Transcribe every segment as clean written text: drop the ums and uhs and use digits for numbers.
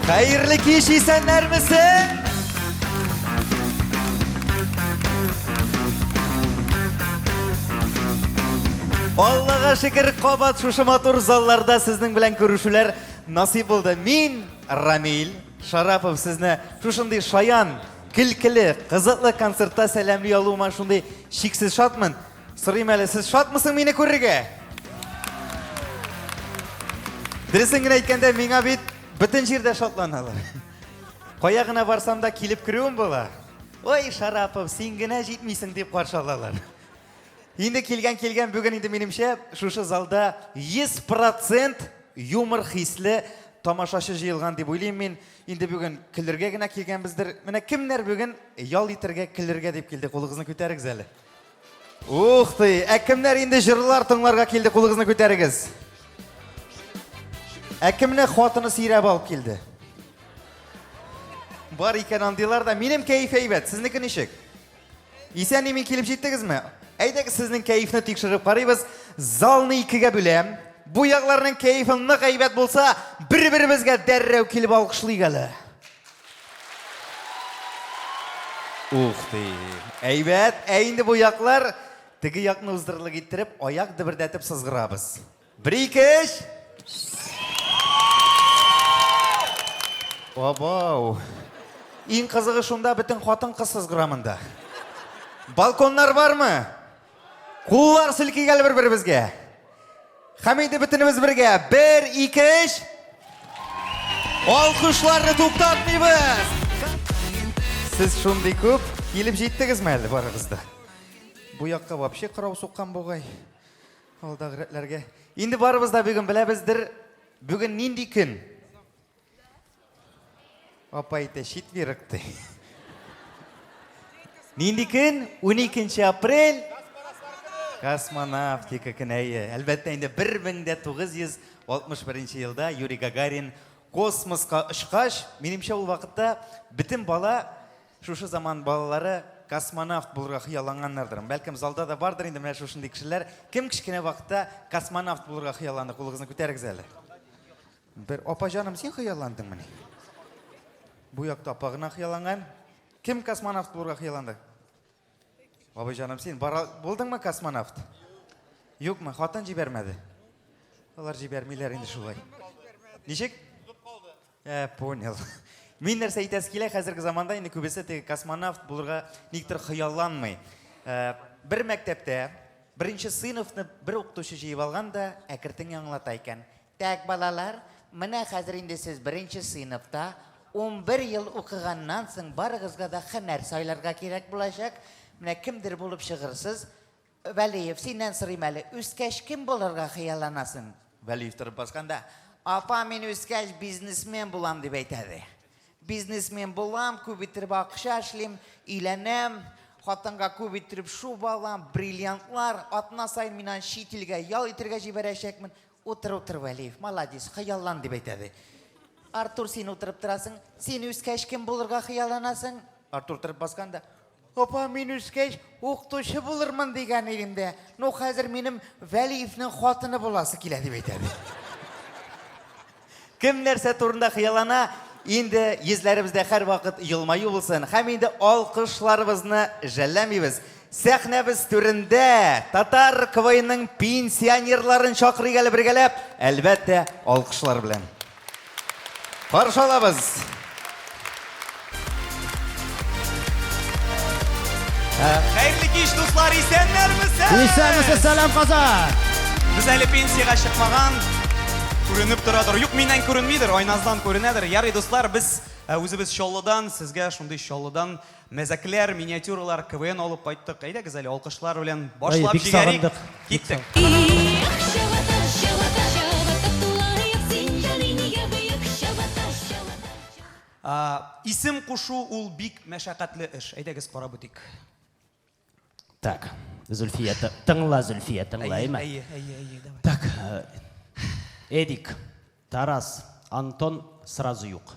Хәерле кич, исәннәрмесең? Аллага шөкер, кабат шушы матур залларда сезнең белән күрешүләр насыйп булды. Мин, Рамил Шарапов, сезне шушындый шаян, көлкеле, кызыклы концертта сәламли алуыма шундый чиксез шатмын. Сорыйм әле, сез шатмысың мине күрергә? Дөресен генә әйткәндә, миңа бит бөтен җирдә шатланалар. Кая гына барсам да килеп керүем була. Ой, Шарапов, син генә җитмисең дип каршы алалар. Инде килгән килгән бүген инде минемчә шушы залда 100% юмор хисле тамашачы җыелган дип уйлыйм мин. Инде бүген көлергә генә килгәнбездер. Менә кемнәр бүген ял итәргә, көлергә дип килде? Кулыгызны күтәрегез әле. Ух ты! Ә кемнәр инде җырлар тыңларга килде, кулыгызны күтәрегез. Ә кемне хатыны сөйрәп алып килде? Бар икән андыйлар да. Минем кәеф әйбәт, сезнеке ничек? Исән имин килеп җиттегезме? Әйдәгез сезнең кәефне тикшереп карыйбыз. Залны икегә бүләм. Бу якларның кәефе нык әйбәт булса, бер-беребезгә дәррәү килеп алкышлыйк әле. Ух ты! Әйбәт! Ә инде бу яклар теге якны уздырырлык иттереп, аяк дөбердәтеп сызгырабыз. Бер, ике, өч! Абау! Иң кызыгы шунда, бөтен хатын-кыз сызгыра монда. Балконнар бармы? Куллар селкик әле бер-беребезгә. Һәм инде бөтенебез бергә. Бер, ике, өч. Алкышларны туктатмыйбыз. Сез шундый күп килеп җиттегезме әле барыгыз да? Бу якка вообще кырау суккан бугай. Алдагы рәтләргә. Инде барыбыз да бүген беләбездер, бүген нинди көн? Апа әйтә, четверг ди. Нинди көн? 12 апрель. Космонавтика көне, әйе. Әлбәттә, инде 1961 елда Юрий Гагарин космоска очкач, минемчә ул вакытта бөтен бала, шушы заман балалары космонавт булырга хыялланганнардыр. Бәлкем залда да бардыр инде менә шушындый кешеләр. Кем кечкенә вакытта космонавт булырга хыялланды? Кулыгызны күтәрегез әле. Бер апа җаным, син хыялландыңмыни? Бу якта апа гына хыялланган. Кем космонавт булырга хыялланды? Абый җаным, син бара булдыңмы космонавт? Юкмы? Хатын җибәрмәде. Алар җибәрмиләр инде шулай. Ничек? Ә, понял. Мин нәрсә әйтәсе килә, хәзерге заманда инде күбесе теге космонавт булырга никтер хыялланмый. Ә, бер мәктәптә беренче сыйныфны бер укытучы җыеп алган да әкертен аңлата икән. Тәк, балалар, менә хәзер инде сез беренче сыйныфта, 11 ел укыганнан соң барыгызга да һөнәр сайларга кирәк булачак. Менә кемдер булып чыгырсыз. Вәлиев, синнән сорыйм әле, үскәч кем булырга хыялланасың? Вәлиев торып баскан да. Апа, мин үскәч бизнесмен булам, дип әйтә ди. Бизнесмен булам, күп иттереп акча эшлим, өйләнәм, хатынга күп иттереп шуба алам, бриллиантлар, атна саен мин аны чит илгә ял итергә җибәрәчәкмен. Утыр, утыр, Вәлиев, маладис, хыяллан, дип әйтә ди. Артур, син утырып торасың, син үскәч кем булырга хыялланасың? Артур торып баскан да. Апа, мин үскәч укытучы булырмын дигән идем дә, ну хәзер минем Вәлиевнең хатыны буласы килә, дип әйтә ди. Кем нәрсә турында хыяллана, инде йөзләребездә һәрвакыт елмаю булсын һәм инде алкышларыбызны жәлләмибез. Сәхнәбез түрендә татар КВНның пенсионерларын чакырыйк әле бергәләп, әлбәттә, алкышлар белән. Каршы алабыз! Хәерле кич, дуслар, исәннәрмесез? Исәнмесез, сәлам, Казан! Без әле пенсиягә чыкмаган, күренеп торадыр. Юк, миннән күренмидер, Айназдан күренәдер. Ярый, дуслар, без э, үзебез Чаллыдан, сезгә шундый Чаллыдан мәзәкләр, миниатюралар, КВН алып кайттык. Әйдәгез әле алкышлар белән башлап бик җибәрик. сагындык. Бик Киттек. Эх, чабата, чабата, чабата тулаек, син җаный нигә бөек чабата, чабата, чабата. А, Исем кушу ул бик мәшәкатьле эш. Әйдәгез карап үтик. Так, Зөлфия, тыңла, Зөлфия, тыңла, әйме? Әйе, әйе, әйе, давай. Так, э, Эдик, Тарас, Антон сразу юк.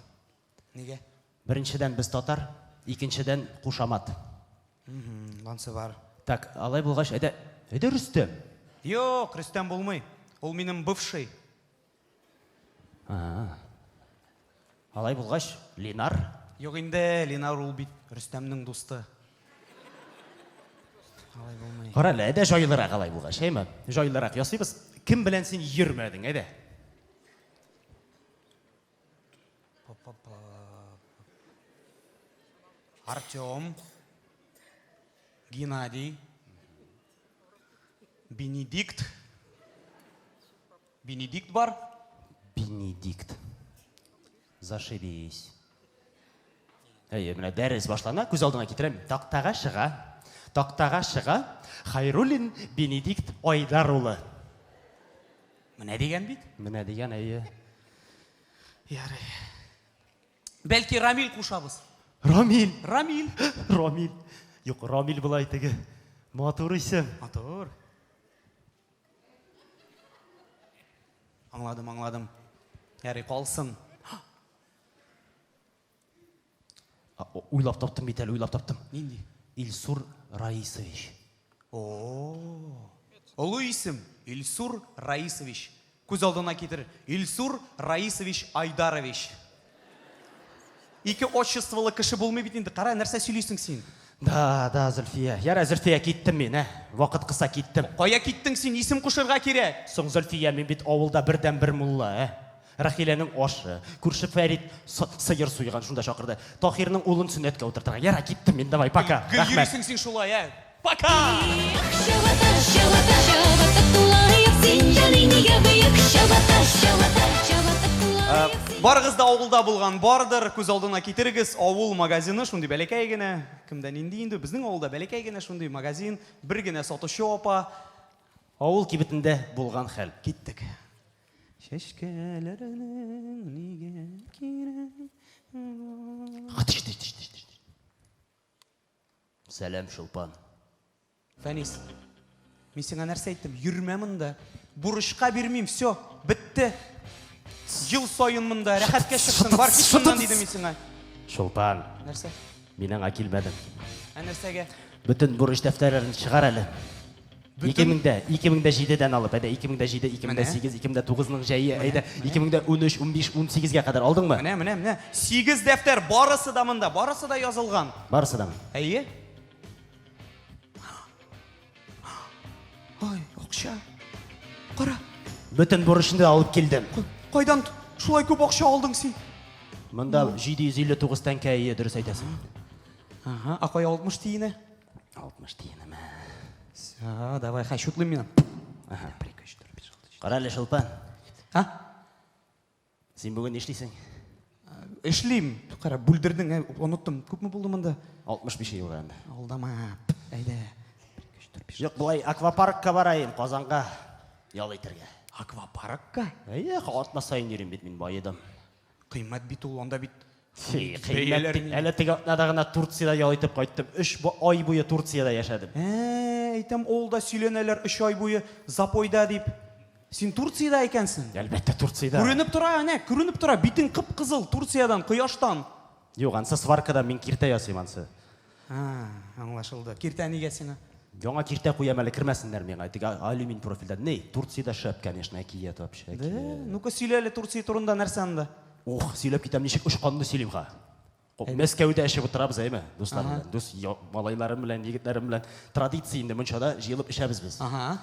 Нигә? Беренчедән, без татар, икенчедән, кушамат. Ансы бар. Так, алай булгач, әйдә, әйдә Рөстәм. Юк, Рөстәм булмый. Ул минем бывший. А. Алай булгач, Ленар. Юк инде, Ленар ул бит Рөстәмнең дусты. Алай булмый. Кара әле, әйдә җайлырак алай булгач, әйме? Җайлырак ясыйбыз. Кем белән син йөрмәдең, әйдә. Артем, Геннадий, Бенедикт. Бенедикт бар? Бенедикт. Зашибись. Әйе, менә дәрес башлана, күз алдыңа китерәм. Тактага чыга. Тактага чыга Хайруллин Бенедикт Айдар улы. Менә дигән бит. Менә дигән, әйе. Ярый. Бәлки Рамил кушабыз. Рамил. Рамил. Рамил. Юк, Рамил болай теге. Матур исем. Матур. Аңладым, аңладым. Ярый, калсын. Уйлап таптым бит әле, уйлап таптым. Нинди? Илсур Раисович. О, олы исем. Илсур Раисович. Күз алдына китер. Илсур Раисович Айдарович. Ике отчестволы кеше булмый бит инде. Кара, нәрсә сөйлисең син? Да, да, Зөлфия. Ярар, Зөлфия, киттем мин, ә. Вакыт кыса, киттем. Кая киттең син? Исем кушырга кирәк. Соң, Зөлфия, мин бит авылда бердәнбер мулла, ә. Рәхиләнең ашы, күрше Фәрит сыер суйган, шунда чакырды. Таһирның улын сөннәткә утыртырга. Ярар, киттем мин, давай, пока. Гел Рәхмәт. йөрисең син шулай, ә. Пока! Чабата, чабата, чабата тулаек, син җаный нигә боек? Чабата, чабата, чабата тулаек, син. Барыгыз да авылда булган бардыр, күз алдына китерегез, авыл магазины шундый бәләкәй генә, кемдә нинди инде, безнең авылда бәләкәй генә шундый магазин, бер генә сатучы апа. Авыл кибетендә булган хәл. Киттек. Чәчкәләрнең нигә кирәк? Сәлам, Чулпан. Фәнис, мин сиңа нәрсә әйттем? Йөрмә монда. Бурычка бирмим, все, бетте. Ел саен монда, рәхәткә чыксын, бар кит моннан дидем мин сиңа. Чулпан. Нәрсә? Мин аңа килмәдем. Ә нәрсәгә? Бөтен бурыч дәфтәрләрен чыгар әле. Бөтен- 2000дә, 2007дән алып, әйдә, 2007, 2008, 2009ның җәе, әйдә, 2013, 15, 18гә кадәр алдыңмы? Менә, менә, менә. 8 дәфтәр, барысы да монда, барысы да язылган. Барысы дамы? Әйе. Ай, акча. Кара. Бөтен бурычны да алып килдем. Кайдан шулай күп акча алдың син? Монда 759 тәңкә, әйе, дөрес әйтәсең. Ага, а кая 60 тиене? 60 тиенеме? Все, давай, хай, шутлыйм мин. Ага. Кара әле, Шолпан. А? Син бүген нишлисең? Эшлим. Кара, бүлдердең, ә, оныттым. Күпме булды монда? 65 елга инде. Алдама. Әйдә. Юк, болай аквапаркка барайым, Казанга ял итәргә. Аквапаркка? Әйе, атна саен йөрим бит мин, баедым. Кыйммәт бит ул, анда бит Фи, кыйммәт бәяләр бит. Әле теге атнада гына Турциядә ял итеп кайттым. Өч ай буе Турциядә яшәдем. Ә, әйтәм, авылда сөйләнәләр өч ай буе запойда дип. Син Турциядә икәнсең. Әлбәттә, Турциядә. Күренеп тора, әнә, күренеп тора, битең кып-кызыл Турциядән, кояштан. Юк, ансы сваркада мин киртә ясыйм ансы. А, аңлашылды. Киртә нигә сиңа? Яңа киртә куям әле, кермәсеннәр миңа. Теге алюмин профильдән. Ни, Турциядә шәп, конечно, әкият вообще. Да, Әкият. ну-ка сөйлә әле Турция турында нәрсә анда? Ух, сөйләп китәм, ничек очканны сөйлим ха. Мәскәүдә эчеп утырабыз, әйме, дуслар белән, дус малайларым белән, егетләрем белән. Традиция инде мунчада җыелып эчәбез без. Ага.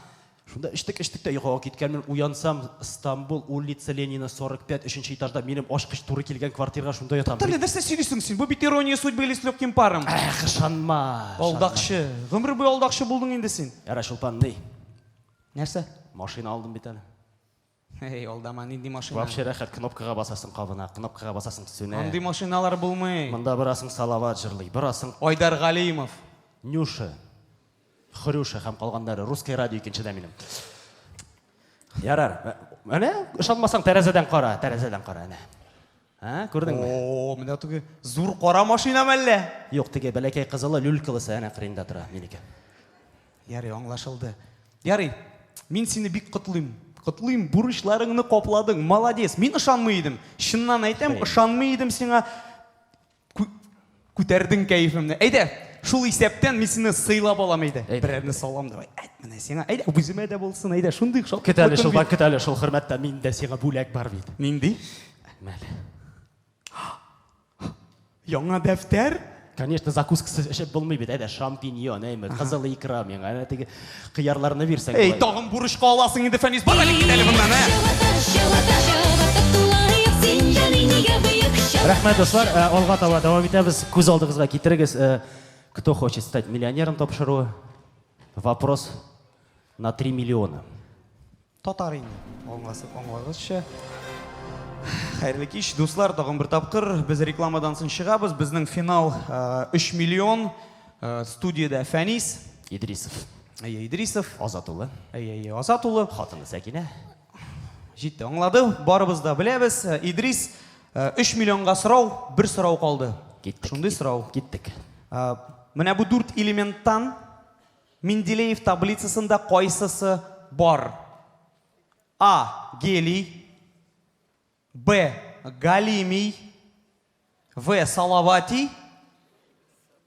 Шунда эчтек, эчтек тә йокыга киткәнмен. Уянсам, Стамбул, улица Ленина, 45, өченче этажда минем ачкыч туры килгән квартирага шунда ятам. Туктале, нәрсә сөйлисең син? Бу бит ирония судьбы или с легким паром. Эх, ышанма. Алдакчы. Гомер буе алдакчы булдың инде син. Яра, Чулпан, ни? Нәрсә? Машина алдым бит әле. Эй, алдама, нинди машина? Вообще рәхәт, кнопкага басасың кабына, кнопкага басасың сүнә. Андый машиналар булмый. Монда берасың Салават җырлый, берасың Айдар Галимов. Нюша, Хрюша һәм калганнары. Русское радио икенчедә минем. Ярар. Менә, ышанмасаң, тәрәзәдән кара, тәрәзәдән кара, әнә. Ә, күрдеңме? О, менә теге зур кара машина мәллә? Юк, теге бәләкәй кызылы, люлькалысы әнә кырыенда тора, минеке. Ярый, аңлашылды. Ярый, мин сине бик котлыйм. Котлыйм, бурычларыңны капладың. Молодец. Мин ышанмый идем. Чыннан әйтәм, ышанмый идем сиңа. Күтәрдең кәефемне. Әйдә, шул исәптән мин сине сыйлап алам, әйдә. Берәрне салам давай. Әйт, менә сиңа. Әйдә, үземә дә булсын, әйдә. Шундый шатлык. Көт әле, Чулпан, көт әле, шул хөрмәттә миндә сиңа бүләк бар бит. Нинди? Мәле. Яңа дәфтәр? Конечно, закускасы эчеп булмый бит. Әйдә, шампиньон, әйме, кызыл икра миңа. Әнә теге кыярларны бирсәң. Эй, тагын бурычка аласың инде, Фәнис. Бар әле, кит әле моннан, ә? Рәхмәт, дуслар. Э, алга таба дәвам итәбез. Күз алдыгызга китерегез. Э, Кто хочет стать миллионером тапшыруы. Вопрос на 3 миллиона. Татар инде, аңласы, аңлагызча. Хәерле кич, дуслар, тагын бер тапкыр без рекламадан соң чыгабыз. Безнең финал 3 миллион. Студиядә Фәнис Идрисов. Әйе, Идрисов. Азат улы. Әйе, әйе, Азат улы. Хатыны Сәкинә. Җитте, аңлады. Барыбыз да беләбез. Идрис, 3 миллионга сорау, бер сорау калды. Киттек. Шундый сорау. Киттек. Менә бу дүрт элементтан Менделеев таблицасында кайсысы бар? А. Гелий. Б. Галимий. В. Салаватий.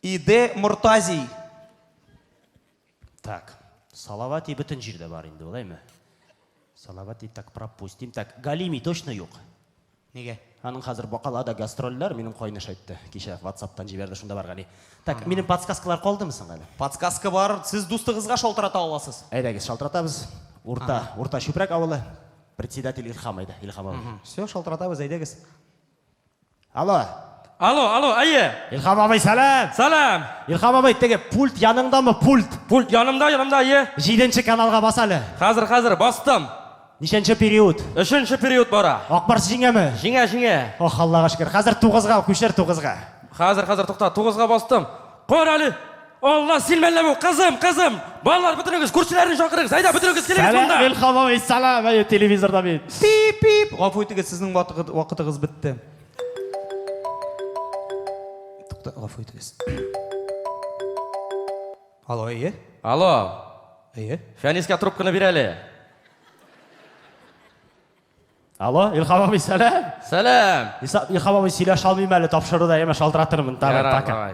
И Д. Мортазий. Так, Салаватий бөтен җирдә бар инде, ул, әйме? Салаватий так пропустим. Так, Галимий точно юк. Нигә? Аның хәзер Бакалада гастрольләр, минем кайныш әйтте. Кичә WhatsApp-тан җибәрде, шунда бар Гали. Так, минем подсказкалар калдымы соң әле? Подсказка бар, сез дустыгызга шалтырата аласыз. Әйдәгез, шалтыратабыз. Урта, Урта Чүпрәк авылы. Председатель Илхам әйдә, Илхам абый. Все, шалтыратабыз, әйдәгез. Алло. Алло, алло, әйе. Илхам абый, сәлам. Сәлам. Илхам абый, теге пульт яныңдамы, пульт? Пульт янымда, янымда, әйе. Җиденче каналга бас әле. Хәзер, хәзер, бастым. Ничәнче период? Өченче период бара. Ак Барс җиңәме? Җиңә, җиңә. Ох, Аллага шөкер. Хәзер тугызга, күчер тугызга. Хәзер, хәзер, тукта, тугызга бастым. Кара әле. Алла, син мәллә бу? Кызым, кызым. Балалар, бөтенегез, күршеләрне чакырыгыз. Әйдә, бөтенегез килегез Сәлам, монда. Илһам абый, сәлам. Әйе, телевизорда мин. Пип, пип. Гафу итегез, сезнең вакытыгыз бетте. Тукта, гафу итегез. Алло, әйе. Алло. Әйе. Фәнискә трубканы бир әле. Алло, Илһам абый, сәлам. Сәлам. Илһам абый, сөйләшә алмыйм әле, тапшыруда, яме шалтыратырмын. Давай, Ярар, пока. давай.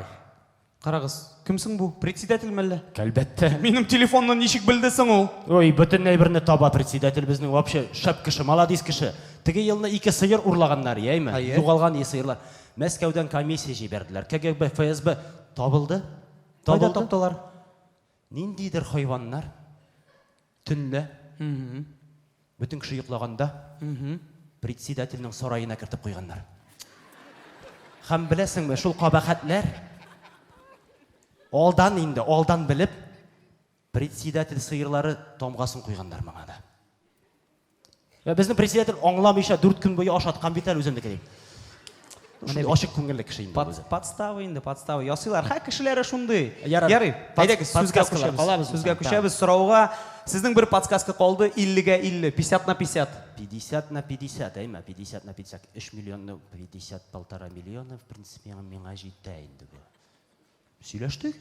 Карагыз, кем соң бу? Председатель мәллә? Әлбәттә. Минем телефонны ничек белде соң ул? Ой, бөтен әйберне таба председатель безнең вообще шәп кеше, молодец кеше. Теге елны ике сыер урлаганнар, яйме? Әйе. Югалган и сыерлар. Мәскәүдән комиссия җибәрделәр. КГБ, ФСБ табылды. Кайда Табылды. таптылар? Ниндидер хайваннар төнлә бөтен кеше йоклаганда председательнең сараена кертеп куйганнар. Һәм беләсеңме, шул кабахәтләр алдан инде, алдан белеп, председатель сыерлары тамгасын куйганнар моңа да. Ә безнең председатель аңламыйча дүрт көн буе ашаткан бит әле үземнеке ди. Шундый ачык күңелле кеше инде Под, үзе. подстава инде, подстава. Ясыйлар. Һә, кешеләре шундый. Ярар. Ярый. Под- Әйдәгез, сүзгә подсказкалар күчәбез. калабыз Сүзгә соң, күчәбез сорауга. Сезнең бер подсказка калды 50-гә 50, 50 на 50. 50 на 50, әйме? 50 на 50. 3 миллионны 50 полтора миллиона, в принципе, миңа җитә инде бу. Сөйләштек?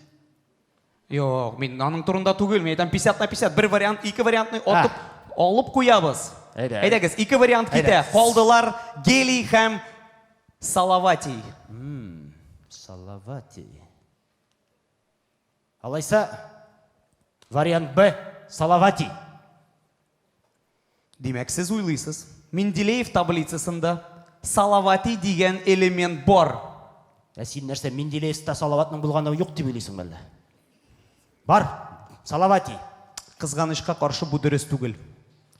Юк, мин аның турында түгел, мин әйтәм 50 на 50. Бер вариант, ике вариантны атып алып куябыз. Әйдә. Әйдәгез, ике вариант китә. Әйдә. Калдылар Гелий һәм Салаватий. Салаватий. Алайса, вариант Б, Салаватий. Димәк, сез уйлыйсыз, Менделеев таблицасында Салавати дигән элемент бар. Ә син нәрсә, Менделеевта Салаватның булганы юк дип уйлыйсыңмы әллә? Бар, Салавати. Кызганычка каршы бу дөрес түгел.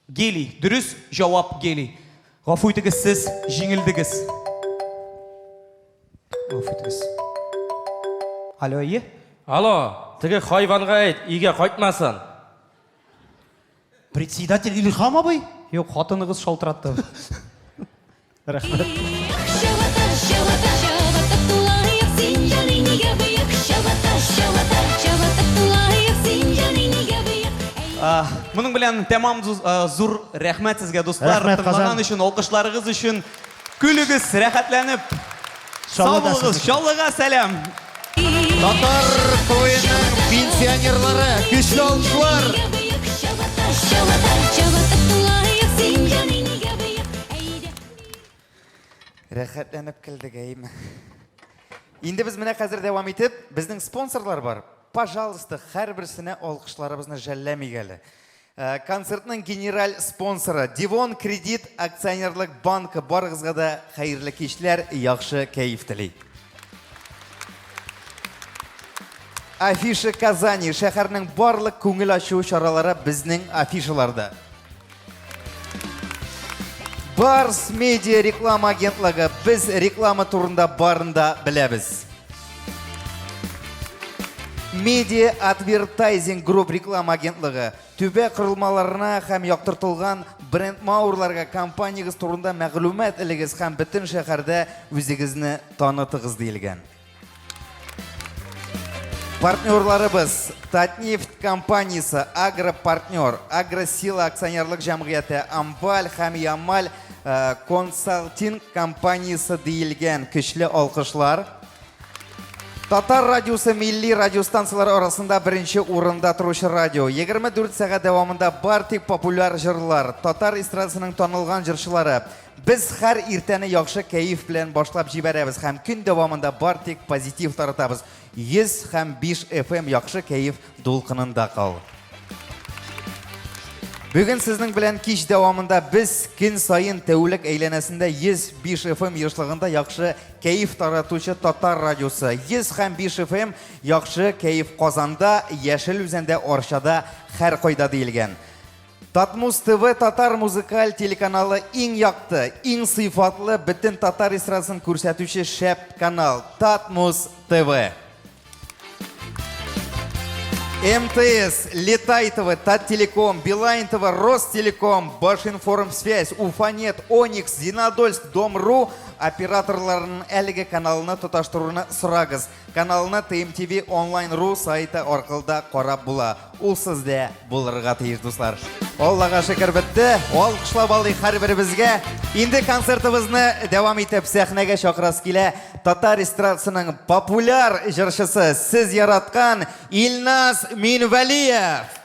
Гелий, дөрес җавап гелий. Гафу итегез, сез җиңелдегез. Гафу итегез. Алло, әйе? Алло, теге хайванга әйт, өйгә кайтмасын. Председатель Илһам абый? Юк, хатыныгыз шалтыратты. Рәхмәт. Моның белән тәмам зур рәхмәт сезгә, дуслар. Рәхмәт, Казан. Тыңлаган өчен, алкышларыгыз өчен. Көлегез, рәхәтләнеп. Сау булыгыз, Чаллыга сәлам. Татар туеның пенсионерлары, көчле алкышлар! Рәхәтләнеп килдек, әйме. Инде без менә хәзер дәвам итеп, безнең спонсорлар бар. Пожалуйста, һәрберсенә алкышларыбызны жәлләмик әле. Э, концертның генераль спонсоры Дивон Кредит акционерлык банкы барыгызга да хәерле кичләр, яхшы кәеф тели. Афиша Казани шәһәрнең барлык күңел ачу чаралары безнең афишаларда. Барс Медиа реклама агентлыгы без реклама турында барын да беләбез. Медиа Advertising Group реклама агентлыгы түбә корылмаларына һәм яктыртылган бренд-маурларга компаниягез турында мәгълүмат элегез һәм бөтен шәһәрдә үзегезне танытыгыз диелгән. Партнерларыбыз Татнефть компаниясе, Агропартнер, Агросила акционерлык җәмгыяте, Амваль һәм Ямаль э, консалтинг компаниясе диелгән көчле алкышлар. Татар радиосы милли радиостанцияләр арасында беренче урында торучы радио. 24 сәгать дәвамында бар тик популяр җырлар, татар эстрадасының танылган җырчылары. Без һәр иртәне яхшы кәеф белән башлап җибәрәбез һәм көн дәвамында бар тик позитив таратабыз. 100 һәм 5 FM яхшы кәеф дулкынында кал. Бүген сезнең белән кич дәвамында без көн саен тәүлек әйләнәсендә 105 FM ешлыгында яхшы кәеф таратучы татар радиосы. 100 һәм 5 FM яхшы кәеф Казанда, Яшел Үзәндә, Арчада, һәр кайда диелгән. Татмуз ТВ татар музыкаль телеканалы иң якты, иң сыйфатлы бөтен татар эстрадасын күрсәтүче шәп канал Татмуз ТВ. МТС, Летай ТВ, Таттелеком, Билайн ТВ, Ростелеком, Башинформсвязь, Уфанет, Оникс, Зенадольск, Дом.ру операторларының әлеге каналына тоташтыруны сорагыз. Каналны TMTV онлайн.ру сайты аркылы да карап була. Ул сездә булырга тиеш, дуслар. Аллага шөкер бетте. Алкышлап алыйк һәрберебезгә. Инде концертыбызны дәвам итеп сәхнәгә чакырасы килә. Татар эстрадасының популяр җырчысы, сез яраткан Илназ Минвәлиев.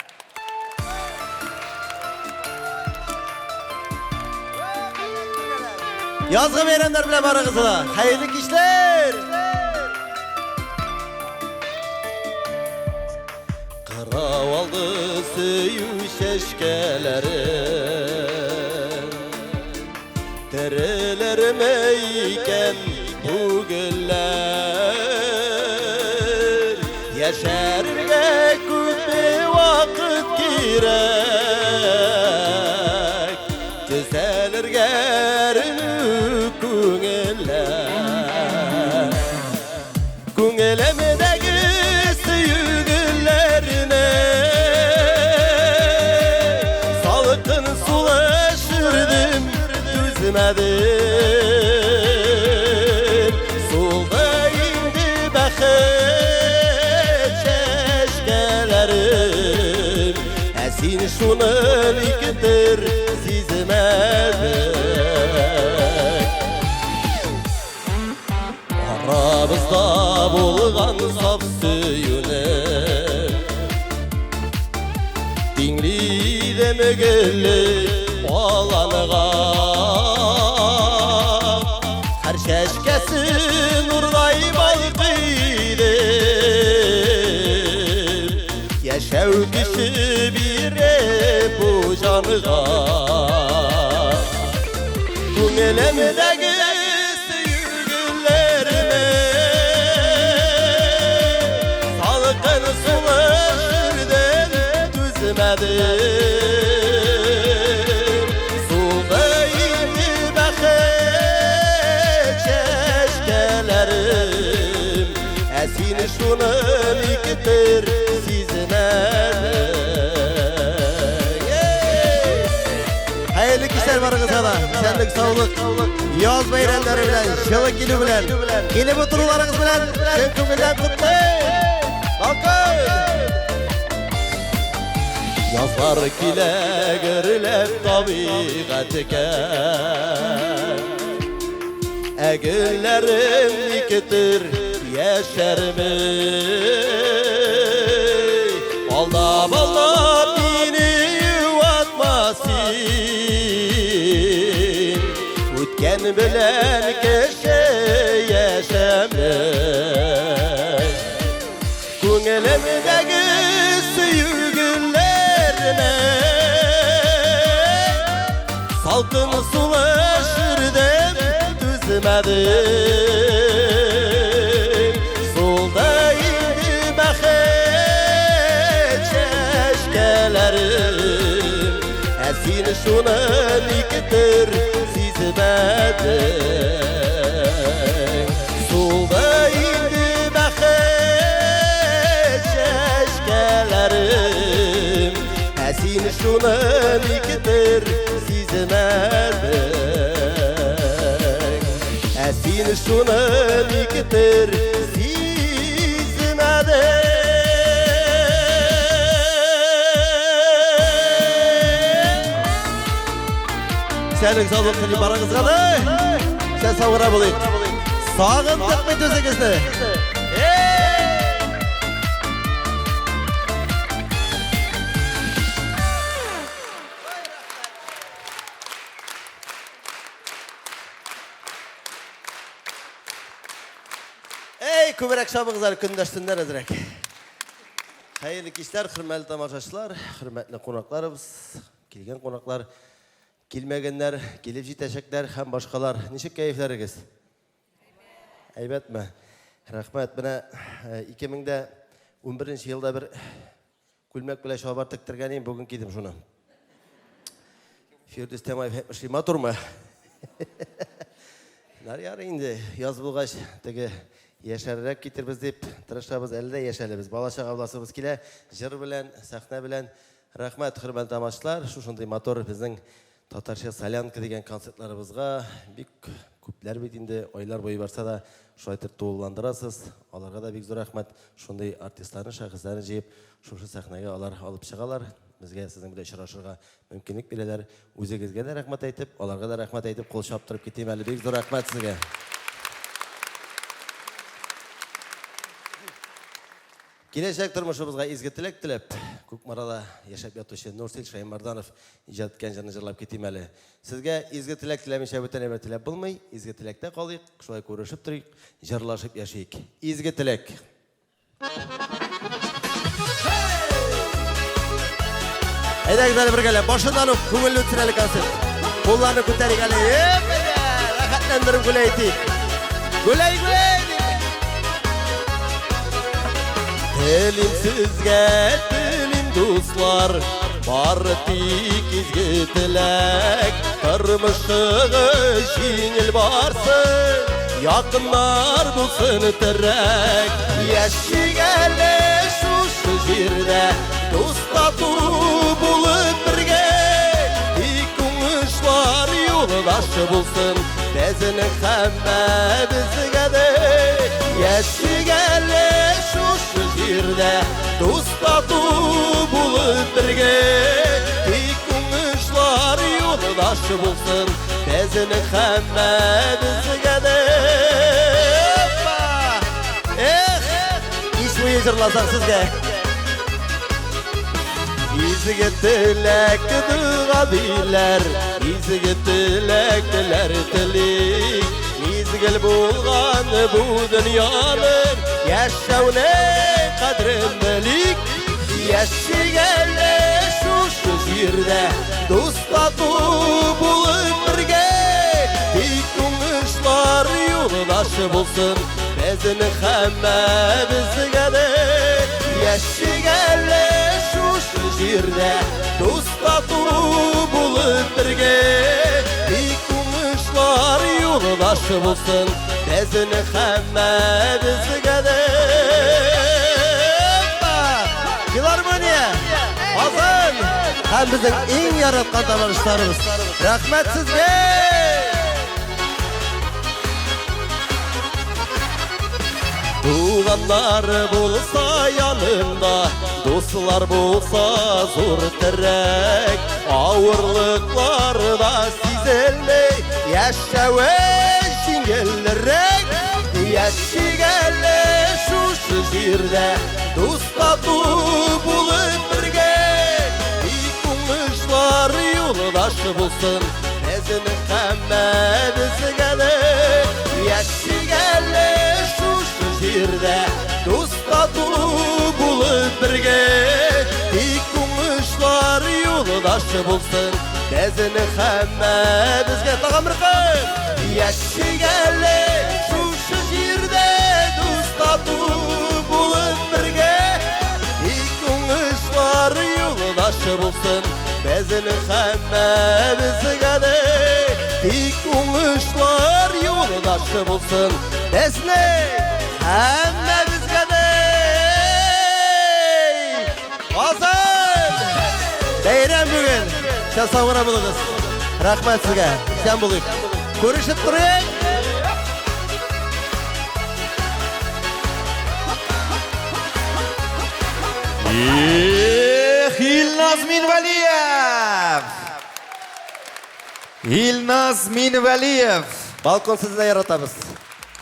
Язгы бәйрәмнәр белән барыгызны да. Хәерле кичләр! Кырау алды сөю чәчкәләре. Терелерме икән бу гөлләр? Яшәрергә күпме вакыт кирәк? Төзәлергә әрнү күңелләр. Күңелемдәге сөю гөлләренә Салкын сулыш өрдем, түзмәдем. Сулды инде бәхет чәчкәләрем, Ә син шуны никтер сизмәдең. Арабызда булган саф сөюне Тиңлидем гөлле аланга Һәр чәчкәсе нурдай балкый иде Яшәү көче биреп бу җанга Күңелемдәге сөю гөлләренә Салкын сулыш өрдем, түзмәдем. Сулды инде бәхет чәчкәләрем, Ә син шуны никтер сизмәдең. Хәерле кичләр барыгызга да. Исәнлек, саулык. Яз бәйрәмнәре белән, җылы килү белән, килеп утыруларыгыз белән чын күңелдән котлыйм. Балкын! Язлар килә гөрләп табигатькә. Ә гөлләрем никтер яшәрми. Алдап алдап мине юатма син. Үткән белән кеше яшәми. Күңелемдәге сөю гөлләренә Салкын сулыш өрдем, түзмәдем. Сулды инде бәхет син шуны никтер сизмәдең. Сулды инде бәхет чәчкәләрем, ә син шуны никтер сизмәдең. Ә син шуны никтер сизмәдең. Сәнең саулык телим барыгызга да. Сән сау гына булыйк. Сагындык бит үзегезне. Эй, күбрәк чабыгыз әле, көндәшсеннәр әзрәк. Хәерле кичләр, хөрмәтле тамашачылар, хөрмәтле кунакларыбыз, килгән кунаклар, килмәгәннәр, килеп җитәчәкләр һәм башкалар. Ничек кәефләрегез? Әйбәтме? Рәхмәт. Менә 2011 елда бер күлмәк белән чалбар тектергән идем, бүген кидем шуны. Фирдүс Тямаев әйтмешли, матурмы? Нар ярый инде, яз булгач, теге яшәррәк китербез дип тырышабыз, әле дә яшәлебез. Бала чага буласыбыз килә, җыр белән, сәхнә белән. Рәхмәт, хөрмәтле тамашачылар, шушындый матур безнең татарча солянка дигән концертларыбызга бик күпләр бит инде айлар буе барса да шулай итеп тулыландырасыз. Аларга да бик зур рәхмәт. Шундый артистларны, шәхесләрне җыеп, шушы сәхнәгә алар алып чыгалар. Безгә сезнең белән очрашырга мөмкинлек бирәләр. Үзегезгә дә рәхмәт әйтеп, аларга да рәхмәт әйтеп, кул чаптырып китим әле. Бик зур рәхмәт сезгә. Киләчәк тормышыбызга изге теләк теләп, Кукмарада яшәп ятучы Нурсил Шәймарданов иҗат иткән җырны җырлап китим әле. Сезгә изге теләк теләмичә бүтән әйбер теләп булмый. Изге теләктә калыйк, шулай күрешеп торыйк, җырлашып яшик. Изге теләк. Әйдәгез әле бергәләп, башыннан ук күңелле үтсен әле концерт. Кулларны күтәрик әле. Еп, әйдә, рәхәтләндереп гүләй итик. Гүләй, гүләй дип. Телим сезгә, телим дуслар, бары тик изге теләк. Тормышыгыз җиңел барсын, якыннар булсын терәк. Яшик әле шушы җирдә, дус тату булып бергә. Тик уңышлар юлдашы булсын, безнең һәммәбезгә дә. Яшик әле шушы җирдә, дус тату булып бергә. Тик уңышлар юлдашы булсын, безнең һәммәбезгә дә. Эх, иш буе җырласак сезгә. Изге теләк дога диләр, изге теләкләр телик. Мизгел булган бу дөньяның яшәүнең кадерен белик. Яшик әле шушы җирдә, дус тату булып бергә. Тик уңышлар юлдашы булсын, безнең һәммәбезгә дә. Яшик әле шушы җирдә, дус тату булып бергә. Тик уңышлар юлдашы булсын, безнең һәммәбезгә дә. Филармония, Казан һәм безнең иң яраткан тамашачыларыбыз. Рәхмәт сезгә! Туганнар булса яныңда, дуслар булса зур терәк, авырлыклар да сизелми, яшәве җиңелрәк. Яшик әле шушы җирдә, дус тату булып бергә. Тик уңышлар юлдашы булсын, безнең һәммәбезгә дә. Яшик әле шушы җирдә, дус тату булып бергә. Тик уңышлар юлдашы булсын, безнең һәммәбезгә. Тагын бер көн! Яшик әле шушы җирдә, дус тату булып бергә. Тик уңышлар юлдашы булсын, Безнең һәммәбезгә дә тик уңышлар юлдашы булсын. Безнең һәммәбезгә дә Казан! Бәйрәм бүген. Исән сау гына булыгыз. Рәхмәт сезгә. Исән булыйк. Күрешеп торыйк. Эх, Илназ Минвәлиев! Илназ Минвәлиев! Балкон сезне дә яратабыз.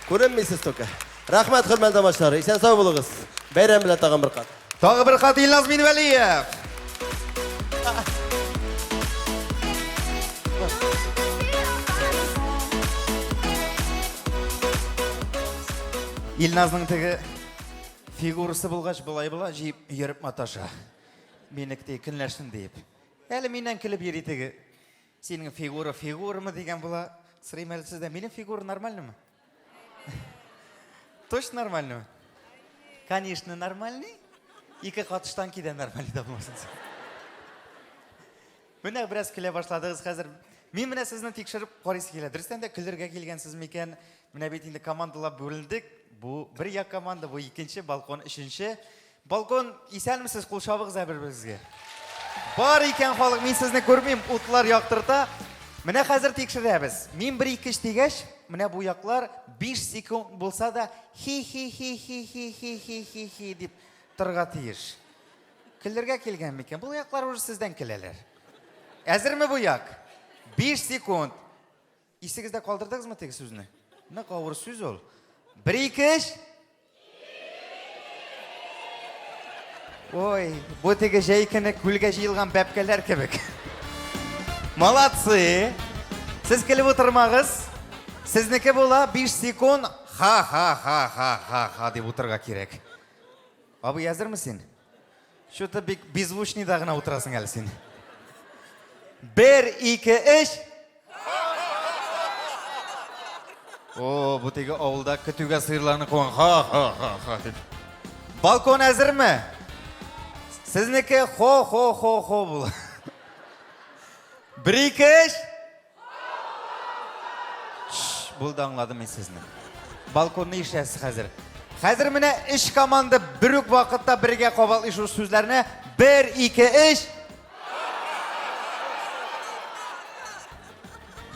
Күренмисез только. Рәхмәт, хөрмәтле тамашачылар. Исән сау булыгыз. Бәйрәм белән тагын бер кат. Тагы бер кат Илназ Минвәлиев! Илназның теге фигурасы булгач, болай була, җыеп йөреп маташа. Минек ди, көнләшсен диеп. Әле миннән көлеп йөри теге. Синең фигура фигурамы дигән була. Сорыйм әле сездән, минем фигура нормальныймы? Точно нормальныймы? Конечно, нормальный. Ике катыштан кидә нормальный да булмасын. Менә бераз көлә башладыгыз хәзер. Мин менә сезне тикшереп карыйсы килә. Дөрестән дә көлергә килгәнсез микән? Менә бит инде командалар бүлендек. Бу бер як команда, бу икенче, балкон өченче. Балкон, исәнмесез, кул чабыгыз ә бер-берегезгә. Бар икән халык, мин сезне күрмим, утлар яктырта. Менә хәзер тикшерәбез. Мин бер ике өч дигәч, менә бу яклар 5 секунд булса да хи-хи-хи-хи-хи-хи-хи-хи дип торырга тиеш. Көлергә килгән микән? Бу яклар уже сездән көләләр. Әзерме бу як? 5 секунд. Исегездә калдырдыгызмы теге сүзне? Нык авыр сүз ул. Бер, ике, өч. Ой, бу теге җәй көне күлгә җыелган бәбкәләр кебек. Молодцы! Сез көлеп утырмагыз. Сезнеке була 5 секунд ха-ха-ха-ха-ха-ха дип утырырга кирәк. Абый, әзерме син? Что-то бик беззвучный да гына утырасың әле син. Бер, ике, өч. О, бу теге авылда көтүгә сыерларны куган. Ха-ха-ха-ха дип. Балкон әзерме? Сезнеке хо-хо-хо-хо була. Бер, ике, өч. Булды, аңладым мин сезне. Балконны ишәсез хәзер. Хәзер менә өч команда бер үк вакытта бергә кабатлый шул сүзләрне. Бер, ике, өч.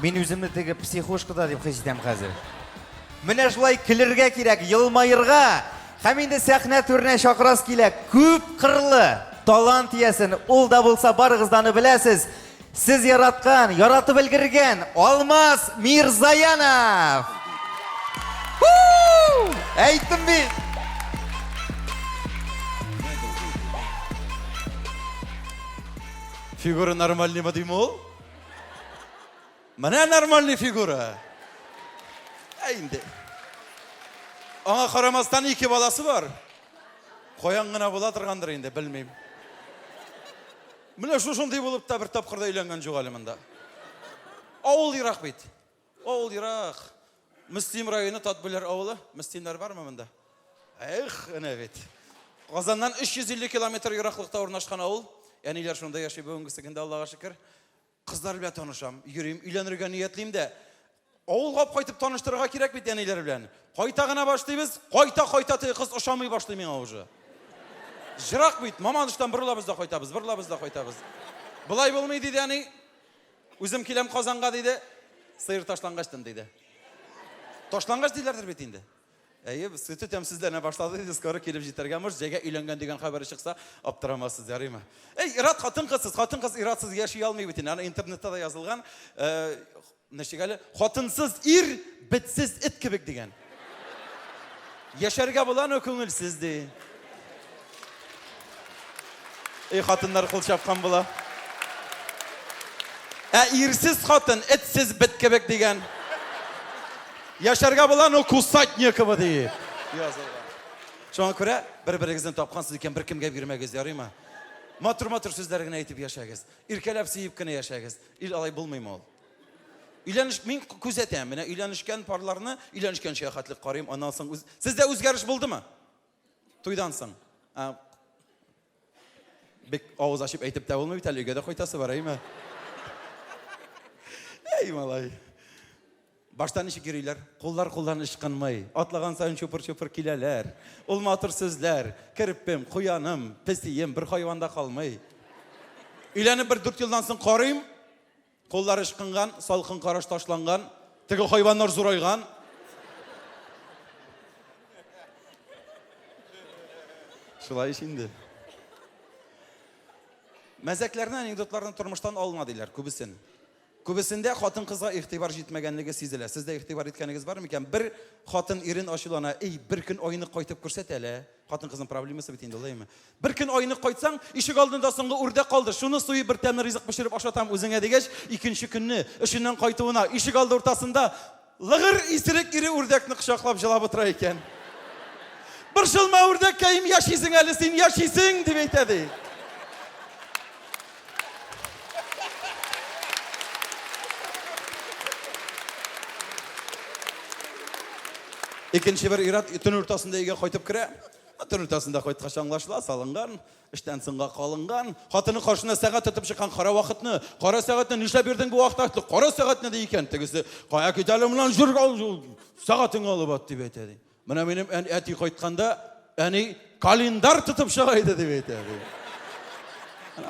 Мин үземне теге психушкада дип хис итәм хәзер. Менә шулай көлергә кирәк, елмаерга. Һәм инде сәхнә түренә чакырасы килә. Күп кырлы талант иясен, ул да булса барыгыз да аны беләсез. Сез яраткан, яратып өлгергән Алмаз Мирзаянов! Әйттем бит! Фигура нормальный ма дим ул? Менә нормальный фигура. Ә инде. Аңа карамастан ике баласы бар. Каян гына була торгандыр инде, белмим. Менә шушындый булып та бер тапкыр да өйләнгән юк әле монда. Авыл ерак бит. Авыл ерак. Мөслим районы Татбүләр авылы. Мөслимнәр бармы монда? Эх, әнә бит. Казаннан 350 километр ераклыкта урнашкан авыл. Әниләр шунда яши бүгенгесе көндә, Аллага шөкер. Кызлар белән танышам, йөрим, өйләнергә ниятлим дә. Авылга алып кайтып таныштырырга кирәк бит әниләр белән. Кайта гына башлыйбыз, кайта-кайта теге кыз ошамый башлый миңа уже. Җырак бит, Мамадыштан борылабыз да кайтабыз, борылабыз да кайтабыз. Болай булмый, диде әни. Үзем киләм Казанга, диде. Сыер ташлангачтын, диде. Ташлангач диләрдер бит инде. Әйе, сөте тәмсезләнә башлады диде, скоро килеп җитәргә может, җәйгә өйләнгән дигән хәбәре чыкса, аптырамассыз, ярыймы? Әй, ир-ат хатын-кызсыз, хатын-кыз ир-атсыз яши алмый бит инде. Аны интернетта да язылган. Э, ничек әле? Хатынсыз ир, бетсез эт кебек дигән. Яшәргә була, но күңелсез ди. Эй, хатыннар кул чапкан була. Ә ирсез хатын, этсез бет кебек дигән. Яшәргә була, но кусать некого ди. Язылган. Шуңа күрә бер-берегезне тапкансыз икән, беркемгә бирмәгез, ярыймы? Матур-матур сүзләр генә әйтеп яшәгез. Иркәләп сөеп кенә яшәгез. Ил алай булмыймы ул? Өйләнеш мин күзәтәм. Менә өйләнешкән парларны өйләнешкәнчә хәтле карыйм, аннан соң үз... Сездә үзгәреш булдымы? Туйдан соң. Бик авыз ачып әйтеп тә булмый бит әле, өйгә дә кайтасы бар, әйме? Әй, малай. Башта ничек йөриләр? Куллар кулдан ычкынмый. Атлаган саен чупыр-чупыр киләләр. Ул матур сүзләр. Керпем, куяным, песием, бер хайван да калмый. Өйләнеп бер дүрт елдан соң карыйм, куллар ычкынган, салкын караш ташланган, теге хайваннар зурайган. Шулай ич инде. Мәзәкләрне, анекдотларны тормыштан алына диләр күбесен. Күбесендә хатын-кызга игътибар җитмәгәнлеге сизелә. Сез дә игътибар иткәнегез бар микән? Бер хатын ирен ачулана, Эй, бер көн айнык кайтып күрсәт әле. Хатын-кызның проблемасы бит инде ул, әйеме? Бер көн айнык кайтсаң, ишек алдында соңгы үрдәк калды, шуны суеп бер тәмле ризык пешереп ашатам үзеңә дигәч, икенче көнне эшеннән кайтуына, ишек алды уртасында Лыгыр исерек ире үрдәкне кочаклап җылап утыра икән. Борчылма, үрдәккәем, яшисең әле син, яшисең, дип әйтә ди. Икенче бер ир-ат төн уртасында өйгә кайтып керә. Төн уртасында кайткач аңлашыла, салынган. Эштән соңга калынган, хатыны каршына сәгать тотып чыккан, кара вакытны, кара сәгатьне, нишләп йөрдең бу вакытта, кара сәгатьне ди икән. Тегесе, кая кит әле моннан, җыр, сәгатеңне алып ат, дип әйтә ди. Менә минем әти кайтканда, әни календарь тотып чыга иде, дип әйтә ди.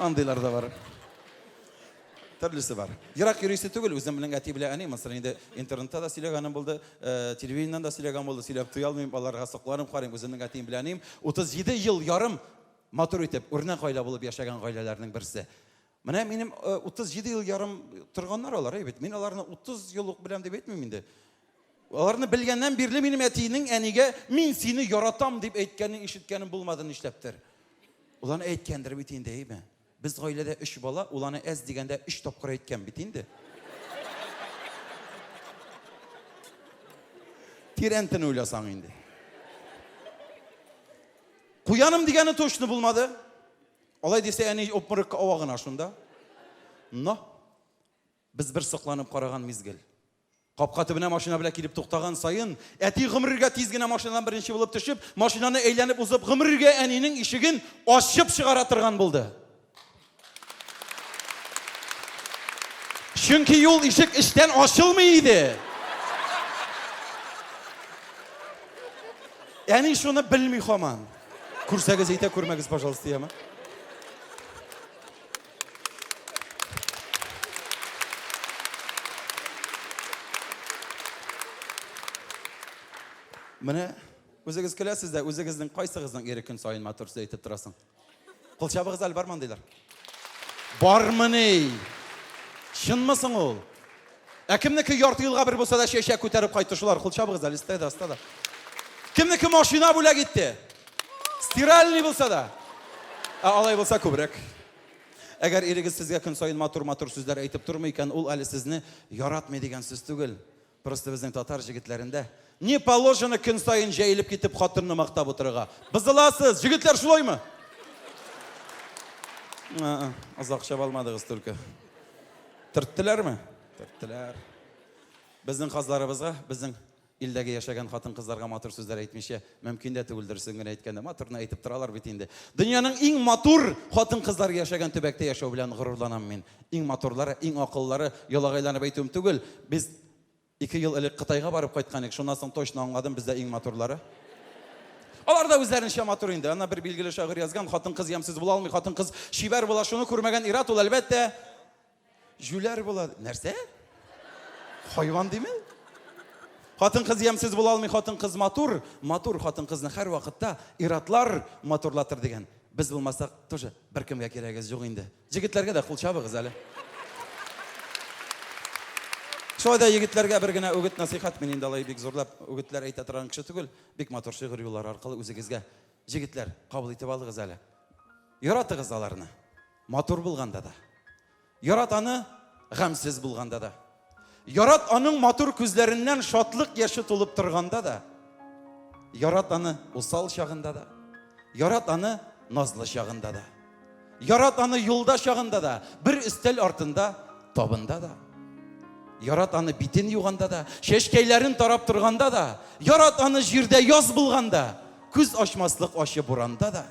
Андыйлар да бар. Төрлесе бар. Ерак йөрисе түгел, үземнең әти белән әни, монсын инде интернетта да сөйләгәнем булды, э, телевидениедән дә сөйләгән булды, сөйләп туя алмыйм, аларга сокланып карыйм, үземнең әтием белән әнием 37 ел ярым матур итеп, үрнәк гаилә булып яшәгән гаиләләрнең берсе. Менә минем 37 э, ел ярым торганнар алар, әй бит. Мин аларны 30 ел ук беләм дип әйтмим инде. Аларны белгәннән бирле минем әтинең әнигә мин сине яратам дип әйткәнен ишеткәнем булмады нишләптер. Ул аны әйткәндер бит инде, әйме? Без гаиләдә өч бала, ул аны әз дигәндә өч тапкыр әйткән бит инде. Тирәнтен уйласаң инде. Куяным дигәне точно булмады. Алай дисә, әни обморокка ава гына шунда. Но без бер сокланып караган мизгел. Капка төбенә машина белән килеп туктаган саен, әти гомергә тиз генә машинадан беренче булып төшеп, машинаны әйләнеп узып, гомергә әнинең ишеген ачып чыгара торган булды. Чөнки юл ишек эчтән ачылмый иде. Әни шуны белми хаман. Күрсәгез әйтә күрмәгез, пожалуйста, яме. Менә үзегез көләсез дә, үзегезнең кайсыгызның ире көн саен матур сүз әйтеп торасың? Кул чабыгыз әле бармы андыйлар? Бармыни? Чынмы соң ул? Ә кемнеке ярты елга бер булса да чәчәк күтәреп кайтты шулар? Кул чабыгыз әле, өстә дә, аста да. Кемнеке машина бүләк итте? Стиральный булса да. Ә алай булса күбрәк. Әгәр ирегез сезгә көн саен матур-матур сүзләр әйтеп тормый икән, ул әле сезне яратмый дигән сүз түгел. Просто безнең татар җегетләрендә не положено көн саен җәелеп китеп хатынны мактап утырырга. Бозыласыз, җегетләр шулаймы? Озак чаба алмадыгыз только. Төрттеләрме? Төрттеләр. Безнең казларыбызга, безнең Илдәге яшәгән хатын-кызларга матур сүзләр әйтмичә мөмкин дә түгел, дөресен генә әйткәндә. Матурны әйтеп торалар бит инде. Дөньяның иң матур хатын-кызлары яшәгән төбәктә яшәү белән горурланам мин. Иң матурлары, иң акыллылары, ялагайланып әйтүем түгел, без ике ел элек Кытайга барып кайткан идек, шуннан соң точно аңладым, бездә иң матурлары. Алар да үзләренчә матур инде. Ана бер билгеле шагыйрь язган, хатын-кыз ямьсез була алмый, хатын-кыз чибәр була, шуны күрмәгән ир-ат ул, әлбәттә, Җүләр була. Нәрсә? Хайван диме? Хатын-кыз ямьсез була алмый, хатын-кыз матур. Матур хатын-кызны һәрвакытта ир-атлар матурлатыр дигән. Без булмасак, тоже беркемгә кирәгез юк инде. Җегетләргә дә кул чабыгыз әле. Шулай да егетләргә бер генә үгет насыйхат, мин инде алай бик зурлап үгетләр әйтә торган кеше түгел. Бик матур шигырь юллары аркылы үзегезгә, җегетләр, кабул итеп алыгыз әле. Яратыгыз аларны. Матур булганда да. Ярат аны гамьсез булганда да. Ярат аның матур күзләреннән шатлык яше тулып торганда да. Ярат аны усал чагында да. Ярат аны назлы чагында да. Ярат аны юлда чагында да, бер өстәл артында табында да. Ярат аны битен юганда да, чәчкәйләрен тарап торганда да, ярат аны җирдә яз булганда, күз ачмаслык ачы буранда да.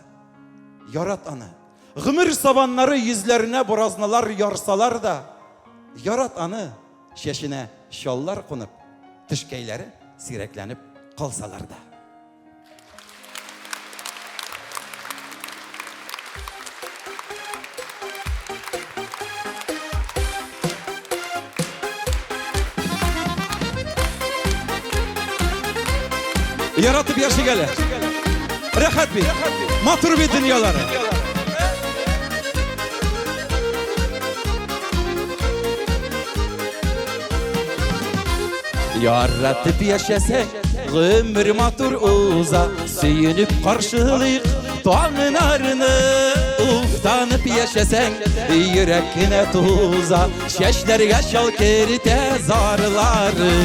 Ярат аны. Гомер сабаннары йөзләренә буразналар ярсалар да, ярат аны, чәченә чаллар кунып, тешкәйләре сирәкләнеп калсалар да. Яратып яшик әле. Рәхәт бит. Матур бит дөньялары. Яратып яшәсәк, гомер матур уза, сөенеп каршылыйк таңнарны. Уфтанып яшәсәң, йөрәк кенә туза, чәчләргә чал керетә зарлары.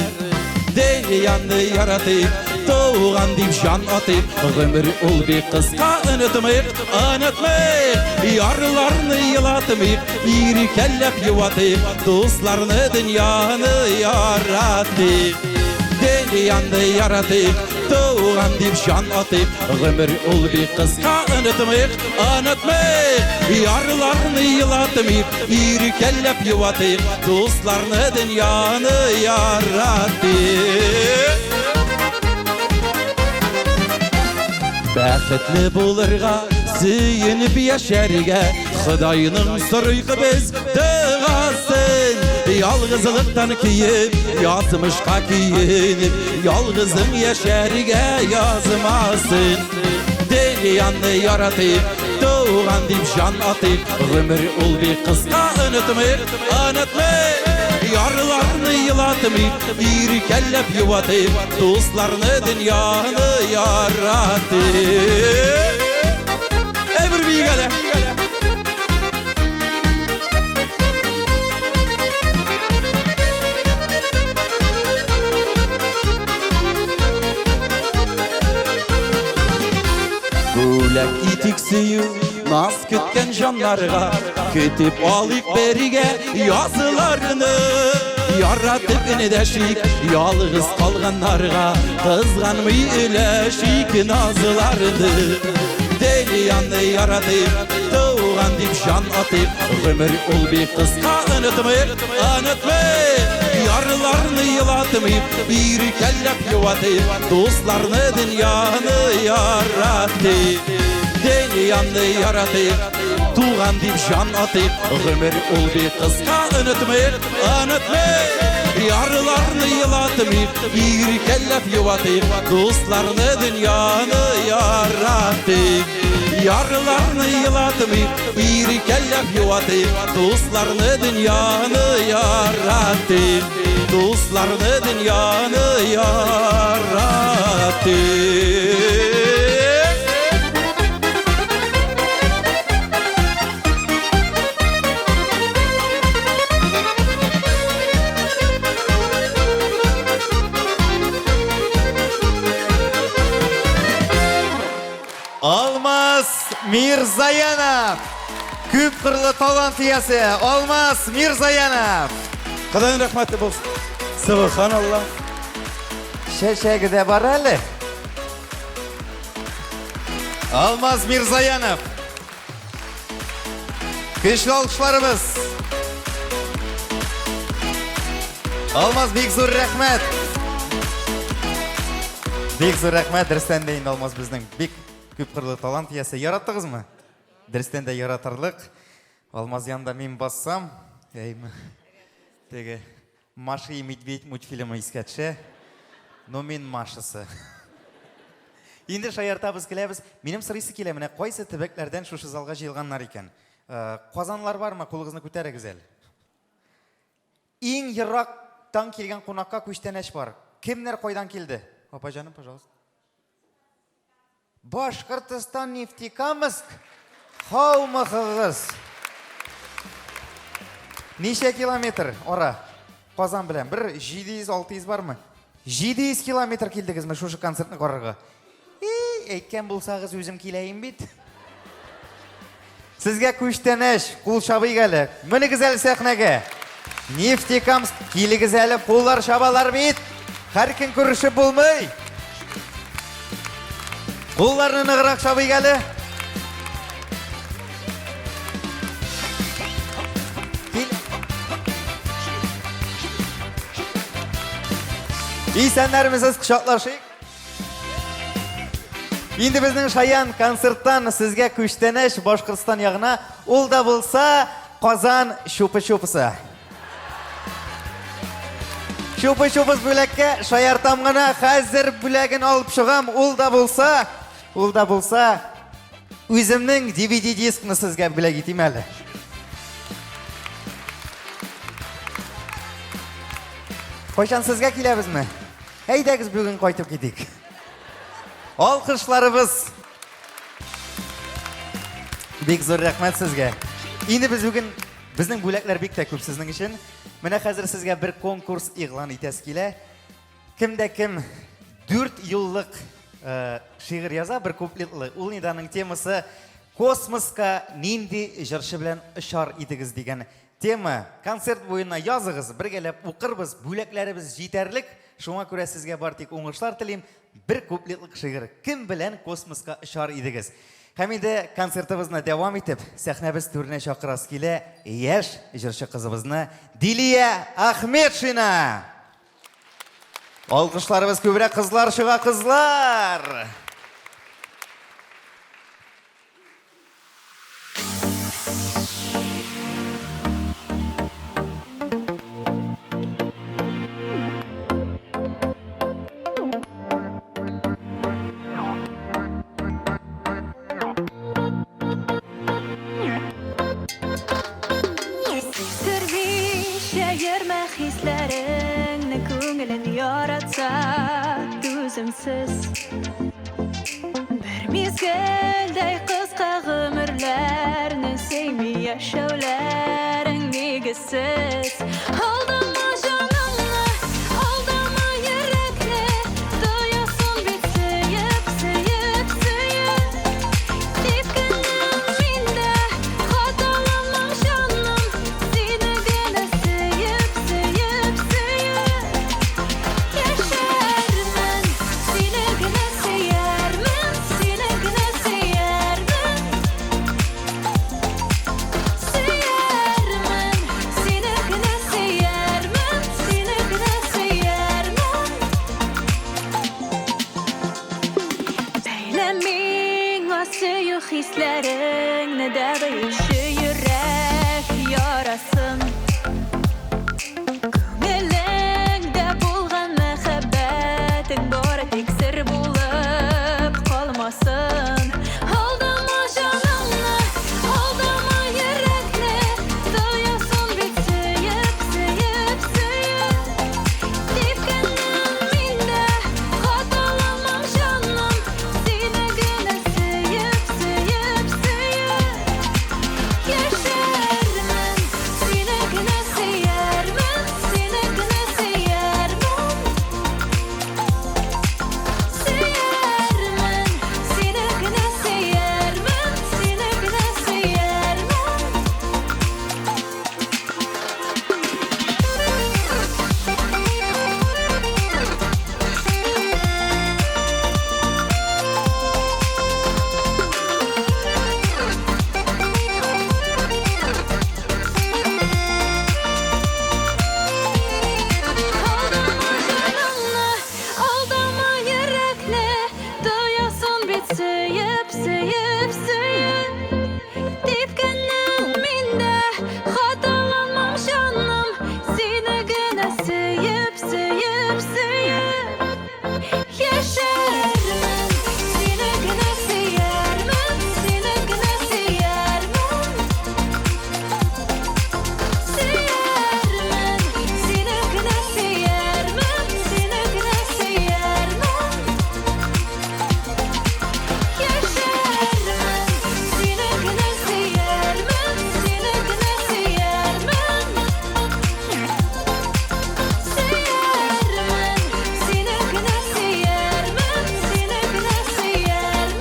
Дөньяны яратыйк, туган дип җан атыйк, гомер ул бик кыска, онытмыйк, онытмыйк. Ярларны елатмыйк, иркәләп юатыйк, дусларны, дөньяны яратыйк. Дөньяны яратыйк, туган дип җан атыйк, гомер ул бик кыска, онытмыйк, онытмыйк. Ярларны елатмыйк, иркәләп юатыйк, дусларны, дөньяны яратыйк. Бәхетле булырга, сөенеп яшәргә, Ходайның сорыйк без догасын. Ялгызлыктан көеп, язмышка көенеп, ялгызың яшәргә язмасын. Дөньяны яратыйк, туган дип җан атыйк, гомер ул бик кыска, онытмыйк, онытмыйк. Ярларны елатмыйк, иркәләп юатыйк, дусларны, дөньяны яратыйк. Әй, бер биик әле. Бүләк итик сөю, наз көткән җаннарга, көтеп алыйк бергә язларны. Яратып эндәшик ялгыз калганнарга, кызганмый өләшик назларны. Дөньяны яратыйк, туган дип җан атыйк, гомер ул бик кыска, онытмыйк, онытмыйк. Ярларны елатмыйк, иркәләп юатыйк, дусларны, дөньяны яратыйк. Дөньяны яратыйк, туган дип җан атыйк, гомер ул бик кыска, онытмыйк, онытмыйк. Ярларны елатмыйк, иркәләп юатыйк, дусларны, дөньяны яратыйк. Ярларны елатмыйк, иркәләп юатыйк, дусларны, дөньяны яратыйк. Дусларны, дөньяны яратыйк. Алмаз Мирзаянов! Күп кырлы талант иясе Алмаз Мирзаянов! Ходаның рәхмәте булсын. Субханалла. Чәчәге дә бар әле. Алмаз Мирзаянов. Көчле алкышларыбыз. Алмаз, бик зур рәхмәт. Бик зур рәхмәт. Дөрестән дә инде Алмаз безнең бик күп кырлы талант иясе. Яраттыгызмы? Дөрестән дә яратырлык. Алмаз янында мин бассам, әйме, теге Маша и Медведь мультфильмы искә төшә. Но мин Машасы. Инде шаяртабыз, көләбез. Минем сорыйсы килә, менә кайсы төбәкләрдән шушы залга җыелганнар икән? Казанлар бармы? Кулыгызны күтәрегез әле. Иң ерактан килгән кунакка күчтәнәч бар. Кемнәр кайдан килде? Апа җаным, пожалуйста. Башкортостан Нефтекамск һаумыһыгыз. Ничә километр ара Казан белән? Бер 700-600 бармы? 700 километр килдегезме шушы концертны карарга? И, әйткән булсагыз, үзем киләем бит. Сезгә күчтәнәч, кул чабыйк әле. Менегез әле сәхнәгә. Нефтекамск, килегез әле, куллар чабалар бит. Һәр көн күрешеп булмый. Кулларны ныграк чабыйк әле. Исәннәрмесез, кочаклашыйк. Инде безнең шаян концерттан сезгә күчтәнәч Башкортстан ягына, ул да булса Казан чупы-чупысы. Чупы-чупыс бүләккә шаяртам гына, хәзер бүләген алып чыгам, ул да булса, ул да булса үземнең DVD дискны сезгә бүләк итим әле. Кайчан сезгә киләбезме? Әйдәгез бүген кайтып китик. Алкышларыбыз. Бик зур рәхмәт сезгә. Инде без бүген безнең бүләкләр бик тә күп сезнең өчен. Менә хәзер сезгә бер конкурс игълан итәсе килә. Кем дә кем 4 юллык э, шигырь яза, бер куплетлы. Ул инде аның темасы космоска нинди җырчы белән очар идегез дигән тема. Концерт буена языгыз, бергәләп укырбыз, бүләкләребез җитәрлек. Шуңа күрә сезгә бар тик уңышлар телим. Бер куплетлык шигырь. Кем белән космоска очар идегез? Һәм инде концертыбызны дәвам итеп, сәхнәбез түренә чакырасы килә яшь җырчы кызыбызны Дилия Ахметшина. Алкышларыбыз күбрәк кызлар чыга, кызлар! Сиздермичә йөрмә хисләреңне, күңелен яратса түземсез. Бер мизгелдәй кыска гомерләрне сөйми яшәүләрең нигезсез. Алдама җаныңны, алдама йөрәкне, тоясың бит сөеп, сөеп, сөеп. Типкәнем мин дә, хаталанмам җаным, сине генә сөеп, сөеп, сөеп. Яшәрмен, сине генә сөярмен, сине генә сөярмен. Сөярмен, сине генә сөярмен, сине генә сөярмен. Бәйлә миңа сөю хисләреңне дә бөюче йөрәк ярасын. Күңелеңдә булган мәхәббәтең бары тик сер булып калмасын. Алдама җаныңны, алдама йөрәкне, тоясың бит сөеп, сөеп, сөеп. Типкәнем мин дә, хаталанмам җаным, сине генә сөеп, сөеп, сөеп. Яшәрмен, сине генә сөярмен, сине генә сөярмен. Сөярмен, сине генә сөярмен, сине генә сөярмен. Алдама җаныңны, алдама йөрәкне, тоясың бит сөеп, сөеп, сөеп. Типкәнем мин дә, хаталанмам җаным, сине генә сөеп, сөеп, сөеп. Яшәрмен, сине генә сөярмен, сине генә сөярмен. Сөярмен, сине генә сөярмен, сине генә сөярмен. Яшәрмен, сине генә сөярмен, сине генә сөярмен. Сөярмен, сине генә сөярмен, сине генә сөярмен.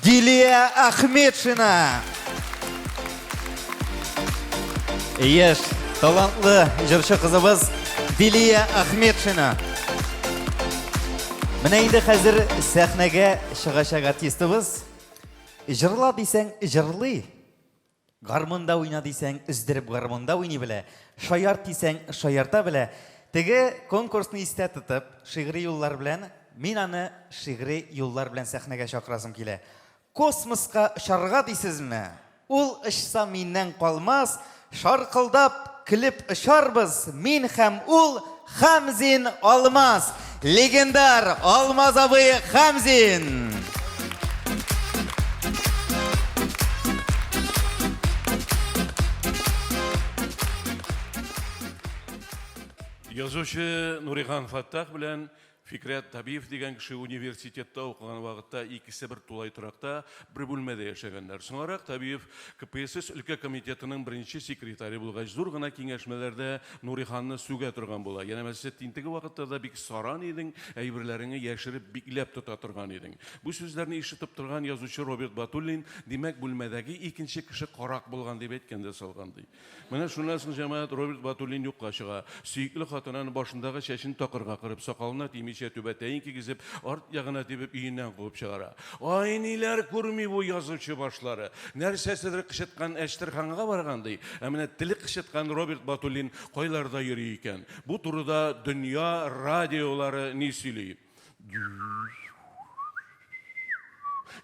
Дилия Ахметшина. Яшь, талантлы җырчы кызыбыз Дилия Ахметшина. Менә инде хәзер сәхнәгә чыгачак артистыбыз. Җырла дисәң, җырлый. Гармунда уйна дисәң, өздереп гармунда уйный белә, шаярт дисәң, шаярта белә. Теге конкурсны истә тотып, шигъри юллар белән, мин аны шигъри юллар белән сәхнәгә чакырасым килә. Космоска очарга дисезме? Ул очса миннән калмас, шаркылдап көлеп очарбыз, мин һәм ул Хамзин Алмаз! Легендар Алмаз абый Хамзин! Язучы Нурихан Фаттах белән Фикрәт Табиев дигән кеше университетта укыган вакытта икесе бер тулай торакта, бер бүлмәдә яшәгәннәр. Соңарак Табиев КПСС өлкә комитетының беренче секретаре булгач, зур гына киңәшмәләрдә Нуриханны сүгә торган була. Янәмәсе, син теге вакытта да бик саран идең, әйберләреңне яшереп, бикләп тота торган идең. Бу сүзләрне ишетеп торган язучы Роберт Батуллин, димәк, бүлмәдәге икенче кеше карак булган дип әйткән дә салган, ди. Менә шуннан соң, җәмәгать, Роберт Батуллин юкка чыга. Сөекле хатыны аны башындагы чәчен такырга кырып, сакалына тимичә түбәтәен кигезеп, арт ягына тибеп, өеннән куып чыгара. Ай, ниләр күрми бу язучы башлары! Нәрсәседер кычыткан Әчтерханга барган, ди. Ә менә теле кычыткан Роберт Батуллин кайларда йөри икән? Бу турыда дөнья радиолары ни сөйли?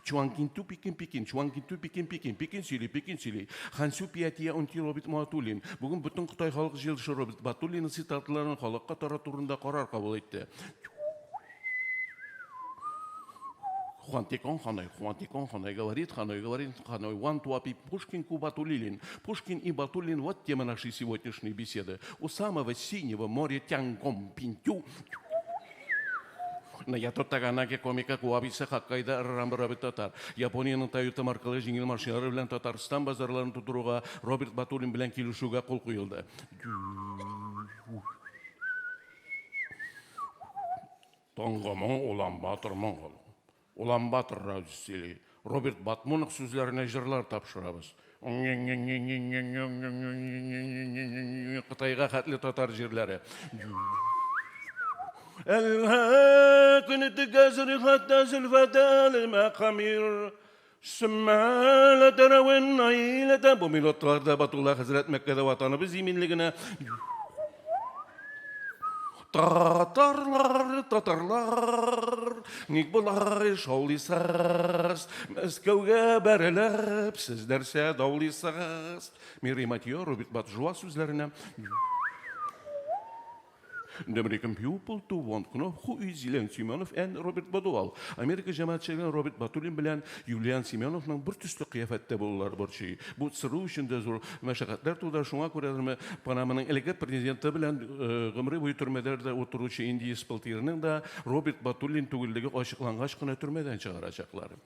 Чуанкинту Пекин Пекин, Чуанкинту Пекин Пекин, Пекин сөйли, Пекин сөйли. Хансю Пиатия Унти Роберт Матуллин. Бүген бөтен Кытай халык җыелышы Роберт Батуллинның цитаталарын халыкка тарату турында карар кабул итте. Хуан Текон Ханой, Хуан Текон Ханой, говорит Ханой, говорит Ханой, Ван Туапи Пушкин ку Батулилин. Пушкин и Батуллин, вот тема нашей сегодняшней беседы. У самого синего моря Тянгом Пинтю. Нагато Таганаки комика Куабиса Хоккайдо Рамбрабит татар. Япониянең Toyota маркалы җиңел машиналары белән Татарстан базарларын тутыруга Роберт Батуллин белән килешүгә кул куелды. Тонгомон Улан-Батор монгол. Улан-Батор радиосы сөйли. Роберт Батмунов сүзләренә җырлар тапшырабыз. Кытайга хәтле татар җирләре. Бу минутларда Батулла хәзрәт Мәккәдә ватаныбыз иминлегенә Татарлар, татарлар, ник болай шаулыйсыз? Мәскәүгә бәрелеп, сез нәрсә даулыйсыз? Мири Матьё, Роберт Батжуа сүзләренә. The American people to want know who is Юлиан Семенов and Роберт Бадуал. Америка җәмәгатьчелеген Роберт Батуллин белән Юлиан Семеновның бер төсле кыяфәттә булулары борчый. Бу ЦРУ өчен дә зур мәшәкатьләр тудыра, шуңа күрәдерме, Панаманың элекке президенты белән гомере буе төрмәләрдә утыручы индиец Палтирның да Роберт Батуллин түгеллеге ачыклангач кына төрмәдән чыгарачаклар.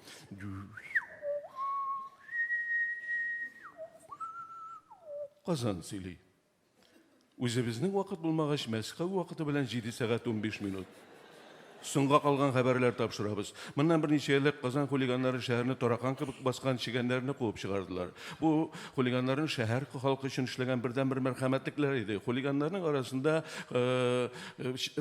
Казан сөйли. Үзебезнең вакыт булмагач, Мәскәү вакыты белән 7 сәгать 15 минут. Соңга калган хәбәрләр тапшырабыз. Моннан берничә ел элек Казан хулиганнары шәһәрне таракан кебек баскан чегәннәрне куып чыгардылар. Бу хулиганнарның шәһәр халкы өчен эшләгән бердәнбер мәрхәмәтлекләре иде. Хулиганнарның арасында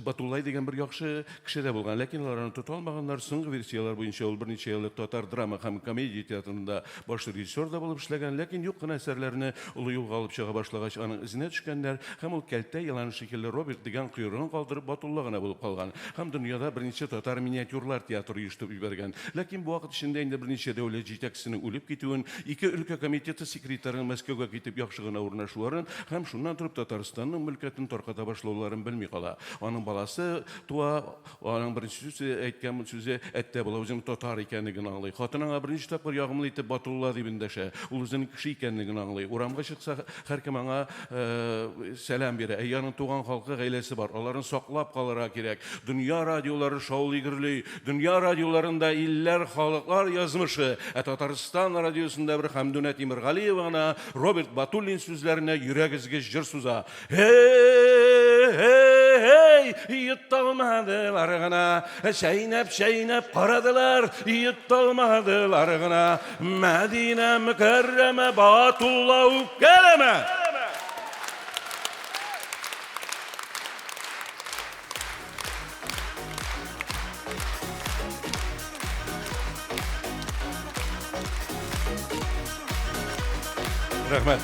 Батуллай дигән бер яхшы кеше дә булган, ләкин алар аны тота алмаганнар. Соңгы версияләр буенча ул берничә ел элек татар драма һәм комедия театрында Баш режиссер да булып эшләгән, ләкин юк кына әсәрләрне олы юлга алып чыга башлагач, аның эзенә төшкәннәр һәм ул кәлтә елан шикелле Роберт дигән койрыгын калдырып Батулла гына булып калган һәм дөньяда берничә татар миниатюрлар театры оештырып җибәргән. Ләкин бу вакыт эчендә инде берничә дәүләт җитәкчесенең үлеп китүен, ике өлкә комитеты секретарының Мәскәүгә китеп яхшы гына урнашуларын һәм шуннан торып Татарстанның мөлкәтен тарката башлауларын белми кала. Аның баласы туа, Аның беренче сүзе, әйткән сүзе, әттә була, үзенең татар икәнлеген аңлый. Хатын аңа берничә тапкыр ягымлы итеп Батулла дип эндәшә. Ул үзенең кеше икәнлеген аңлый. Урамга чыкса, һәркем аңа сәлам бирә. Әйе, аның туган халкы, гаиләсе бар. Аларны саклап калырга кирәк. Дөнья радиолары шаулый-гөрли. Дөнья радиоларында илләр, халыклар язмышы. Ә Татарстан радиосында бер Хәмдүнә Тимергалиева гына Роберт Батуллин сүзләренә йөрәк өзгеч җыр суза. Эй, йоталмадылар гына, чәйнәп-чәйнәп карадылар, йоталмадылар гына. Мәдинә мөкәррәмә Батулла үпкәләмә. Рәхмәт.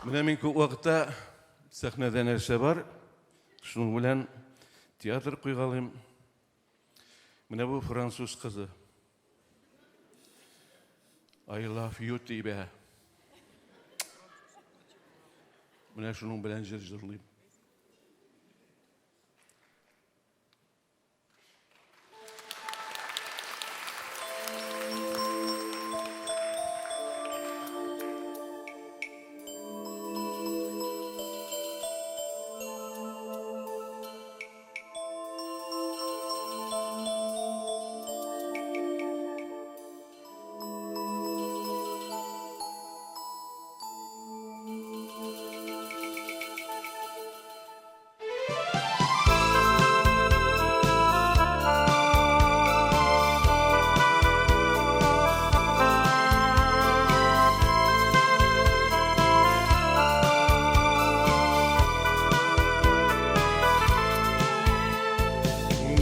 Менә мин күп вакытта сәхнәдә нәрсә бар, шуның белән театр куйгалыйм. Менә бу француз кызы. I love you дибә. Менә шуның белән җыр җырлыйм.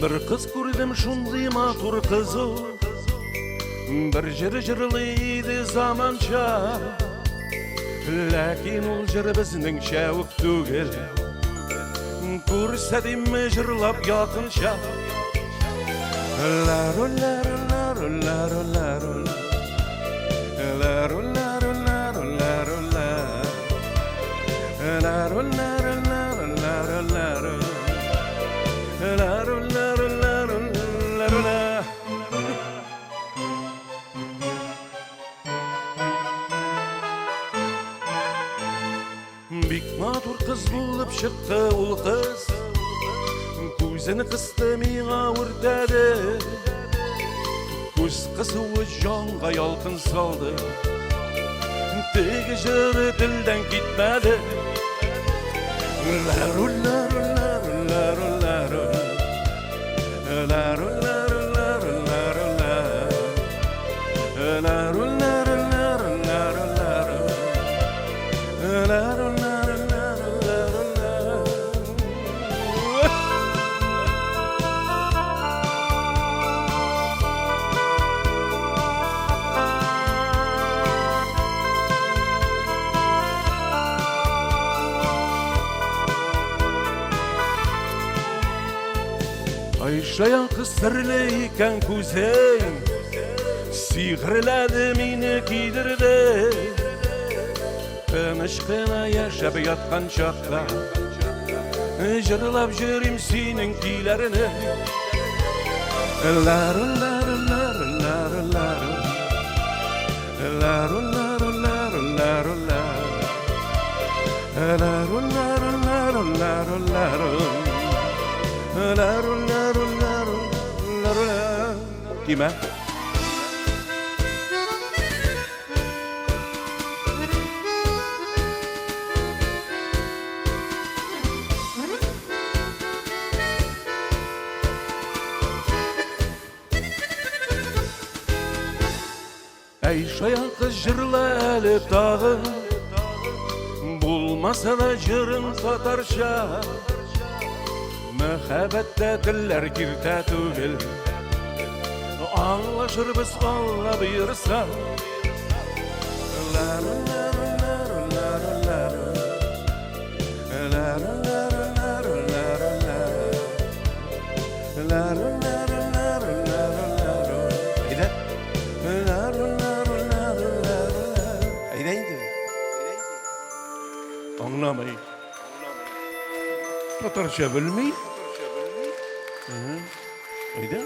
Бер кыз күрдем шундый матур кыз ул. Бер җыр җырлый иде заманча. Ләкин ул җыр безнеңчә үк түгел. Күрсәтимме җырлап якынча. Лару, лару, лару, лару, лару. Лару, лару, лару, лару, ла. Лару, лару, лару, лару, лару. Лару, лару, лару, лару, ла. Бик матур кыз булып чыкты ул кыз. Күзен кысты миңа үртәде. Күз кысуы җанга ялкын салды. Теге җыры телдән китмәде. Лару, лару, лару, лару, лару. Лару, лару, лару, лару, ла. Лару, лару, лару, лару, лару. Лару, лару, лару, лару, лару. Ай, шаян кыз серле икән күзең, Сихерләде мине кидерде. Тыныч кына яшәп яткан чакта, Җырлап йөрим синең көйләрне. Лару, лару, лару, лару, лару. Лару, лару, лару, лару, лару. Лару, лару, лару, лару, лару. Лару, лару, лару, лару, ла. Тимә. Әй, шаян кыз җырла әле тагын, Булмаса да җырың татарча. Мәхәббәттә телләр киртә түгел, Аңлашырбыз Алла боерса. Лару, лару, лару, лару, лару. Лару, лару, лару, лару, лару. Лару, лару, лару, лару, лару. Әйдә. Лару, лару, лару, лару, лару. Әйдә инде. Аңламый. Татарча белми. Әйдә.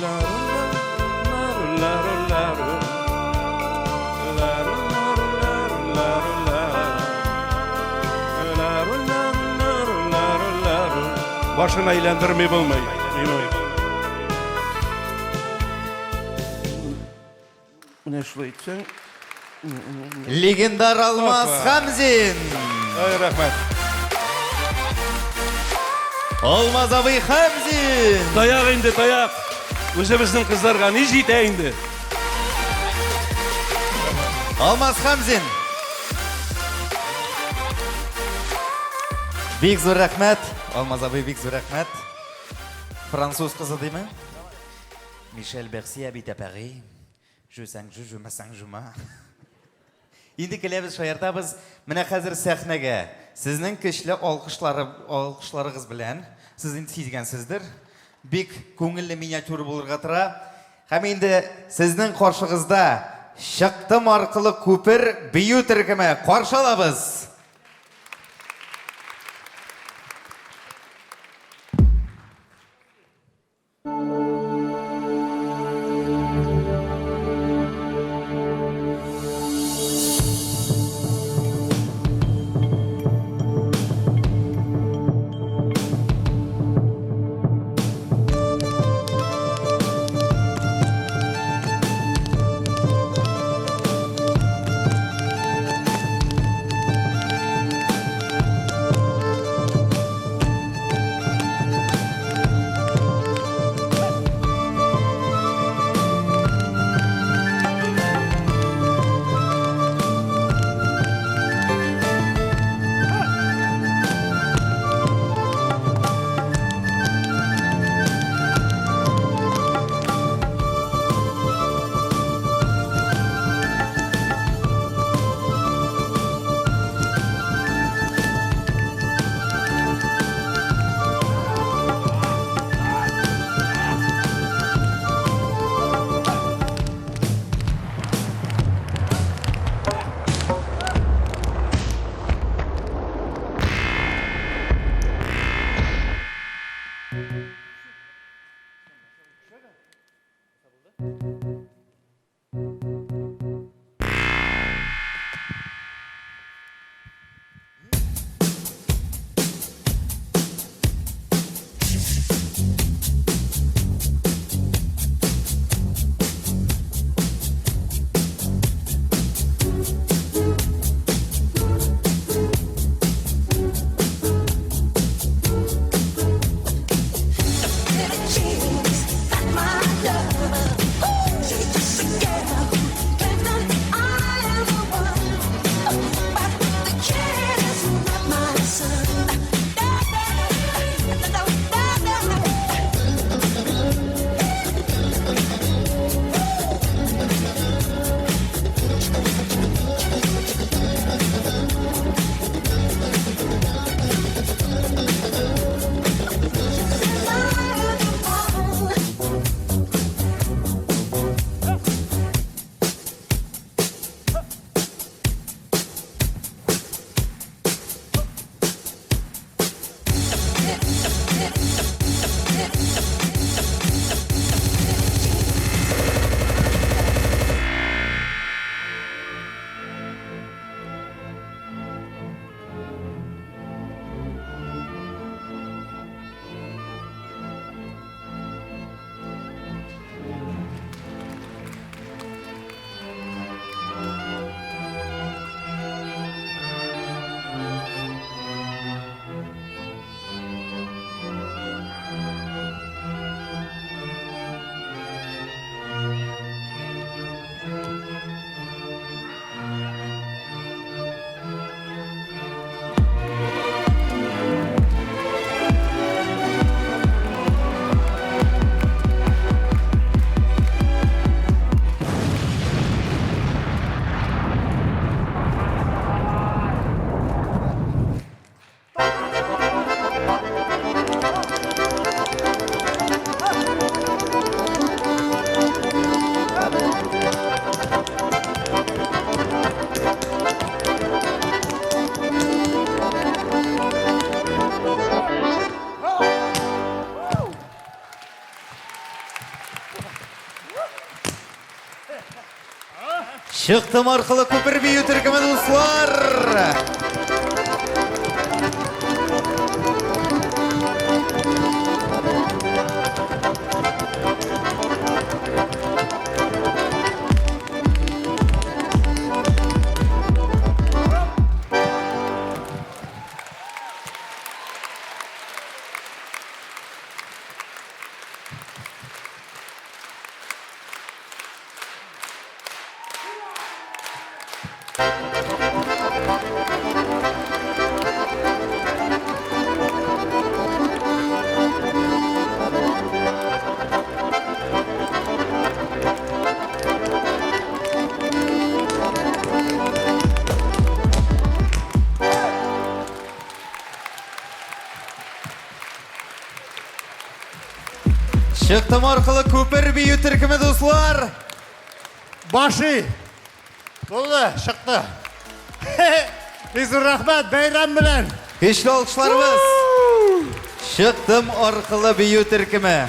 Лару, лару, лару, лару. Лару, лару, лару, лару, лару. Лару, лару, лару, лару, лару. Башын әйләндерми булмый. Булмый. Менә шулай итсәң. Легендар Алмаз Опа. Хамзин. Ай, рәхмәт. Алмаз абый Хамзин. Таяк инде, таяк. Үзебезнең кызларга ни җитә инде? Алмаз Хамзин. Бик зур рәхмәт. Алмаз абый, бик зур рәхмәт. Француз кызы димме? Мишель Берси habite à Paris. Je cinq je je ma cinq je ma. Инде көләбез, шаяртабыз. Менә хәзер сәхнәгә сезнең көчле алкышлары, алкышларыгыз белән, сез инде сизгәнсездер, бик күңелле миниатюра булырга тора. Һәм инде сезнең каршыгызда Чыктым аркылы күпер бию төркеме каршы алабыз. Чыктым аркылы күпер бию төркеме дуслар! Чыктым аркылы күпер бию төркеме, дуслар. Баши. Булды, чыкты. Бик зур рәхмәт, бәйрәм белән. Көчле алкышларыбыз. Чыктым аркылы бию төркеме.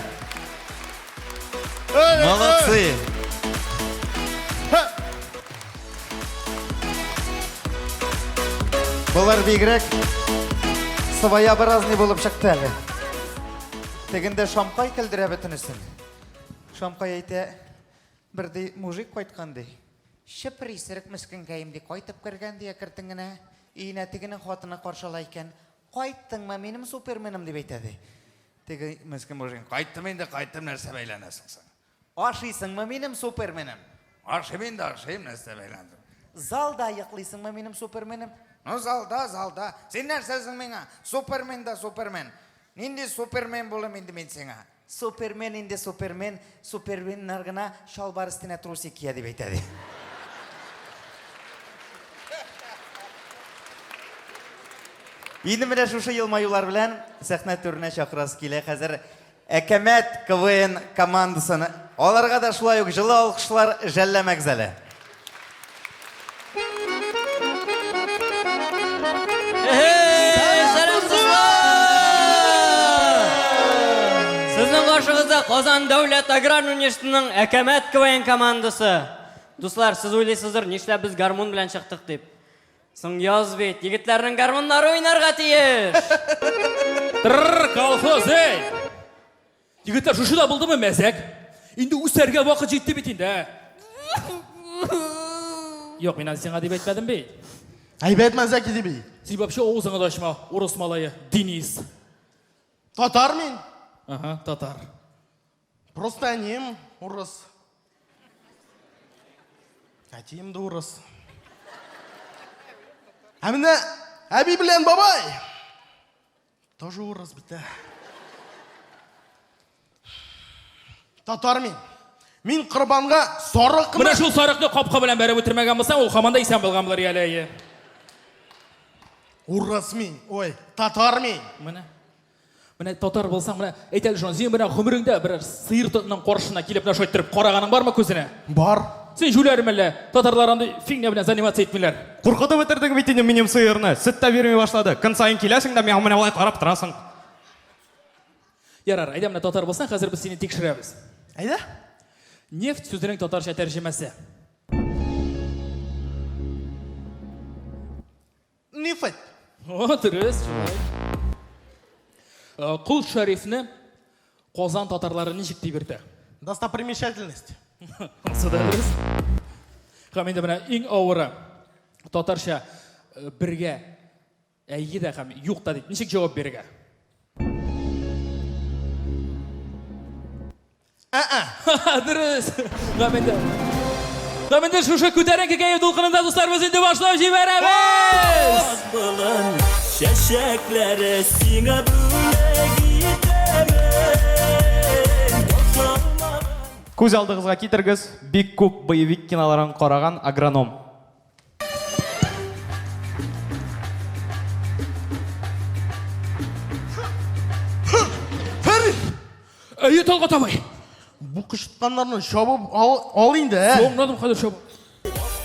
Молодцы. Болар бигрәк своеобразный булып чыкты әле. Тегендә Шамкай көлдерә бөтенесен. Шамкай әйтә, бер ди мужик кайткан ди. Чыпыр исерек мескенкәем ди, кайтып кергән ди әкертен генә. Өенә тегенең хатыны каршыла икән. Кайттыңмы, минем суперменым дип әйтә ди. Теге мескен мужик, кайттым инде, кайттым, нәрсә бәйләнәсең соң? Ашыйсыңмы, минем суперменым? Ашыйм инде, ашыйм, нәрсә бәйләндең? Залда йоклыйсыңмы, минем суперменым? Ну, залда, залда. Син нәрсәсең миңа? Супермен да супермен. Нинди супермен булым инде мин сиңа? Супермен инде супермен, суперменнар гына чалбар өстенә трусик кия дип әйтә ди. Инде менә шушы елмаюлар белән сәхнә түренә чакырасы килә хәзер Әкәмәт КВН командасын. Аларга да шулай ук җылы алкышлар жәлләмәгез әле. Сезнең каршыгызда Казан дәүләт аграр университетының Әкәмәт КВН командасы. Дуслар, сез уйлыйсыздыр, нишләп без гармун белән чыктык дип. Соң яз бит, егетләрнең гармуннары уйнарга тиеш. Тррр, колхоз, эй! Егетләр, шушы да булдымы мәзәк? Инде үсәргә вакыт җитте бит инде, ә? Юк, мин аны сиңа дип әйтмәдем бит. Әйбәт мәзәк иде бит. Син вообще авызыңны да ачма, урыс малае, Денис. Татар мин. Ага, татар. Просто әнием урыс. Әтием дә урыс. Ә менә әби белән бабай тоже урыс бит, ә. Татар мин. Мин корбанга сарык Менә шул сарыкны капка белән бәреп үтермәгән булсаң, ул һаман да исән булган булыр әле, әйе. Урыс мин. Ой, татар мин. Менә. Менә татар булсаң, менә әйт әле шуны, син менә гомереңдә берәр сыер тотының каршына килеп менә шулай иттереп караганың бармы күзенә? Бар. Син җүләрме әллә? Татарлар андый фигня белән заниматься итмиләр. Куркытып бетердең бит инде минем сыерны. Сөт тә бирми башлады. Көн саен киләсең дә миңа менә болай карап торасың. Ярар, әйдә менә татар булсаң, хәзер без сине тикшерәбез. Әйдә. Нефть сүзенең татарча тәрҗемәсе. Нефть. О, дөрес, шулай. Э, Кол Шәрифне Казан татарлары ничек дип йөртә? Достопримечательность. Анысы да дөрес. Һәм инде менә иң авыры татарча э, бергә әйе дә һәм юк та дип ничек җавап бирергә? Ә-ә. Дөрес. Һәм инде Һәм инде шушы күтәренке кәеф дулкынында дуслар без инде башлап җибәрәбез. Болын чәчәкләре сиңа бүләк итәмен. Күз алдыгызга китерегез, бик күп боевик киноларын караган агроном. Фәрит! Әйе, Талгат абый. Бу кычытканнарны чабып ал, ал инде, ә? Соңладым хәзер чабып.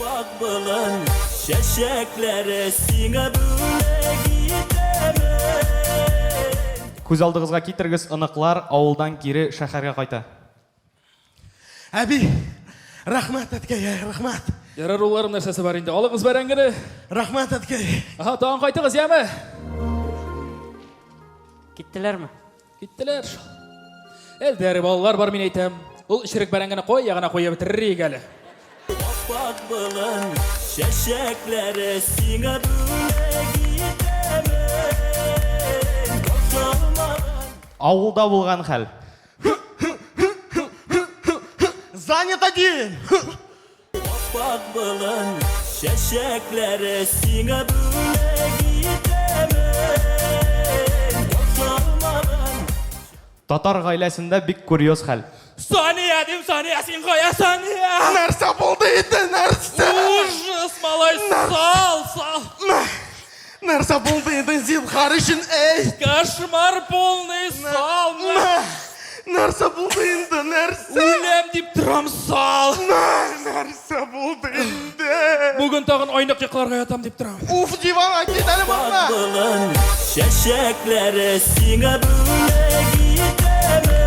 Ак болын чәчәкләре сиңа бүләк итәмен. Күз алдыгызга китерегез, оныклар авылдан кире шәһәргә кайта. Әби, рәхмәт, әткәй, рәхмәт. Ярар, улларым, нәрсәсе бар инде? Алыгыз бәрәңгене. Рәхмәт, әткәй. Аһа, тагын кайтыгыз, яме? Киттеләрме? Киттеләр шул. Әлдәре балалар бар, мин әйтәм. Ул черек бәрәңгене кая гына куеп бетерер әле. Ак болын чәчәкләре сиңа бүләк итәмен. Авылда булган хәл. Занят один! Ак болын чәчәкләре сиңа бүләк итәмен. Татар гаиләсендә бик курьез хәл. Сания дим, Сания, син кая, Сания? Нәрсә булды инде, нәрсә? Ужас, малай, сал, сал. Нәрсә булды инде, зинһар өчен, әйт! Кошмар полный, сал. Мә! Нәрсә булды инде, нәрсә? Үләм дип торам, сал! Нәрсә булды инде? Бүген тагын айнык йокларга ятам дип торам. Уф, дивана, кит әле моннан! Болын чәчәкләре сиңа бүләк итәмен.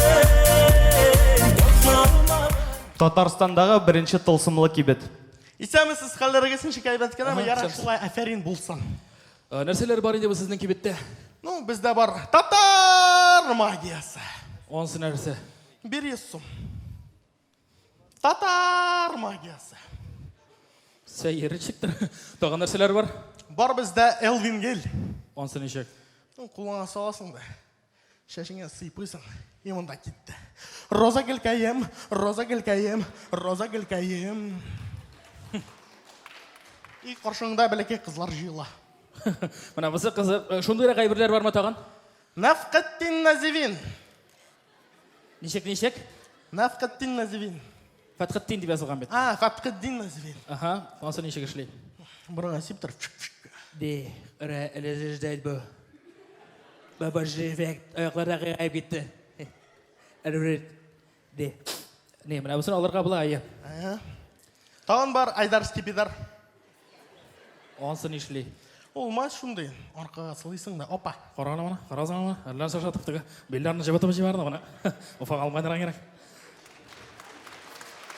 Татарстандагы беренче тылсымлы кибет. Исәнмесез, хәлләрегез ничек, әйбәт кенәме? Ага, Ярар, исәнмесез. шулай, афәрин булсын. Э, Нәрсәләр бар инде бу сезнең кибеттә? Ну, бездә бар татар магиясе. Ансы нәрсә? 100 сум. Татар магиясе. Сәер ничектер. Тагын нәрсәләр бар? Бар бездә Элвин гель. Ансы ничек? Ну, кулыңа саласың да, чәчеңә сыйпыйсың, и монда китте. Роза гөлкәем, роза гөлкәем, роза гөлкәем. И каршыңда бәләкәй кызлар җыела. Менә бусы кызык. Э, Шундыйрак әйберләр бармы тагын? Нәфкаттин Називин. Ничек, ничек? Нәфкаттин Називин. Фәтхетдин дип язылган бит. А, Фәтхетдин Називин. Аһа, ансы ничек эшли? Борынга сиптер. Ди, ре, элеждәйт бу. Баба живек, аяклары кыйгаеп китте. Әрврит. Ди. Не, менә бусын алырга була, әйе. Ага. Тагын бар Айдар Скипидар. Ансы нишли? Ул мазь шундый, аркага сылыйсың да, опа. Кара аны моны, карасың моны. Әллә нәрсә ашатып теге. Билләрне җебетеп җибәрде моны. Уфага алмайдырга кирәк.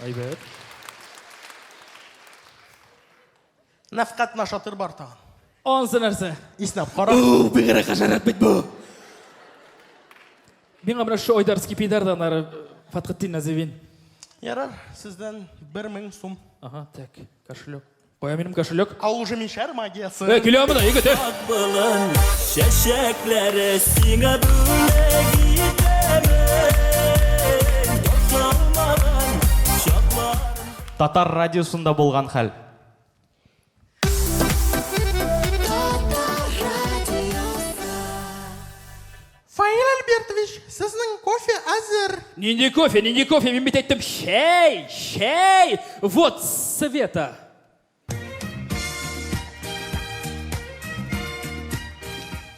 Әйбәт. Нәфкать нашатыр бар тагын. Ансы нәрсә? Иснәп кара. У, бигрәк хәшәрәт бит бу. Миңа менә шу Айдар Скипидардан ары Фәтхетдин Називин. Ярар, сездән 1000 сум. Ага, так, кошелек. Кая минем кошелек? А ул уже мишәр магиясе. Э, килә монда, егет, э. Болын чәчәкләре сиңа бүләк итәмен. Ясалмаган чакларым. Татар радиосында булган хәл. Фаил Альбертович, сезнең кофе әзер. Нинди кофе, нинди кофе, мин бит әйттем, чәй, чәй. Вот, Света.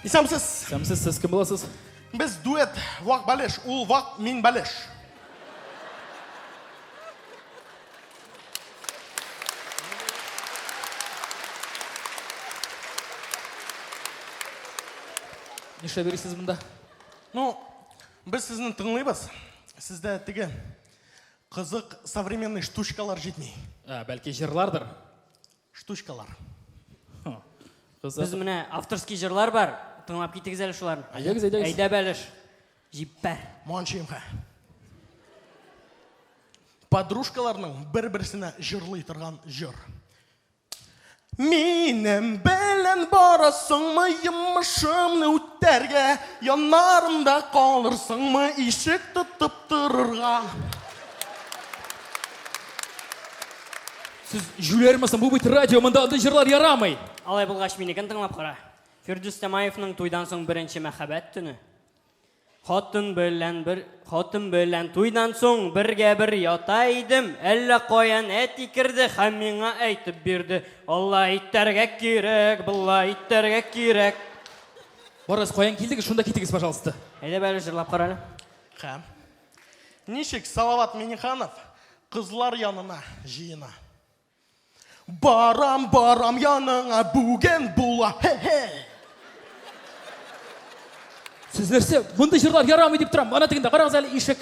Исәнмесез. Исәнмесез, сез кем буласыз? Без дуэт, вак бәлеш, ул вак, мин бәлеш. Нишләп йөрисез монда? Ну, без сезне тыңлыйбыз. Сездә теге кызык современный штучкалар җитми. Ә, бәлки җырлардыр? Штучкалар. Кызык. Без менә авторский җырлар бар. Тыңлап китегез әле шуларны. Әйдәгез, әйдәгез. Әйдә бәлеш. Җиббәр. Мончим хә. Подружкаларның бер-берсенә җырлый торган җыр. Минем белән барасыңмы йомышымны үтәргә, яннарымда калырсыңмы ишек тотып торырга. Сез җүләрмесең, бу бит радио, монда андый җырлар ярамый. Алай булгач, минекен тыңлап кара. Фирдүс Тямаевның туйдан соң беренче мәхәббәт төне. Хатын белән бер хатын белән туйдан соң бергә бер ята идем. Әллә каян әти керде һәм миңа әйтеп бирде. Алла итәргә кирәк, болай итәргә кирәк. Барыгыз, каян килдегез, шунда китегез, пожалуйста. Әйдә бәле җырлап кара әле. Хәм. Ничек Салават Миниханов кызлар янына җыена? Барам, барам яныңа бүген була. Хе-хе. Сез нәрсә, мондый җырлар ярамый дип торам. Ана тегендә карагыз әле ишек.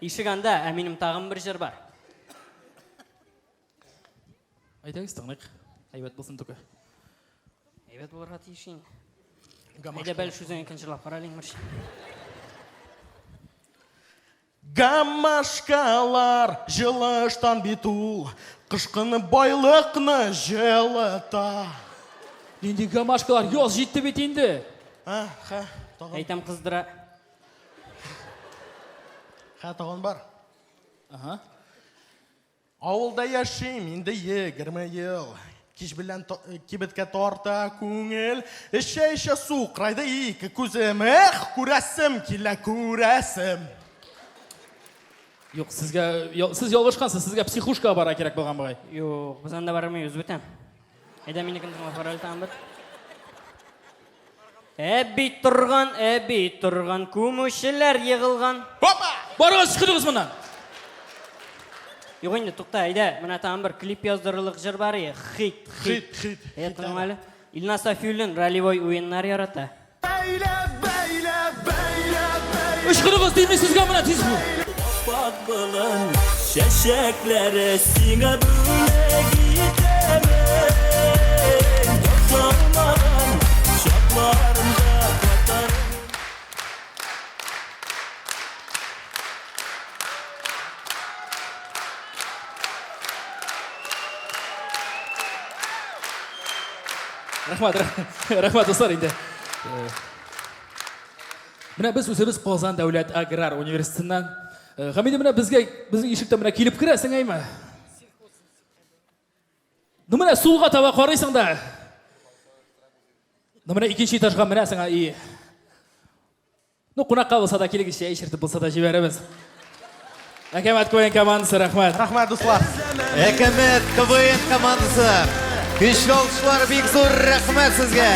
Ишек анда, ә минем тагын бер җыр бар. Әйдәгез тыңлыйк. Әйбәт булсын түгел. Әйбәт булырга тиеш инде. Әйдә бәлеш үзеңнекен җырлап кара әле, Иңмерче. Гамашкалар җылыштан бит ул, кышкыны байлыкны җылыта. Нинди гамашкалар, яз җитте бит инде. А, ха, тагын. Әйтәм кыздыра. Ха, тагын бар. Ага. Авылда яшим инде 20 ел. Кич белән кибеткә тарта күңел. Эчә-эчә сукырайды ике күзем. Эх, күрәсем килә, күрәсем. Юк, сезгә, сез ялгышкансыз, сезгә психушкага барырга кирәк булган бугай. Юк, без анда бармыйбыз бүтән. Әйдә минекен тыңлап кара әле тагын бер. Әби торган, әби торган, күмүчеләр егылган. Опа! Барыгыз, чыгыгыз моннан. Юк инде, тукта, әйдә, менә тагын бер клип яздырырлык җыр бар ие. Хит, хит. Хит, хит. Әйдә, тыңла әле. Илназ Сафиуллин ролевой уеннар ярата. Ычкыныгыз дими сезгә менә тиз бул. Ак болын чәчәкләре сиңа бүләк итәмен. Ясалмаган чакларымда кайтарым. Рәхмәт, рәхмәт, дуслар, инде. Менә без үзебез Казан дәүләт аграр университетыннан. Һәм инде менә безгә безнең ишектән менә килеп керәсең, әйме? Ну менә сулга таба карыйсың да. Ну менә икенче этажга менәсең, и. Ну кунакка булса да килегез, чәй эчертеп булса да җибәрәбез. Әкәмәт КВН командасы, рәхмәт. Рәхмәт, дуслар. Әкәмәт КВН командасы. Көчле алкышлар, бик зур рәхмәт сезгә.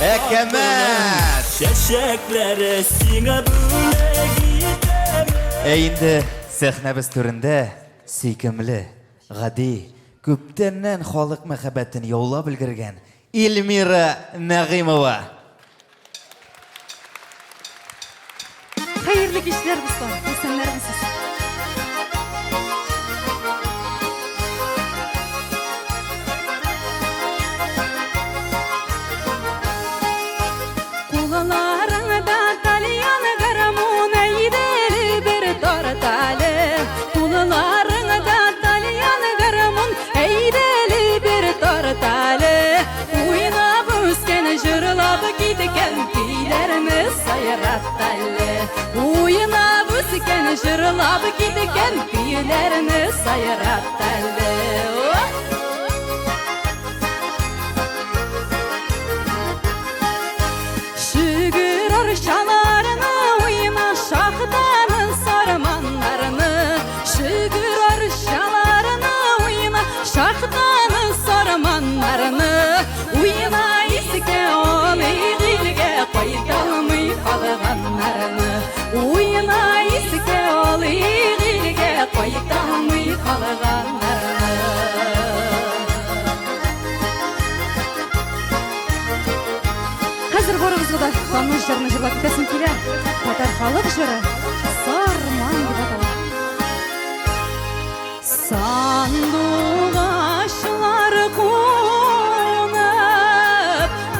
Әкәмәт! Чәчәкләре сиңа бүләк итәмен. Ә инде сәхнәбез түрендә сөйкемле, гади, күптәннән халык мәхәббәтен яулап өлгергән Эльмира Нәгыймова. Хәерле кичләр, дуслар. Исәннәрмесез? Кулларыңда тальян гармун, әйдәле бер тартале. Кулларыңда тальян гармун, әйдәле бер тартале. Уйнап үскән, җырлап киткән көйләрне сайрат әле. Уйнап үскән, җырлап киткән көйләрне сайрат әле. Шөгер арчаларны уйна, шахтаны, сарманнарны. Шөгер арчаларны уйна, шахтаны, сарманнарны. Уйна искә алыйк илгә кайталмый калганнарны. Уйна искә алыйк илгә кайталмый калганнарны. Хәзер барыгызга да таныш җырны җырлап китәсем килә. Татар халык җыры Сарман дип атала. Сандугачлар кунып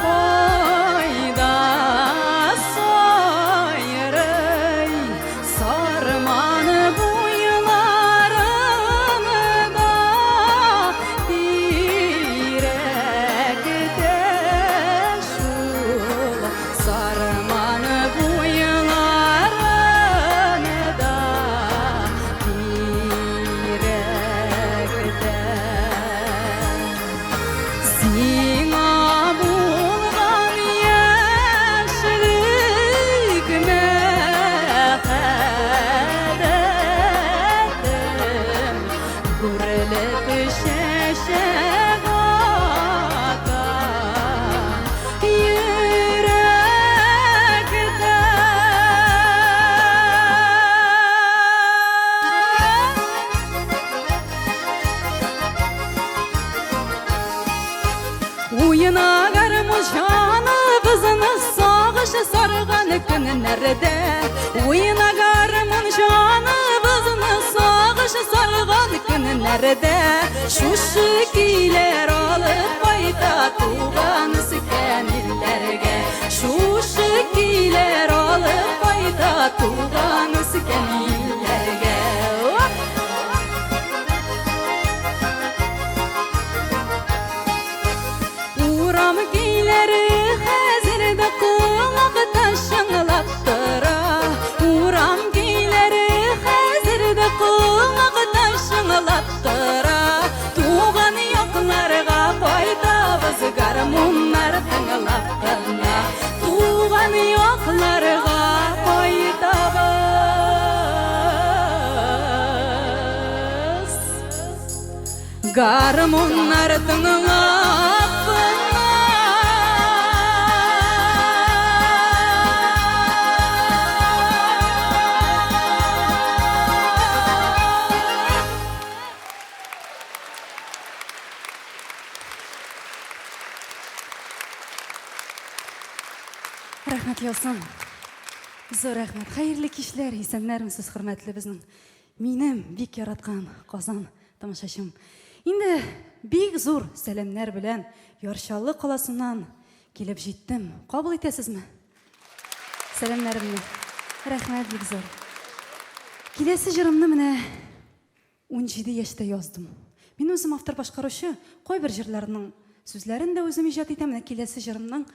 кайда сайрый, Сарман буйларында тирәктә шул, Сарман буйларында тирәктә. Сиңа булган яшьлек мәхәббәтем үрелеп чәчәк ата йөрәктә. Уйна гармун җаныбызны сагыш сарган көннәрдә. Уйна гармун җаныбызны сагыш сарган көннәрдә. Шушы көйләр алып кайта туган үскән илләргә. Шушы көйләр алып кайта туган үскән илләргә. Урам көйләре хәзер дә колакта чыңлап тора. Урам көйләре хәзер дә колакта чыңлап тора. Туган якларга кайтабыз гармуннар тыңлап кына. Туган якларга кайтабыз. Гармуннар тыңлап кына. Рәхмәт яусын. Зур рәхмәт. Хәерле кичләр, исәннәрмесез, хөрмәтле безнең. Минем бик яраткан Казан тамашачым. Инде бик зур сәламнәр белән Яр Чаллы каласыннан килеп җиттем. Кабул итәсезме? Сәламнәремне. Рәхмәт бик зур. Киләсе җырымны менә 17 яшьтә яздым. Мин үзем автор-башкаручы, кайбер җырларның сүзләрен дә үзем иҗат итәм, менә киләсе җырымның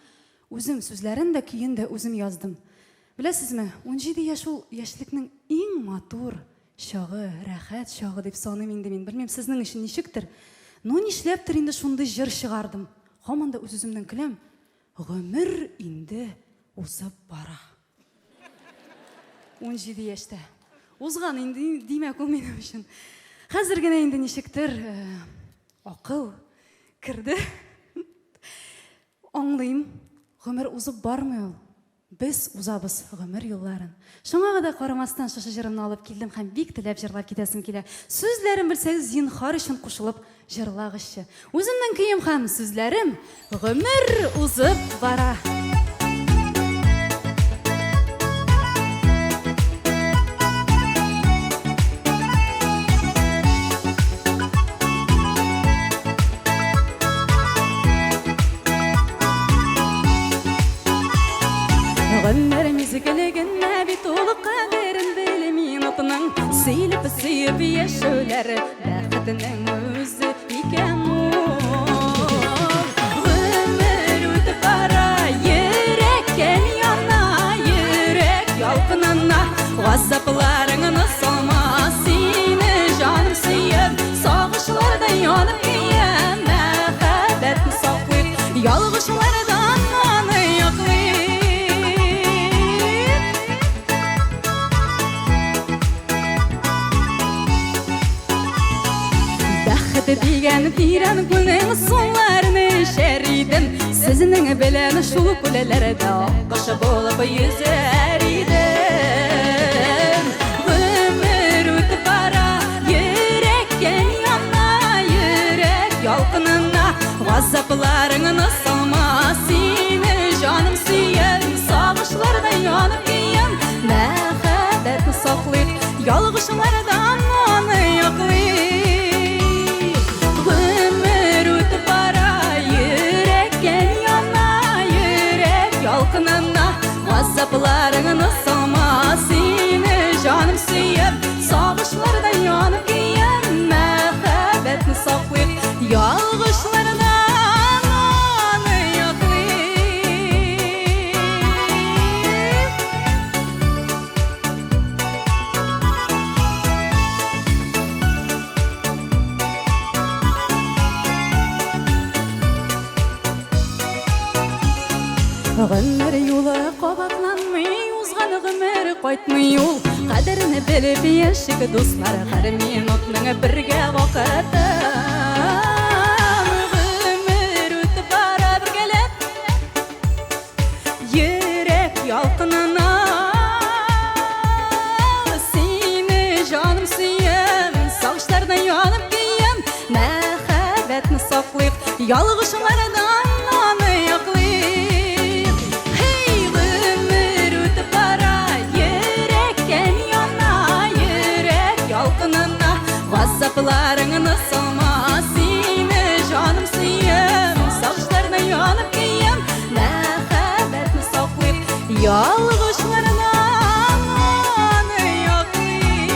үзем сүзләрен дә, көен дә үзем яздым. Беләсезме, 17 яшь ул яшьлекнең иң матур чагы, рәхәт чагы дип саныйм инде мин. Белмим, сезнең өчен ничектер. Ну, нишләптер инде шундый җыр чыгардым. Һаман да үз-үземнән көләм. Гомер инде узып бара. 17 яшьтә. Узган инде, димәк, ул минем өчен. Хәзер генә инде ничектер э, акыл керде. Аңлыйм, гомер узып бармый ул. Без узабыз гомер юлларын. Шуңа да карамастан шушы җырымны алып килдем һәм бик теләп җырлап китәсем килә. Сүзләрен белсәгез, зинһар өчен кушылып җырлагызчы. Үземнең көем һәм сүзләрем Гомер узып бара. Гомер мизгеле генә бит ул кадерен белми минутның сөйләп сөеп яшәүләре Бәхетнең үзе икән ул. Гомер үтеп бара, йөрәккән яна, йөрәк ялкынына. Газапларыңны салма, сине җаным сөеп, сагышларда янып көям, мәхәббәтне саклыйк, ялгышлардан аны яклыйк. Бәхет дигән тирән күлнең суларын эчәр идем, Сезнең белән шул күлләрдә аккош булып йөзәр идем. Гомер үтеп бара, йөрәккә яна, йөрәк ялкынына, Газапларыңны салма, сине җаным сөям, Сагышларда янып көям, мәхәббәтне саклыйк, ялгышлардан аны яклыйк. Гомер үтеп бара, йөрәккә яна, йөрәк ялкынына, Газапларыңны салма, сине җаным сөям, сагышларда янып көям, мәхәббәтне саклыйк, ялгышлардан аны яклыйк. Гомер юлы кабатланмый, узган гомер кайтмый ул. Кадерне белеп яшик, дуслар, һәр минутның бергә вакытын. Гомер үтеп бара бергәләп, йөрәк ялкынына. Сине җаным сөям, сагышларда янып көям, мәхәббәтне саклыйк, ялгышлардан аны яклыйк. Һей, гомер үтеп бара, йөрәккә яна, йөрәк ялкынына, газапларыңны салма, сине җаным сөям, сагышларда янып көям, мәхәббәтне саклыйк, ялгышлардан аны яклыйк.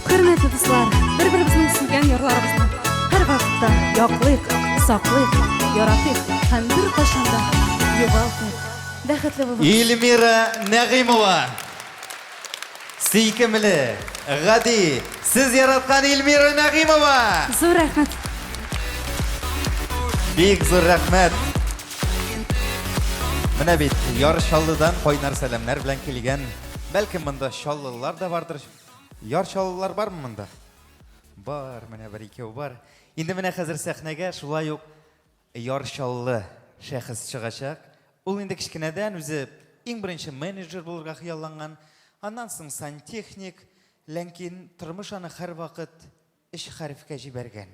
Хөрмәтле дуслар, бер-беребезнең сөйгән ярларыбызны һәрвакытта яклыйк, саклыйк, яратыйк һәм беркайчан да югалтмыйк. Бәхетле булыгыз. Эльмира Нәгыймова. Сөйкемле, гади, сез яраткан Эльмира Нәгыймова. Зур рәхмәт. Бик зур рәхмәт. Менә бит Яр Чаллыдан кайнар сәламнәр белән килгән. Бәлкем монда чаллылар да бардыр. Яр Чаллылар бармы монда? Бар, менә бер икәү бар. Инде менә хәзер сәхнәгә шулай ук Яр Чаллы шәхес чыгачак. Ул инде кечкенәдән үзе иң беренче менеджер булырга хыялланган. Аннан соң сантехник, ләкин тормыш аны һәрвакыт өч хәрефкә җибәргән.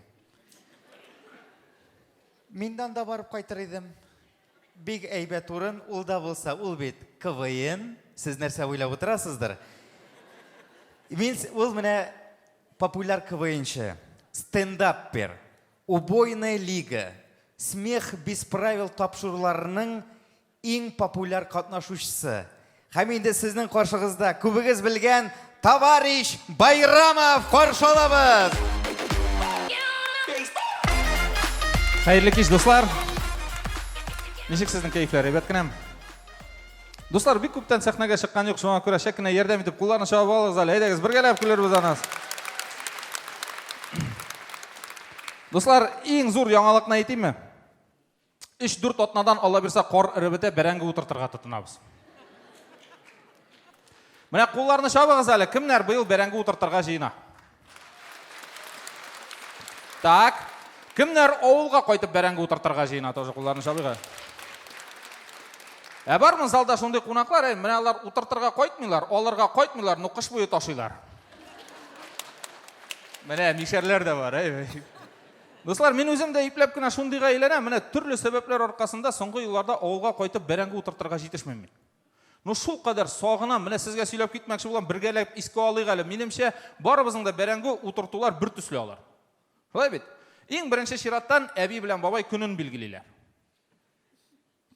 Мин дә анда барып кайтыр идем. Бик әйбәт урын, ул да булса, ул бит КВН. Сез нәрсә уйлап утырасыздыр? Мин ул менә популяр КВНчы, стендаппер, Убойная лига, Смех без правил тапшыруларының иң популяр катнашучысы. Һәм инде сезнең каршыгызда күбегез белгән товарищ Байрамов каршы алабыз! Хәерле кич, дуслар! Ничек сезнең кәефләр? Әйбәт кенәме? Дуслар, бик күптән сәхнәгә чыккан юк, шуңа күрә чәк кенә ярдәм итеп кулларны чабып алыгыз әле. Әйдәгез, бергәләп көлербез анас. Дуслар, иң зур яңалыкны әйтимме? Өч-дүрт атнадан, Алла бирсә, кар эреп бетә, бәрәңге утыртырга тотынабыз. Менә кулларны чабыгыз әле, кемнәр быел бәрәңге утыртырга җыена? Так, кемнәр авылга кайтып бәрәңге утыртырга җыена, тоже кулларны чабыйк әле. Ә бармы залда шундый кунаклар, әй, менә алар утыртырга кайтмыйлар, алырга кайтмыйлар, но кыш буе ташыйлар. Менә мишәрләр дә бар, әй. Дуслар, мин үзем дә ипләп кенә шундыйга әйләнәм. Менә төрле сәбәпләр аркасында соңгы елларда авылга кайтып бәрәңге утыртырга җитешмим мин. Ну шул кадәр сагынам, менә сезгә сөйләп китмәкче булам, бергәләп искә алыйк әле. Минемчә, барыбызның да бәрәңге утыртулар бер төсле алар. Шулай бит? Иң беренче чираттан әби белән бабай көнен билгелиләр.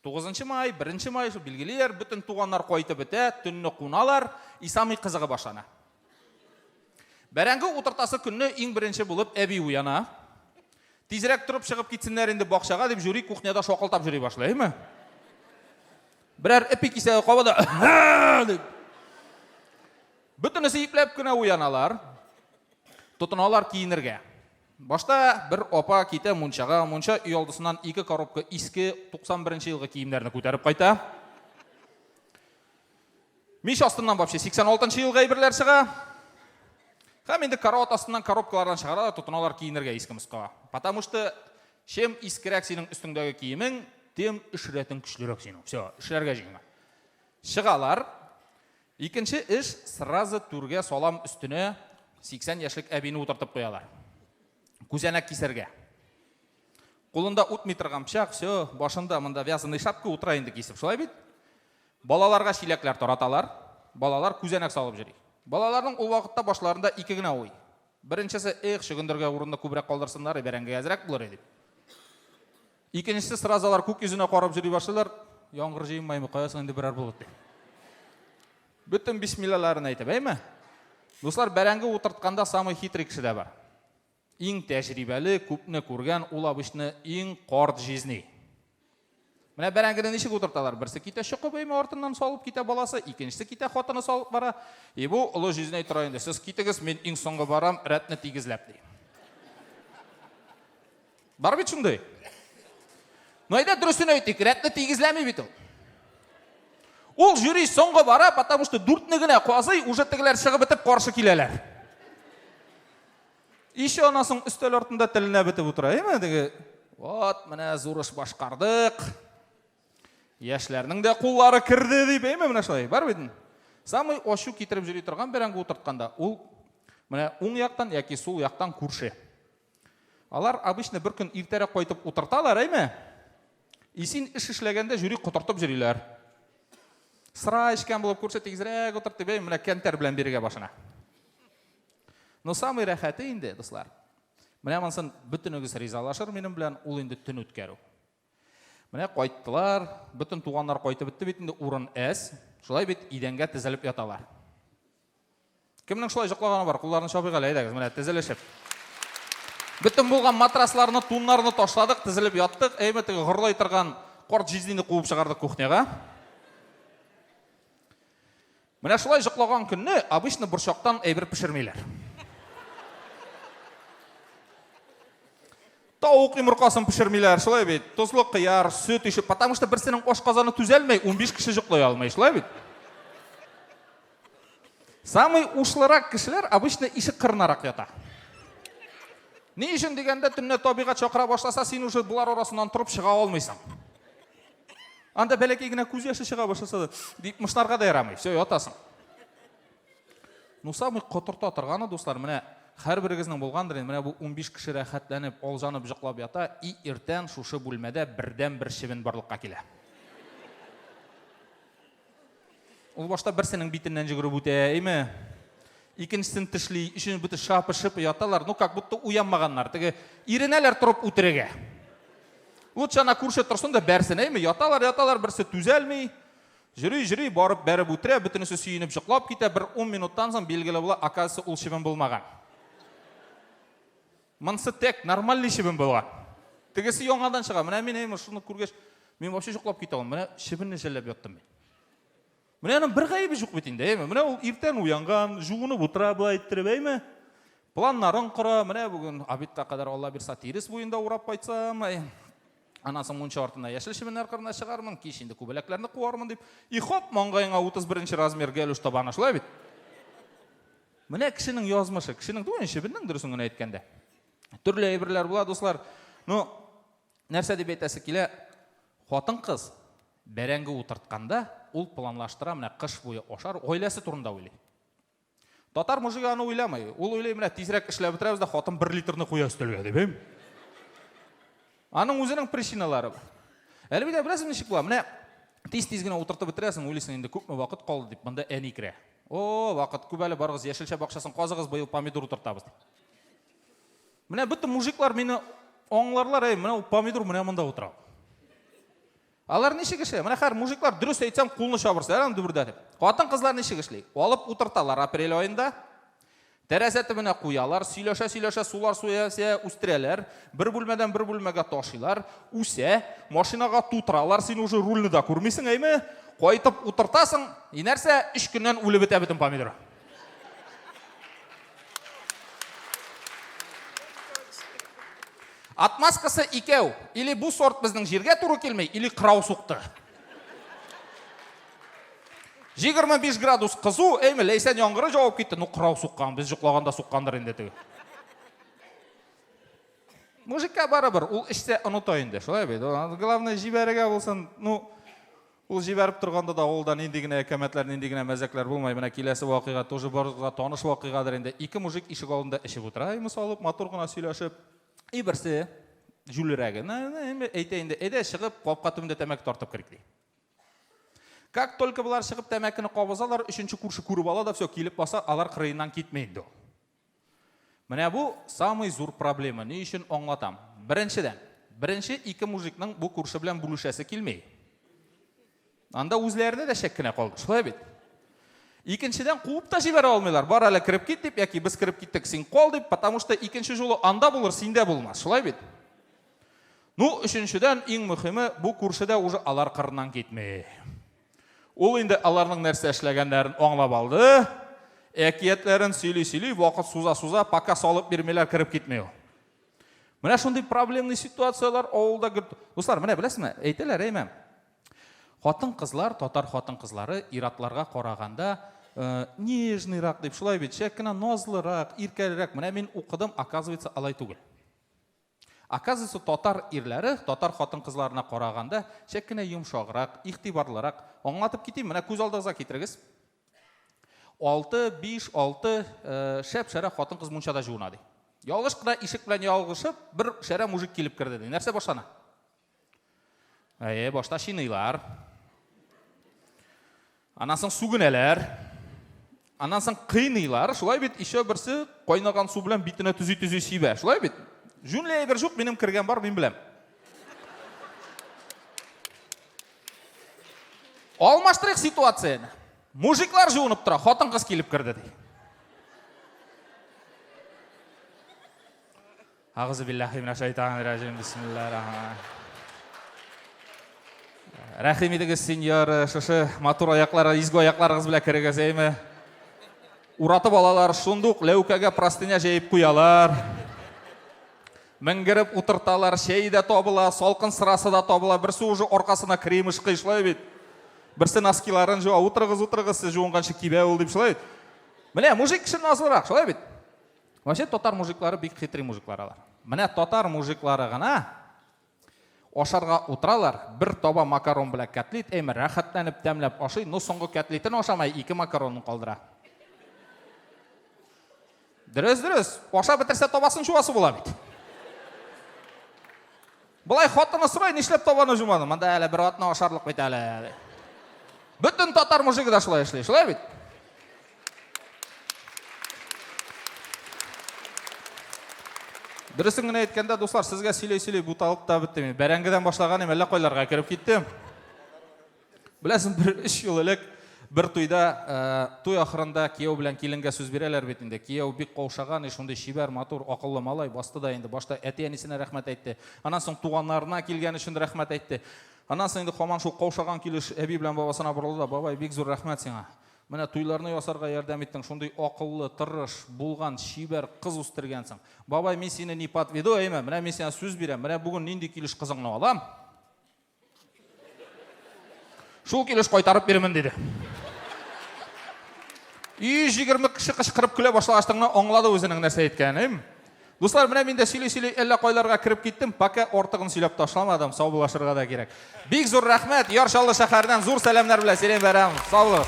Тугызынчы май, беренче май шул билгелиләр, бөтен туганнар кайтып бетә, төнне куналар, и самый кызыгы башлана. Бәрәңге утыртасы көнне иң беренче булып әби уяна. Тизрәк торып чыгып китсеннәр инде бакчага дип жюри кухняда шакылтап йөри башлый, әйме? Берәр эпи кисәге каба да дип. Бөтенесе ипләп кенә уяналар. Тотыналар киенергә. Башта бер апа китә мунчага, мунча өйалдысыннан ике коробка иске 91 нче елгы киемнәрне күтәреп кайта. Мич астыннан вообще 86 нчы елгы әйберләр чыга. Һәм инде карават астыннан коробкалардан чыгара да тотыналар киенергә иске мыскага. Потому что чем искерәк синең өстеңдәге киемең, тем эш рәтең көчлерәк синең. Все, эшләргә җыена. Чыгалар. Икенче эш, сразу түргә салам өстенә 80 яшьлек әбине утыртып куялар. Күзәнәк кисәргә. Кулында үтми торган пычак, все, башында монда вязаный шапка утыра инде кисеп, шулай бит? Балаларга чиләкләр тараталар, балалар күзәнәк салып йөри. Балаларның ул вакытта башларында ике генә уй. Беренчесе, эх, чөгендергә урынны күбрәк калдырсыннар, бәрәңге әзрәк булыр иде дип. Икенчесе, сразу алар күк йөзенә карап йөри башлыйлар, яңгыр җыенмаймы, кая соң инде берәр болыт дип. Бөтен бисмиллаларын әйтеп, әйме? Дуслар, бәрәңге утыртканда самый хитрый кеше дә бар. Иң тәҗрибәле, күпне күргән, ул обычно иң карт җизни. Менә бәрәңгене ничек утырталар? Берсе китә чокып, әйме, артыннан салып китә баласы, икенчесе китә хатыны салып бара. И бу олы җизнәй тора инде. Сез китегез, мин иң соңгы барам, рәтне тигезләп, ди. Бар бит шундый. Ну әйдә дөресен әйтик, рәтне тигезләми бит ул. Ул жюри соңгы бара, потому что дүртне генә казый, уже тегеләр чыгып бетеп каршы киләләр. Еще аннан соң өстәл артында теленә бетеп утыра, әйме, теге, вот, менә зур эш башкардык. Яшьләрнең дә куллары керде дип, әйме, менә шулай, бар бит. Самый ачу китереп йөри торган бәрәңге утыртканда, ул менә уң яктан яки сул яктан күрше. Алар обычно бер көн иртәрәк кайтып утырталар, әйме? И син эш эшләгәндә жюри котыртып йөриләр. Сыра эчкән булып күрше тигезрәк утырт дип, әйме, менә кәнтәр белән бирергә башына. Но самый рәхәте инде, дуслар, менә монысын бөтенегез ризалашыр минем белән, ул инде төн үткәрү. Менә кайттылар, бөтен туганнар кайтып бетте бит инде, урын әз. Шулай бит идәнгә тезелеп яталар. Кемнең шулай йоклаганы бар? Кулларын чабыйк әле, әйдәгез, менә тезелешеп. Бөтен булган матрасларны, туннарны ташладык, тезелеп яттык. Әйме теге горлай торган карт җизнине куып чыгардык кухняга. Менә шулай җоклаган көнне обычно борчактан әйбер пешермиләр. Тавык йомыркасын пешермиләр, шулай бит. Тозлы кыяр, сөт ише, потому что берсенең ашказаны түзәлмәй, 15 кеше җоклый алмый, шулай бит. Самый ушлырак кешеләр обычно ишек кырынарак ята. Ни өчен дигәндә, төнлә табигать чакыра башласа, син уже болар арасыннан торып чыга алмыйсың. Анда бәләкәй генә күз яше чыга башласа да, дип мышнарга да ярамый. Все, ятасың. Ну, самый котырта торганы, дуслар, менә һәрберегезнең булгандыр инде, менә бу 15 кеше рәхәтләнеп, алҗанып җоклап ята, и иртән шушы бүлмәдә бердән-бер чебен барлыкка килә. Ул башта берсенең битеннән җөгереп үтә, әйме? Икенчесен тешли, өченче бөтен шапы-шыпы яталар, ну как будто уянмаганнар. Теге иренәләр торып үтерергә. Лучше ана күрше торсын да бәрсен, әйме? Яталар, яталар, берсе түзәлми. Җөри, җөри, барып бәреп үтерә, бөтенесе сөенеп җоклап китә. Бер 10 минуттан соң билгеле була, оказывается, ул чебен булмаган. Монысы тек нормальный чебен булган. Тегесе яңадан чыга. Менә мин әйме шуны күргәч, мин вообще җоклап китә алмыйм. Менә чебенне жәлләп яттым мин. Менә аның бер гаебе юк бит инде, әйме? Менә ул иртән уянган, жуынып утыра болай иттереп, әйме? Планнарын кора, менә бүген обедка кадәр Алла бирса тирес буенда урап кайтсам, әй. Аннан соң мунча артына яшел чебеннәр кырына чыгармын, кич инде күбәләкләрне куармын дип. И хоп, маңгаеңа 31 размер галуш табаны, шулай бит? Менә кешенең язмышы, кешенең түгел, чебеннең дөресен генә әйткәндә. Төрле әйберләр була, дуслар. Ну, нәрсә дип әйтәсе килә? Хатын-кыз бәрәңге утыртканда, ул планлаштыра, менә кыш буе ашар, гаиләсе турында уйлый. Татар мужигы аны уйламый. Ул уйлый, менә тизрәк эшләп бетерәбез дә, хатын бер литрны куя өстәлгә дип. Әйме? Аның үзенең причиналары бар. Әле бит беләсең ничек була? Менә тиз-тиз генә утыртып бетерәсең, уйлыйсың инде күпме вакыт калды дип, монда әни керә. О, вакыт күп әле, барыгыз яшелчә бакчасын казыгыз, быел помидор утыртабыз дип. Менә бөтен мужиклар мине аңларлар, әй, менә ул помидор менә монда утыра. Алар ничек эшли? Менә хәзер мужиклар дөрес әйтсәм, кулны чабырса, әле дөбердәтеп. Хатын-кызлар ничек эшли? Алып утырталар апрель аенда. Тәрәзә төбенә куялар, сөйләшә-сөйләшә сулар суя үстерәләр. Бер бүлмәдән бер бүлмәгә ташыйлар, үсә, машинага тутыралар, син уже рульны да күрмисең, әйме? Кайтып утыртасың, и нәрсә, өч көннән үлеп бетә бөтен помидор. Отмазкасы икәү. Или бу сорт безнең җиргә туры килми, или кырау сукты. 25 градус кызу, әйме, Ләйсән яңгыры җавап китте. Ну, кырау суккан, без йоклаганда суккандыр инде теге. Мужикка барыбер, ул эчсә оныта инде, шулай бит. Главное, җибәрергә булсын. Ну, Ул җибәреп торганда да авылда нинди генә әкәмәтләр, нинди генә мәзәкләр булмай. Менә киләсе вакыйга тоже барыгызга таныш вакыйгадыр инде. Ике мужик ишек алдында эчеп утыра, имеш алып, матур гына сөйләшеп. И берсе, җүлерәге, әйтә инде, әйдә чыгып, капка төбендә тәмәке тартып керик, ди. Как только болар чыгып тәмәкене кабызалар, өченче күрше күреп ала да, все, килеп баса, алар кырыеннан китми инде ул. Менә бу самый зур проблема. Ни өчен аңлатам. Беренчедән, беренче ике мужикның бу күрше белән бүлешәсе килми. Анда үзләренә дә шәк кенә калды, шулай бит? Икенчедән, куып та җибәрә алмыйлар. Бар әле кереп кит дип, яки без кереп киттек, син кал дип, потому что икенче жолы анда булыр, синдә булмас, шулай бит? Ну, өченчедән, иң мөхиме, бу күрше дә уже алар кырыннан китми. Ул инде аларның нәрсә эшләгәннәрен аңлап алды. Әкиятләрен сөйли-сөйли, вакыт суза-суза, пока салып бирмиләр, кереп китми ул. Менә шундый проблемный ситуацияләр авылда гел. Дуслар, менә беләсезме, әйтәләр, әйме? Хатын-кызлар, татар хатын-кызлары ир-атларга караганда э, нежныйрак дип, шулай бит, шәк кенә назлырак, иркәлерәк. Менә мин укыдым, оказывается, алай түгел. Оказывается, татар ирләре татар хатын-кызларына караганда шәк кенә йомшаграк, игътибарлырак. Аңлатып китим, менә күз алдыгызга китерегез. 6, 5, 6 шәп-шәрә хатын-кыз мунчада жуына ди. Ялгыш кына ишек белән ялгышып, бер шәрә мужик килеп керде ди. Нәрсә башлана? Әйе, башта чиныйлар. Аннан соң сүгенәләр. Аннан соң кыйныйлар. Шулай бит, еще берсе кайнаган су белән битенә төзи-төзи сибә. Шулай бит? Җүнле әйбер юк, минем кергән бар, мин беләм. Алмаштырыйк ситуацияне. Мужиклар жуынып тора, хатын-кыз килеп керде ди. Агызу биллахи минә шайтанир раҗим. Бисмиллахир Рәхим итегез, сеньор, шушы матур аяклары, изге аякларыгыз белән керегез, әйме? Уратып алалар, шундук ләүкәгә простыня җәеп куялар. Менгереп утырталар, чәй дә табыла, салкын сырасы да табыла. Берсе уже аркасына крем ышкый, шулай бит. Берсе носкиларын жуа, утырыгыз, утырыгыз, сез жуынганчы кибә ул дип, шулай бит. Менә мужик кеше назлырак, шулай бит. Вообще татар мужиклары бик хитрый мужиклар алар. Менә татар мужиклары гына ашарга утыралар, бер таба макарон белән котлет, әйме, рәхәтләнеп тәмләп ашый, но соңгы котлетын ашамай, ике макаронын калдыра. Дөрес, дөрес. Ашап бетерсә табасын жуасы була бит. Болай хатыны сорай, нишләп табаны жумадың? Монда әле бер атна ашарлык бит әле. Бөтен татар мужигы да шулай эшли, шулай бит? Дөресен генә әйткәндә, дуслар, сезгә сөйли-сөйли буталып та беттем. Бәрәңгедән башлаган идем, әллә кайларга кереп киттем. Беләсең, бер өч ел элек бер туйда, э, туй ахырында кияү белән киленгә сүз бирәләр бит инде. Кияү бик каушаган, и шундый чибәр, матур, акыллы малай басты да инде. Башта әти-әнисенә рәхмәт әйтте. Аннан соң туганнарына килгән өчен рәхмәт әйтте. Аннан соң инде һаман шул каушаган килеш әби белән бабасына борылды да, бабай, бик зур рәхмәт сиңа. Менә туйларны ясарга ярдәм иттең, шундый акыллы, тырыш, булган, чибәр кыз үстергәнсең. Бабай, мин сине не подведу, әйме? Менә мин сиңа сүз бирәм. Менә бүген нинди килеш кызыңны алам? Шул килеш кайтарып бирмен, диде. 120 кеше кычкырып көлә башлагач гына аңлады үзенең нәрсә әйткәнен. Дуслар, менә мин дә сөйли-сөйли әллә кайларга кереп киттем, пока артыгын сөйләп ташламадым, саубуллашырга да кирәк. Бик зур рәхмәт, Яр Чаллы шәһәреннән зур сәламнәр белән Сирень Бәйрәмов. Сау булыгыз.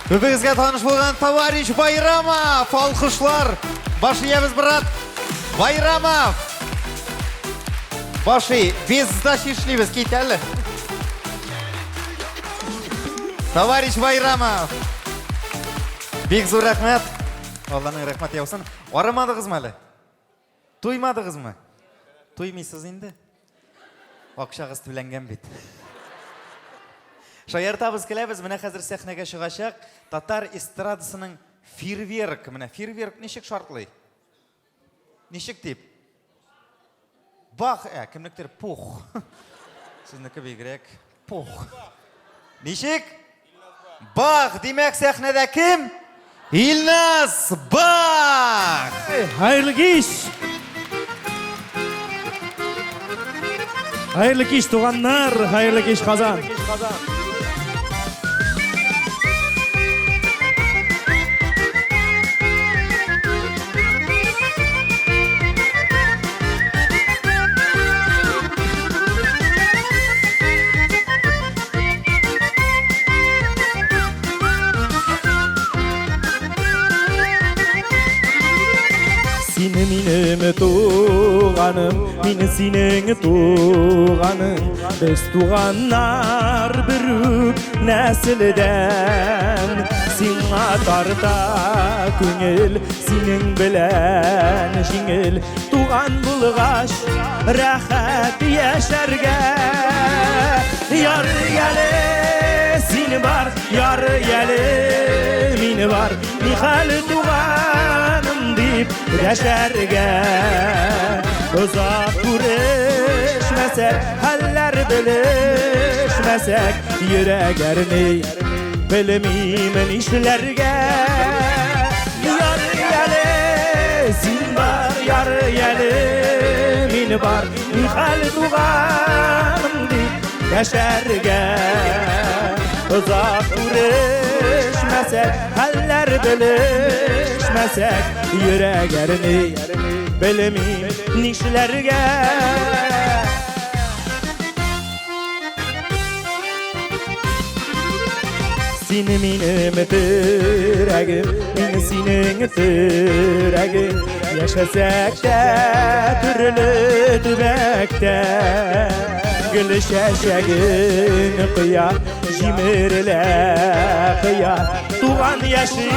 Күбегезгә таныш булган товарищ Байрамов, алкышлар. Баш иябез, брат. Байрамов. Баши, без сдачи эшлибез, кит әле. Товарищ Байрамов. Бик зур рәхмәт. Алланың рәхмәте яусын. Арымадыгызмы әле? Туймадыгызмы? Туймыйсыз инде. Акчагыз түләнгән бит. Шаяртабыз, көләбез. Менә хәзер сәхнәгә чыгачак татар эстрадасының фейерверк. Менә фейерверк ничек шартлый? Ничек дип? Бах, ә, кемнектер пух. Сезнеке бигрәк пух. Ничек? Бах, димәк, сәхнәдә кем? Илназ Бах! Хәерле кич! Хәерле кич, туганнар! Хәерле кич, Казан! Син минем туганым, мин синең туганың. Без туганнар бер үк нәселдән. Сиңа тарта күңел, синең белән җиңел. Туган булгач, рәхәт яшәргә. Ярый әле син бар, ярый әле мин бар. Нихәл туганым дип дәшәргә. Озак күрешмәсәк, хәлләр белешмәсәк, йөрәк әрни, белмим нишләргә. Ярый әле син бар, ярый әле мин бар, нихәл туганым дип дәшәргә. Озак күрешмәсәк, хәлләр белешмәсәк, йөрәк әрни, белмим нишләргә. Син минем терәгем, мин синең терәгең. Яшәсәк тә төрле төбәктә, гөл чәчәген кыя, җимерелә кыя. Туган яши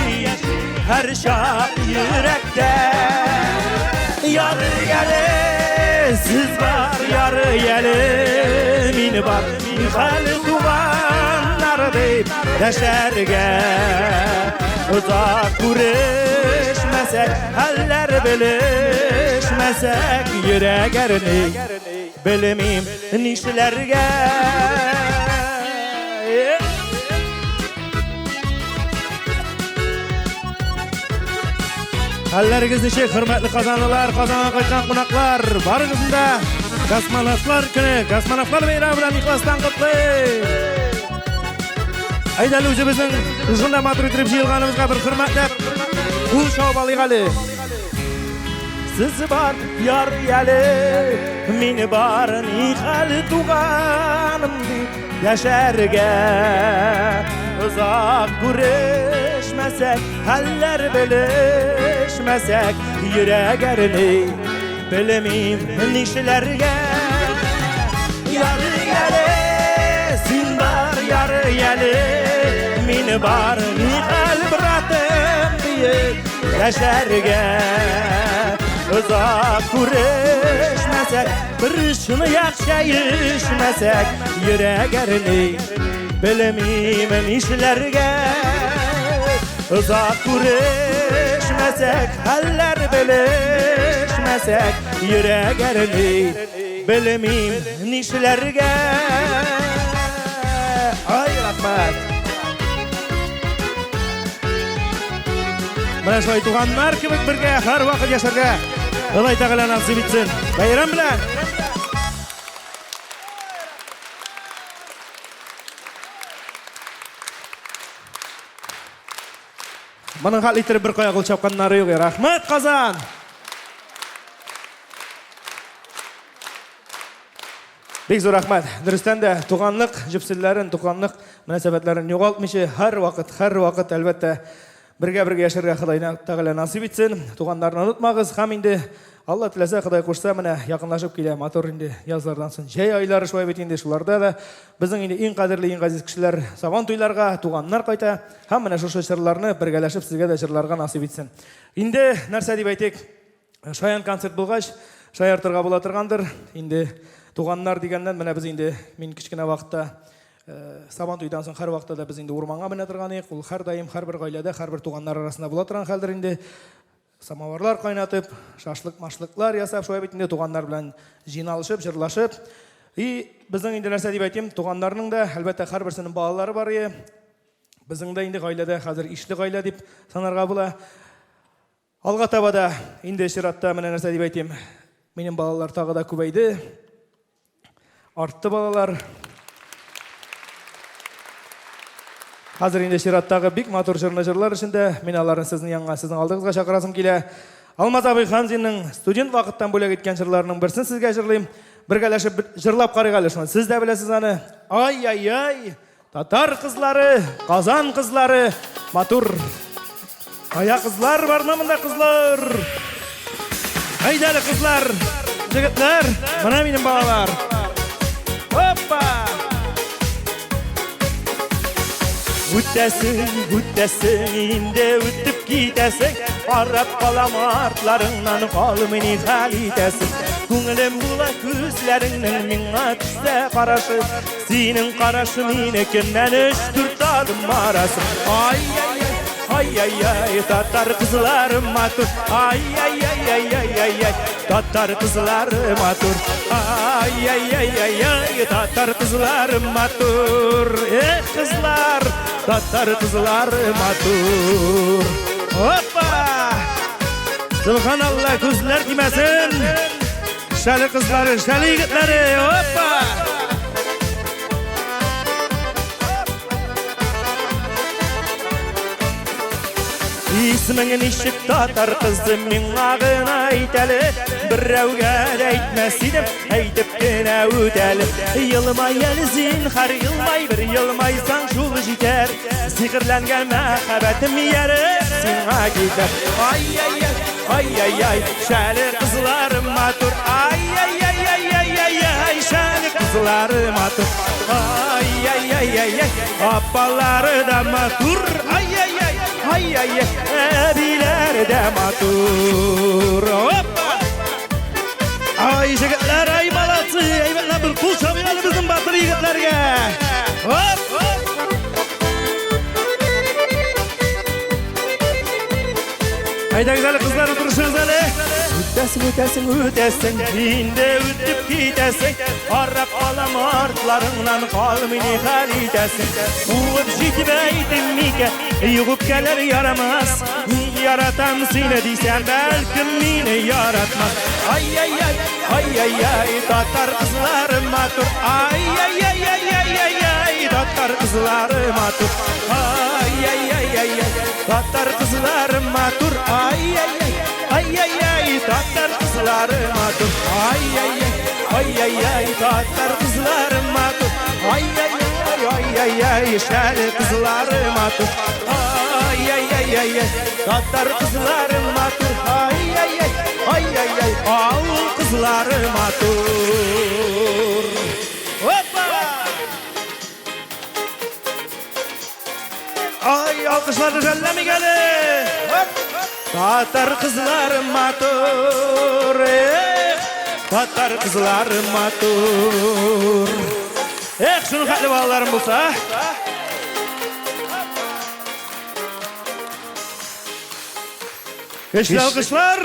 һәр чак йөрәктә. Ярый әле сез бар, ярый әле мин бар. Хәл туганнар дип дәшәргә. Озак күрешмәсәк, хәлләр белешмәсәк, йөрәк әрни, белмим нишләргә. Хәлләрегез ничек, хөрмәтле казанлылар, Казанга кайткан кунаклар? Барыгызны да космонавтлар көне, космонавтлар бәйрәме белән ихластан котлыйм. Әйдә әле үзебезнең шушында матур итеп җыелганыбызга бер хөрмәтләп кул чабып алыйк әле. Сез бар, ярый әле, мин бар, ни хәл туганым дип яшәргә. Озак күрешмәсәк, хәлләр белешмәсәк, күрешмәсәк, йөрәк әрни, белмим нишләргә. Ярый әле, син бар, ярый әле, мин бар, нихәл, братым, диеп яшәргә. Озак күрешмәсәк, бер чынаяк чәй эчмәсәк, йөрәк әрни, белмим нишләргә. Озак күрешмәсәк, хәлләр белешмәсәк, йөрәк әрни, белмим нишләргә. Ай, рәхмәт. Менә шулай туганнар кебек бергә һәрвакыт яшәргә Аллаһ Тәгалә насыйп итсен. Бәйрәм белән! Моның хәл иттереп бер кая кул чапканнары юк. Рәхмәт, Казан! Бик зур рәхмәт. Дөрестән дә, туганлык җепселләрен, туганлык мөнәсәбәтләрен югалтмыйча, һәрвакыт, һәрвакыт, әлбәттә, бергә-бергә яшәргә Ходай Тәгалә насыйп итсен. Туганнарны онытмагыз һәм инде Алла теләсә, Ходай кушса, менә якынлашып килә матур инде язлардан соң җәй айлары шулай бит инде, шуларда да безнең инде иң кадерле, иң газиз кешеләр Сабан туйларга, туганнар кайта һәм менә шушы җырларны бергәләшеп сезгә дә җырларга насыйп итсен. Инде нәрсә дип әйтик, Шаян концерт булгач, шаяртырга була торгандыр. Инде туганнар дигәннән, менә без инде мин кечкенә вакытта э, Сабан туйдан соң һәрвакытта да без инде урманга менә торган идек. Ул һәрдаим һәрбер гаиләдә, һәрбер туганнар арасында була торган хәлдер инде. Самоварлар кайнатып, шашлык-машлыклар ясап, шулай бит инде туганнар белән җыйналышып, җырлашып. И безнең инде нәрсә дип әйтим, туганнарның да, әлбәттә, һәрберсенең балалары бар ие. Безнең дә инде гаиләдә хәзер ишле гаилә дип санарга була. Алга таба да инде чиратта менә нәрсә дип әйтим. Минем балалар тагы да күбәйде. Артты балалар. Хәзер инде чираттагы бик матур җырны җырлар өчен дә мин аларны сезнең янга, сезнең алдыгызга чакырасым килә. Алмаз абый Ханзинның студент вакыттан бүләк иткән җырларының берсен сезгә җырлыйм. Бергәләшеп җырлап карыйк әле шуны. Сез дә беләсез аны. Ай-яй-яй! Татар кызлары, Казан кызлары, матур. Кая кызлар бармы монда кызлар? Әйдә әле кызлар, егетләр, менә минем балалар. Опа! Үтәсең, үтәсең, инде үтеп китәсең. Карап калам артларыңнан, калмый ни хәл итәсең. Күңелем була күзләреңнең миңа төшсә карашы. Синең карашы минекеннән өч-дүрт адым арасы. Ай-яй-яй, ай-яй-яй, татар кызлары матур. Ай-яй-яй-яй-яй-яй, татар кызлары матур. Ай-яй-яй-яй-яй, татар кызлары матур. Эх, кызлар, татар кызлары матур. Опа! Субханалла, күзләр тимәсен. Шәле кызлары, шәле егетләре, опа! Исемең ничек татар кызы миңа гына әйт әле Берәүгә дә әйтмәс идем, әйтеп кенә үт әле Елмай әле зинһар, елмай бер елмайсаң шул җитәр Сихерләнгән мәхәббәтем ияреп сиңа китәр Ай-яй-яй Ай-яй-яй, шәле кызлары матур. Ай-яй-яй-яй-яй-яй, шәле кызлары матур. Ай-яй-яй-яй-яй, апалары да матур. Ай-яй-яй, ай-яй-яй, әбиләре дә матур. Опа! Ай, егетләр, ай, молодцы! Әйбәтләп бер кул чабыйк әле безнең батыр егетләргә. Оп! Әйдәгез әле, кызлар, утырышыгыз әле. Үтәсең, үтәсең, үтәсең, инде үтеп китәсең. Карап калам артларыңнан, калмый ни хәл итәсең. Куып җитеп әйтим микән, юк үпкәләр ярамас. Мин яратам сине дисәм, бәлкем мине яратмас. Ай-яй-яй, ай-яй-яй, татар кызлары матур. Ай-яй-яй-яй-яй-яй, татар кызлары матур. Ай-яй-яй-яй-яй, татар кызлары матур. Ай-яй-яй, ай-яй-яй, татар кызлары матур. Ай-яй-яй, ай-яй-яй, татар кызлары матур. Ай-яй-яй, ай-яй-яй, шәле кызлары матур. Ай-яй-яй-яй-яй, Татар кызлары матур, ай-яй-яй, ай-яй-яй, авыл кызлары матур. Опа! Ай, алкышларны жәлләмик әле. Татар кызлары матур, эх, татар кызлары матур. Эх, шуның хәтле балаларым булса. Көчле алкышлар!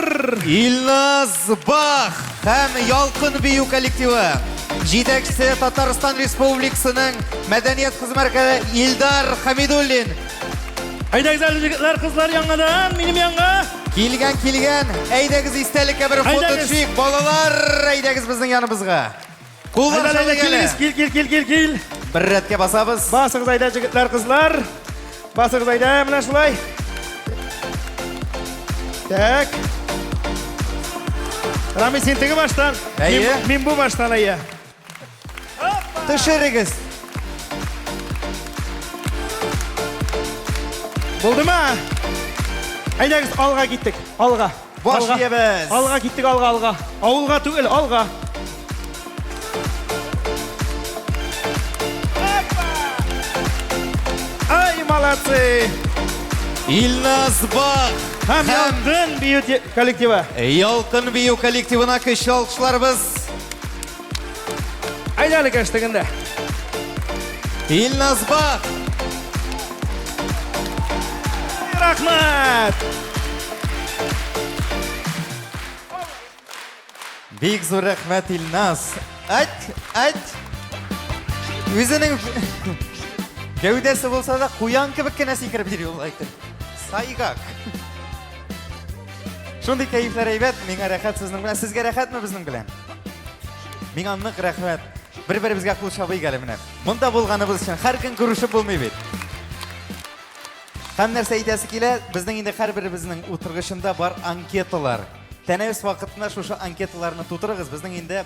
Илназ Бах һәм Ялкын бию коллективы. Җитәкчесе Татарстан Республикасының мәдәният хезмәткәре Илдар Хамидуллин. Әйдәгез әле егетләр, кызлар яңадан минем янга. Килгән, килгән. Әйдәгез истәлеккә бер фото төшик. Балалар, әйдәгез безнең яныбызга. Куллар Әйдә, әйдә, шалык әле. килегез, кил, кил, кил, кил, кил. Бер рәткә басабыз. Басыгыз әйдә, җегетләр, кызлар. Басыгыз әйдә, менә шулай. Так. Рами, син теге баштан. Әйе. Мин бу баштан, әйе. Төшерегез. Булдымы? Әйдәгез, алга киттек. Алга. Баш Алга. иябез. Алга киттек, алга, алга. Авылга түгел, алга. Ай, молодцы! Илназ Бах һәм Ялкын бию коллективы. Ялкын бию коллективына көчле алкышларыбыз. Әйдә әле кәштегендә. Илназ Бах. Рәхмәт! Бик зур рәхмәт, Илназ. Әйт, әйт. Үзенең гәүдәсе булса да, куян кебек кенә сикереп йөри ул әйтеп. Сайгак. Шундый кәефләр әйбәт, миңа рәхәт сезнең белән. Сезгә рәхәтме безнең белән? Миңа нык рәхмәт. Бер-беребезгә кул чабыйк әле менә. Монда булганыбыз өчен һәр көн күрешеп булмый бит. Һәм нәрсә әйтәсе килә, безнең инде һәрберебезнең утыргычында бар анкеталар. Тәнәфес вакытында шушы анкеталарны тутырыгыз, безнең инде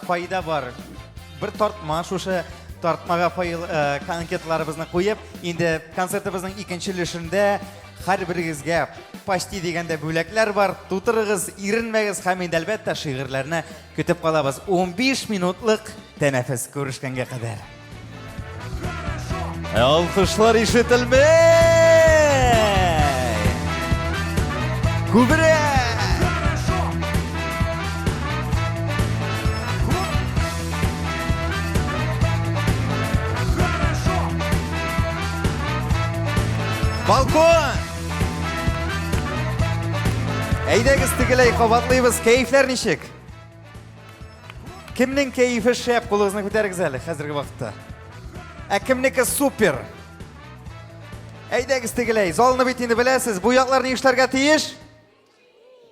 файда бар. Бер тартма, шушы тартмага файл анкеталарыбызны куеп, инде концертыбызның икенче өлешендә һәрберегезгә почти дигәндә бүләкләр бар. Тутырыгыз, иренмәгез һәм инде әлбәттә шигырьләрне көтеп калабыз. 15 минутлык тәнәфес күрешкәнгә кадәр. Алкышлар ишетелмей! Күбрәк! Балкон! Әйдәгез тегеләй кабатлыйбыз. Кәефләр ничек? Кемнең кәефе шәп, кулыгызны күтәрегез әле хәзерге вакытта. Ә кемнеке супер? Әйдәгез тегеләй. Залны бит инде беләсез. Бу яклар ни эшләргә тиеш?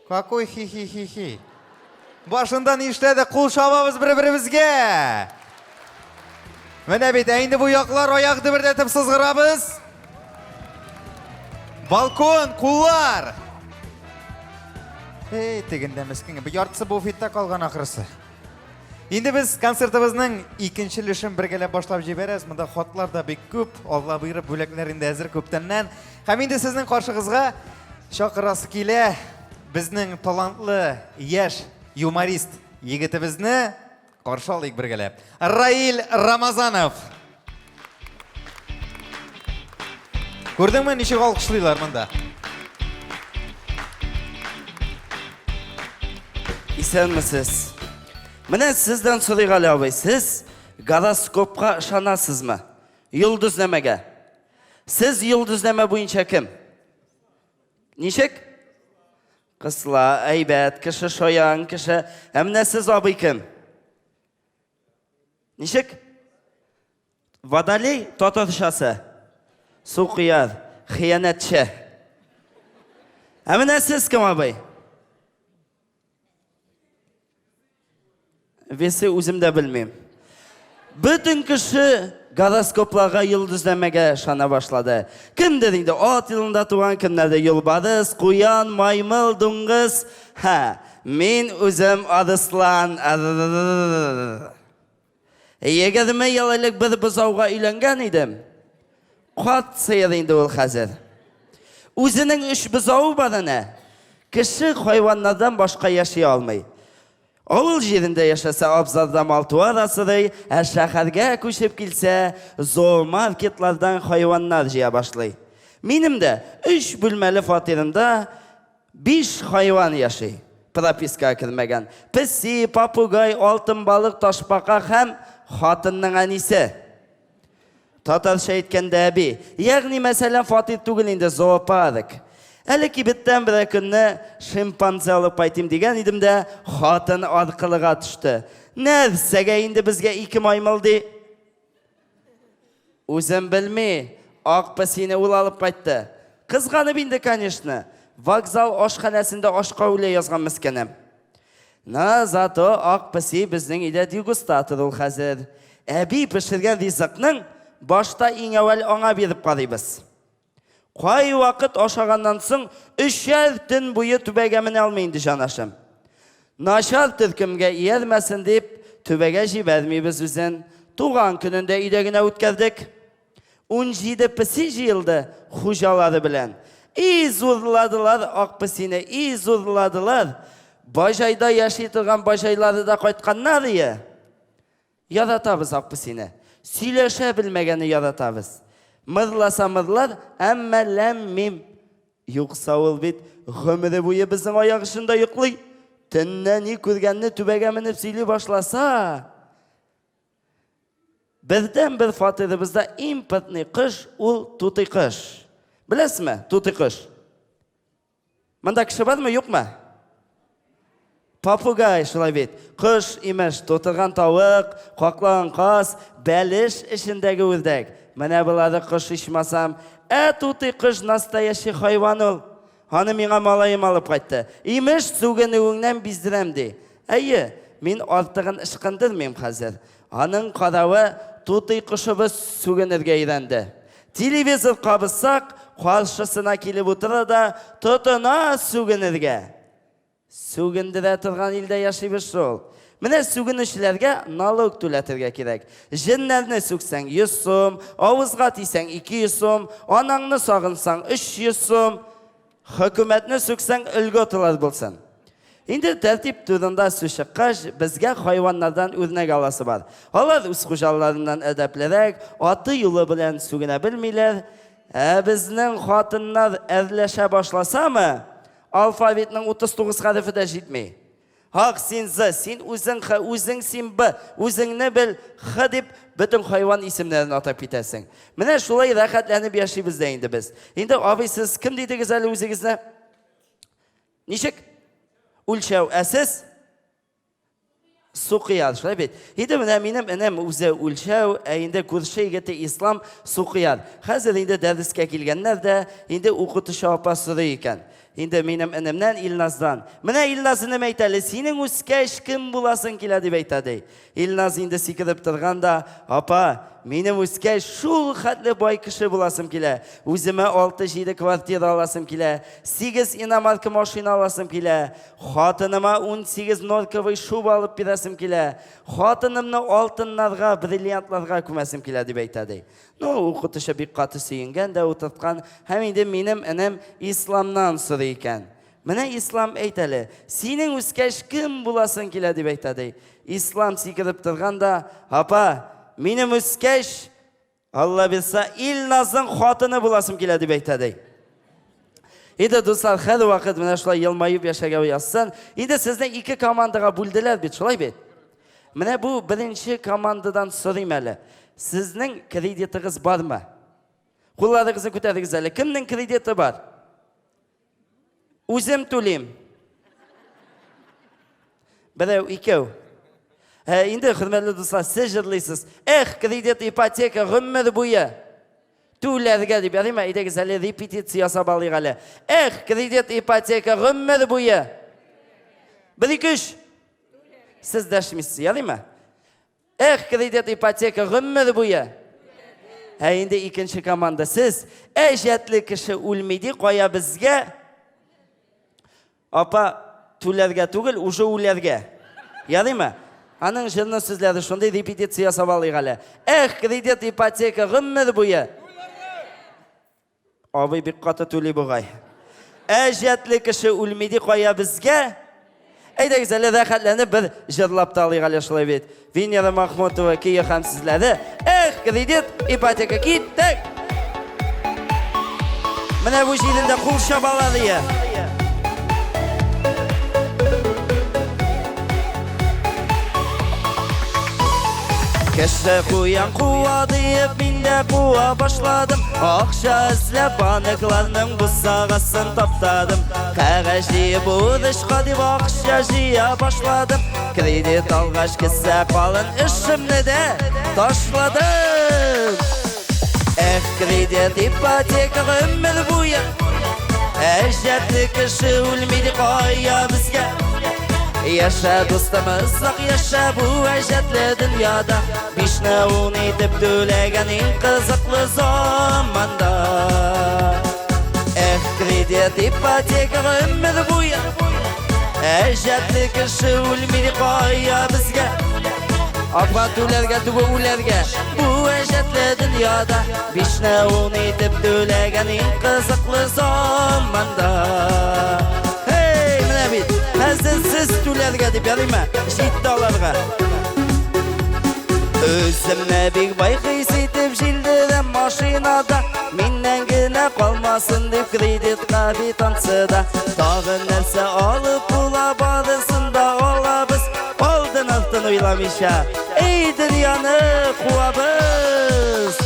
Какой хи-хи-хи-хи? Башында ни эшләде? Кул чабабыз бер-беребезгә. Менә бит, ә инде бу яклар аяк дөбердәтеп сызгырабыз. Балкон, куллар. Эй, тегендә мескен. Яртысы буфетта калган ахрысы. Инде без концертыбызның икенче өлешен бергәләп башлап җибәрәбез. Монда хатлар да бик күп. Алла боерып, бүләкләр инде әзер күптәннән. Һәм инде сезнең каршыгызга чакырасы килә безнең талантлы яшь юморист егетебезне каршы алыйк бергәләп. Раил Рамазанов. Күрдеңме, ничек алкышлыйлар монда? Исәнмесез. Менә сездән сорыйк әле, абый, сез гороскопка ышанасызмы? Йолдызнамәгә. Сез йолдызнамә буенча кем? Ничек? Кысла, әйбәт, кеше шаян кеше. Ә менә сез, абый, кем? Ничек? Водолей татарчасы. Сукыяр, хыянәтче. Ә менә сез кем, абый? Весы үзем дә белмим. Бөтен кеше гороскопларга, йолдызнамәгә ышана башлады. Кемдер инде ат елында туган, кемнәрдер юлбарыс, куян, маймыл, дуңгыз. Һә, мин үзем арыслан. 20 ел элек бер бозауга өйләнгән идем. Карт сыер инде ул хәзер. Үзенең өч бозавы бар әнә. Кеше хайваннардан башка яши алмый. Авыл җирендә яшәсә, абзарда мал-туар асрый, ә шәһәргә күчеп килсә, зоомаркетлардан хайваннар җыя башлый. Минем дә өч бүлмәле фатирымда биш хайван яши. Пропискага кермәгән. Песи, попугай, алтын балык, ташбака һәм хатынның әнисе. Татарча әйткәндә әби. Ягъни, мәсәлән, фатир түгел инде, зоопарк. Әле кибеттән берәр көнне шимпанзе алып кайтыйм дигән идем дә, хатын аркылыга төште. Нәрсәгә инде безгә ике маймыл ди? Үзем белми, ак песине ул алып кайтты. Кызганып инде, конечно. Вокзал ашханәсендә ашка үлә язган мескенем. На, зато ак песи безнең өйдә дегустатор ул хәзер. Әби пешергән ризыкның башта иң әүвәл аңа биреп карыйбыз. Кайвакыт ашаганнан соң өчәр төн буе түбәгә менә алмый инде җанашым. Начар төркемгә иярмәсен дип, түбәгә җибәрмибез үзен. Туган көнен дә өйдә генә үткәрдек. 17 песи җыелды хуҗалары белән. И зурладылар ак песине, и зурладылар. Баҗайда яши торган баҗайлары да кайтканнар ие. Яратабыз ак песине. Сөйләшә белмәгәнне яратабыз. Мырласа мырлар, әмма ләм-мим. Юкса ул бит гомере буе безнең аяк очында йоклый. Төнлә ни күргәнне түбәгә менеп сөйли башласа, Бердәнбер фатирыбызда импортный кош ул тутый кош. Беләсезме, тутый кош? Монда кеше бармы, юкмы? Попугай, шулай бит. Кош, имеш, тутырган тавык, каклаган каз, бәлеш эчендәге үрдәк. Менә болары кош ичмасам. Ә тутый кош настоящий хайван ул. Аны миңа малаем алып кайтты. Имеш, сүгенүеңнән биздерәм, ди. Әйе, мин артыгын ычкындырмыйм хәзер. Аның каравы, тутый кошыбыз сүгенергә өйрәнде. Телевизор кабызсак, каршысына килеп утыра да, тотына сүгенергә. Сүгендерә торган илдә яшибез шул. Менә сүгенүчеләргә налог түләтергә кирәк. Җеннәрне сүксәң 100 сум, авызга тисәң 200 сум, анаңны сагынсаң 300 сум, хөкүмәтне сүксәң льготалар булсын. Инде тәртип турында сүз чыккач, безгә хайваннардан үрнәк аласы бар. Алар үз хуҗаларыннан әдәплерәк, аты-юлы белән сүгенә белмиләр. Ә безнең хатыннар әрләшә башласамы, алфавитның 39 хәрефе дә җитми. Һак, син З, син үзең Х, үзең син Б, үзеңне бел, Х дип, бөтен хайван исемнәрен атап китәсең. Менә шулай рәхәтләнеп яшибез дә инде без. Инде, абый, сез кем дидегез әле үзегезне? Ничек? Үлчәү. Ә сез? Сукыяр, шулай бит. Инде менә минем энем үзе үлчәү, ә инде күрше егете Ислам сукыяр. Хәзер инде дәрескә килгәннәр дә, инде укытучы апа сорый икән. Инде минем энемнән Илназдан. Менә Илназ энем әйт әле, синең үскәч кем буласың килә дип әйтә ди. Илназ инде сикереп торган да, апа, минем үскәч шул хәтле бай кеше буласым килә. Үземә 6-7 квартира аласым килә, 8 иномарка машина аласым килә, хатыныма 18 норковый шуба алып бирәсем килә, хатынымны алтыннарга, бриллиантларга күмәсем килә дип әйтә ди. Ну, укытучы бик каты сөенгән дә утырткан һәм инде минем энем Исламнан сорый икән. Менә Ислам әйт әле, синең үскәч кем буласың килә дип әйтә ди. Ислам сикереп торган да, апа, минем үскәч, Алла бирса, Илназның хатыны буласым килә дип әйтә ди. Инде, дуслар, һәрвакыт менә шулай елмаеп яшәргә язсын. Инде сезне ике командага бүлделәр бит, шулай бит? Менә бу беренче командадан сорыйм әле. Сезнең кредитыгыз бармы? Кулларыгызны күтәрегез әле. Кемнең кредиты бар? Үзем түлим. Берәү, икәү. Ә, инде, хөрмәтле дуслар, сез җырлыйсыз. Эх, кредит, ипотека, гомер буе. Түләргә дип ярыймы? Әйдәгез әле репетиция ясап алыйк әле. Эх, кредит, ипотека, гомер буе. Бер, ике, өч. Сез дәшмисез, ярыймы? Эх, кредит, ипотека, гомер буе. Ә инде икенче команда сез, әҗәтле кеше үлми ди, кая безгә? Апа, түләргә түгел, уже үләргә. Ярыймы? Аның җырның сүзләре шундый, репетиция ясап алыйк әле. Эх, кредит, ипотека, гомер буе. Абый бик каты түли бугай. Әҗәтле кеше үлми ди, кая безгә? Әйдәгез әле рәхәтләнеп бер җырлап та алыйк әле шулай бит. Венера Махмутова көе һәм сүзләре. Эх, кредит, ипотека киттек! Менә бу җирендә кул чабалар ие. Кеше куян куа диеп, мин дә куа башладым. Акча эзләп банкларның бусагасын таптадым. Кәгазь җыеп бурычка дип акча җыя башладым. Кредит алгач кесә калын эшемне дә ташладым. Эх, кредит, ипотека гомер буе. Әҗәтле кеше үлми ди кая безгә. Яшә, дустым, озак яшә бу әҗәтле дөньяда. Бишне ун итеп түләгән иң кызыклы заманда. Эх, кредит, ипотека гомер буе. Әҗәтле кеше үлми ди кая безгә. Апа түләргә түгел үләргә бу әҗәтле дөньяда. Бишне ун итеп түләгән иң кызыклы заманда. Эй, менә бит, хәзер сез түләргә дип ярыймы? Җитте аларга. Үземне бик бай хис итеп җилдерәм машинада. Миннән генә калмасын дип кредитка квитанцияда. Тагын нәрсә алып була, барысын да алабыз. Алдын артын уйламыйча, эй дөньяны куабыз.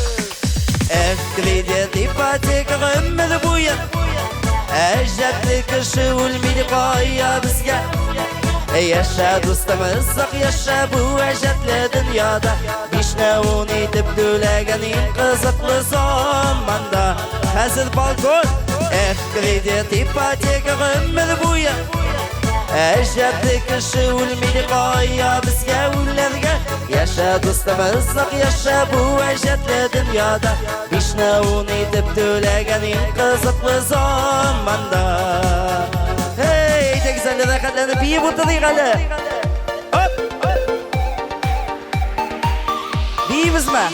Эх, кредит, ипотека гомер буе. Әҗәтле кеше үлми ди кая безгә. Яшә, дустым, озак яшә бу әҗәтле дөньяда. Бишне ун итеп түләгән иң кызыклы заманда. Хәзер балкон, эх, кредит, ипотека гомер буе. Әҗәтле кеше үлми ди кая безгә үләргә. Яшә, дустым, озак яшә бу әҗәтле дөньяда. Бишне ун итеп түләгән иң кызыклы заманда. Эй, әйдәгез әле рәхәтләнеп биеп утырыйк әле. Оп! Биибезме?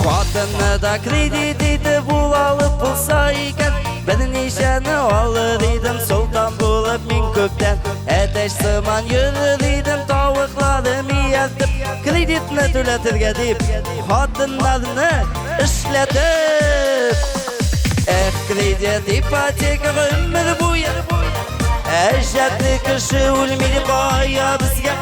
Хатынны да кредит итеп ул алып булса икән, берничәне алыр идем, солтан булып мин күптән. Әтәч сыман йөрер идем, тавыкларым ияртеп, кредитны түләтергә дип, хатыннарны эшләтеп. Эх, кредит, ипотека гомер буе. Әҗәтле кеше үлми ди кая безгә.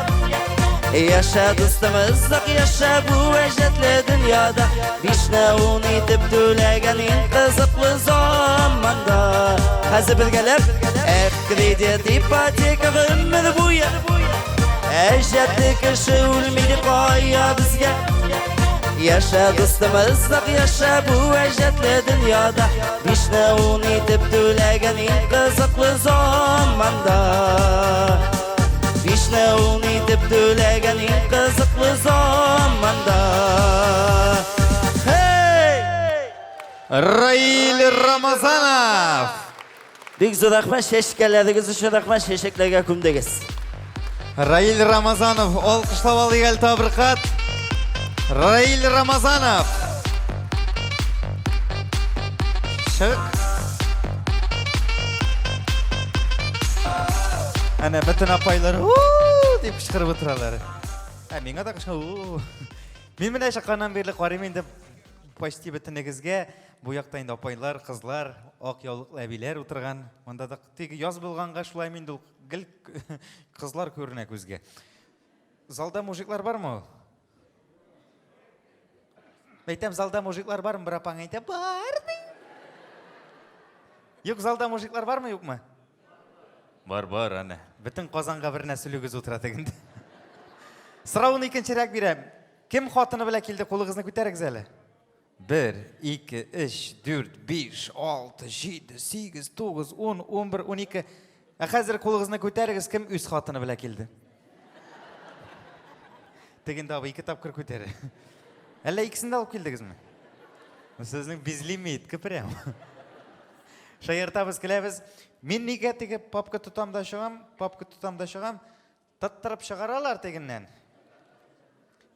Яшә, дустым, озак яшә бу әҗәтле дөньяда. Бишне ун итеп түләгән иң кызыклы заманда. Хәзер бергәләп, эх, кредит, ипотека гомер буе. Әҗәтле кеше үлми ди кая безгә. Яшә, дустым, озак яшә бу әҗәтле дөньяда. Бишне ун итеп түләгән иң кызыклы заманда. Бишне ун итеп түләгән иң кызыклы заманда. Хей! Раил Рамазанов! Бик зур рәхмәт, чәчкәләрегез өчен рәхмәт, чәчәкләргә күмдегез. Раил Рамазанов, алкышлап алыйк әле тагы бер кат. Раил Рамазанов. Чык. Әнә бөтен апайлар у дип кычкырып утыралар. Ә миңа да кычкыр. У. Мин менә чыкканнан бирле карыйм инде почти бөтенегезгә. Бу якта инде апайлар, кызлар, ак яулыклы әбиләр утырган. Монда да теге яз булганга шулай инде ул гел кызлар күренә күзгә. Залда мужиклар бармы ул? Әйтәм, залда мужиклар бармы? Бер апаң әйтә, бар ди. Юк, залда мужиклар бармы, юкмы? Бар, бар, әнә. Бөтен Казанга бер нәселегез утыра тегендә. Сорауны икенчерәк бирәм. Кем хатыны белән килде, кулыгызны күтәрегез әле. Бер, ике, өч, дүрт, биш, алты, җиде, сигез, тугыз, ун, 11, 12. Ә хәзер кулыгызны күтәрегез, кем үз хатыны белән килде? Тегендә абый ике тапкыр күтәрә. Әллә икесен дә алып килдегезме? Сезнең безлимитка прям. Шаяртабыз, көләбез. Мин нигә теге папка тотам да чыгам, папка тотам да чыгам? Тоттырып чыгаралар тегеннән.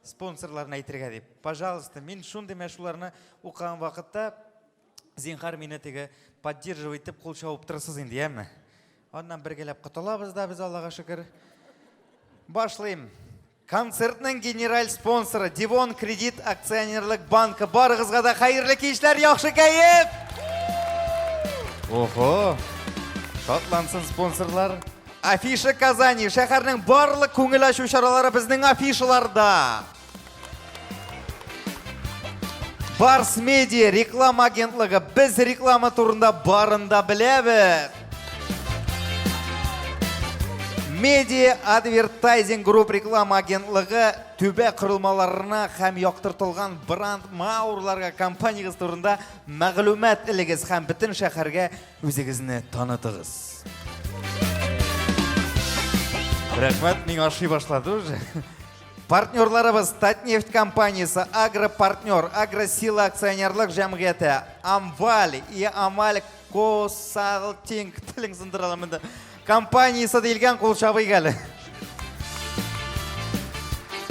Спонсорларны әйтергә дип. Пожалуйста, мин шундый менә шуларны укыган вакытта зинхар мине теге поддерживать итеп кул чабып торырсыз инде, яме? Аннан бергәләп котылабыз да без, Аллага шөкер. Башлыйм. Концертның генераль спонсоры Девон Кредит акционерлык банкы. Барыгызга да хәерле кичләр, яхшы кәеф! Охо! Шатлансын спонсорлар. Афиша Казани, шәһәрнең барлык күңел ачу чаралары безнең афишаларда. Барс Медиа реклама агентлыгы без реклама турында барын да беләбез. Медиа Адвертайзинг Групп реклама агентлыгы түбә корылмаларына һәм яктыртылган бранд маурларга компаниягез турында мәгълүмат элегез һәм бөтен шәһәргә үзегезне танытыгыз. Рәхмәт, миңа ошый башлады уже. Партнерларыбыз Татнефть компаниясе, Агропартнер, Агросила акционерлык җәмгыяте, Амваль и Амаль Консалтинг, телең сындыра алам инде. Компаниясе диелгән кул чабыйк әле.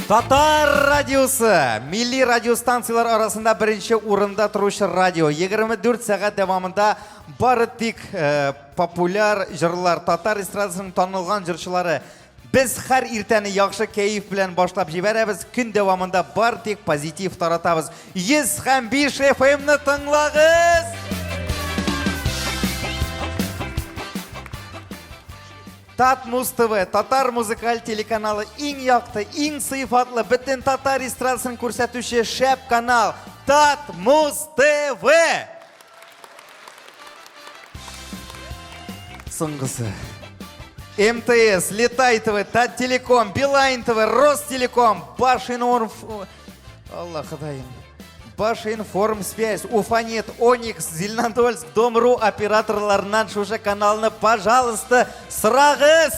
Татар радиосы, милли радиостанцияләр арасында беренче урында торучы радио. 24 сәгать дәвамында бары тик э, популяр җырлар, татар эстрадасының танылган җырчылары. Без һәр иртәне яхшы кәеф белән башлап җибәрәбез. Көн дәвамында бар тик позитив таратабыз. 100 һәм 5 FM-ны тыңлагыз! Татмуз ТВ, татар музыкаль телеканалы иң якты, иң сыйфатлы, бөтен татар эстрадасын күрсәтүче шәп канал Татмуз ТВ! Соңгысы. МТС, Летай ТВ, Таттелеком, Билайн ТВ, Ростелеком, Башинформ... Алла Ходаем. Башинформсвязь, Уфанет, Оникс, Зеленодольск, Дом.ру операторларыннан шушы каналны, пожалуйста, сорагыз!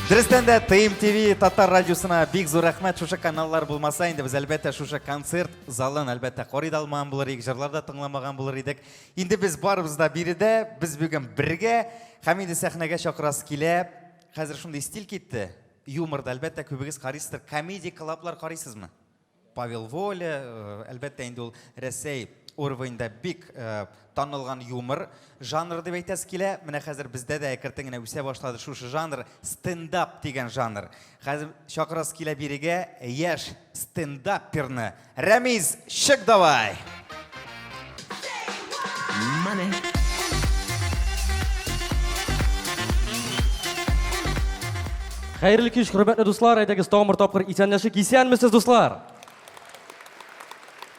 Дөрестән дә ТМТВ татар радиосына бик зур рәхмәт. Шушы каналлар булмаса инде без әлбәттә шушы концерт залын әлбәттә карый да алмаган булыр идек, җырлар да тыңламаган булыр идек. Инде без барыбыз да биредә, без бүген бергә һәм инде сәхнәгә чакырасы килә. Хәзер шундый стиль китте. Юморда әлбәттә күбегез карыйсыздыр. Комедия клаблар карыйсызмы? Павел Воля, э, әлбәттә инде ул Рәсәй уровеньда бик э, танылган юмор жанры дип әйтәсе килә. Менә хәзер бездә дә әкертен генә үсә башлады шушы жанр, стендап дигән жанр. Хәзер чакырасы килә бирегә яшь стендаперны. Рәмиз, чык давай! Money. Хәерле кич, хөрмәтле дуслар, әйдәгез тагын бер тапкыр исәнләшик. Исәнмесез, дуслар!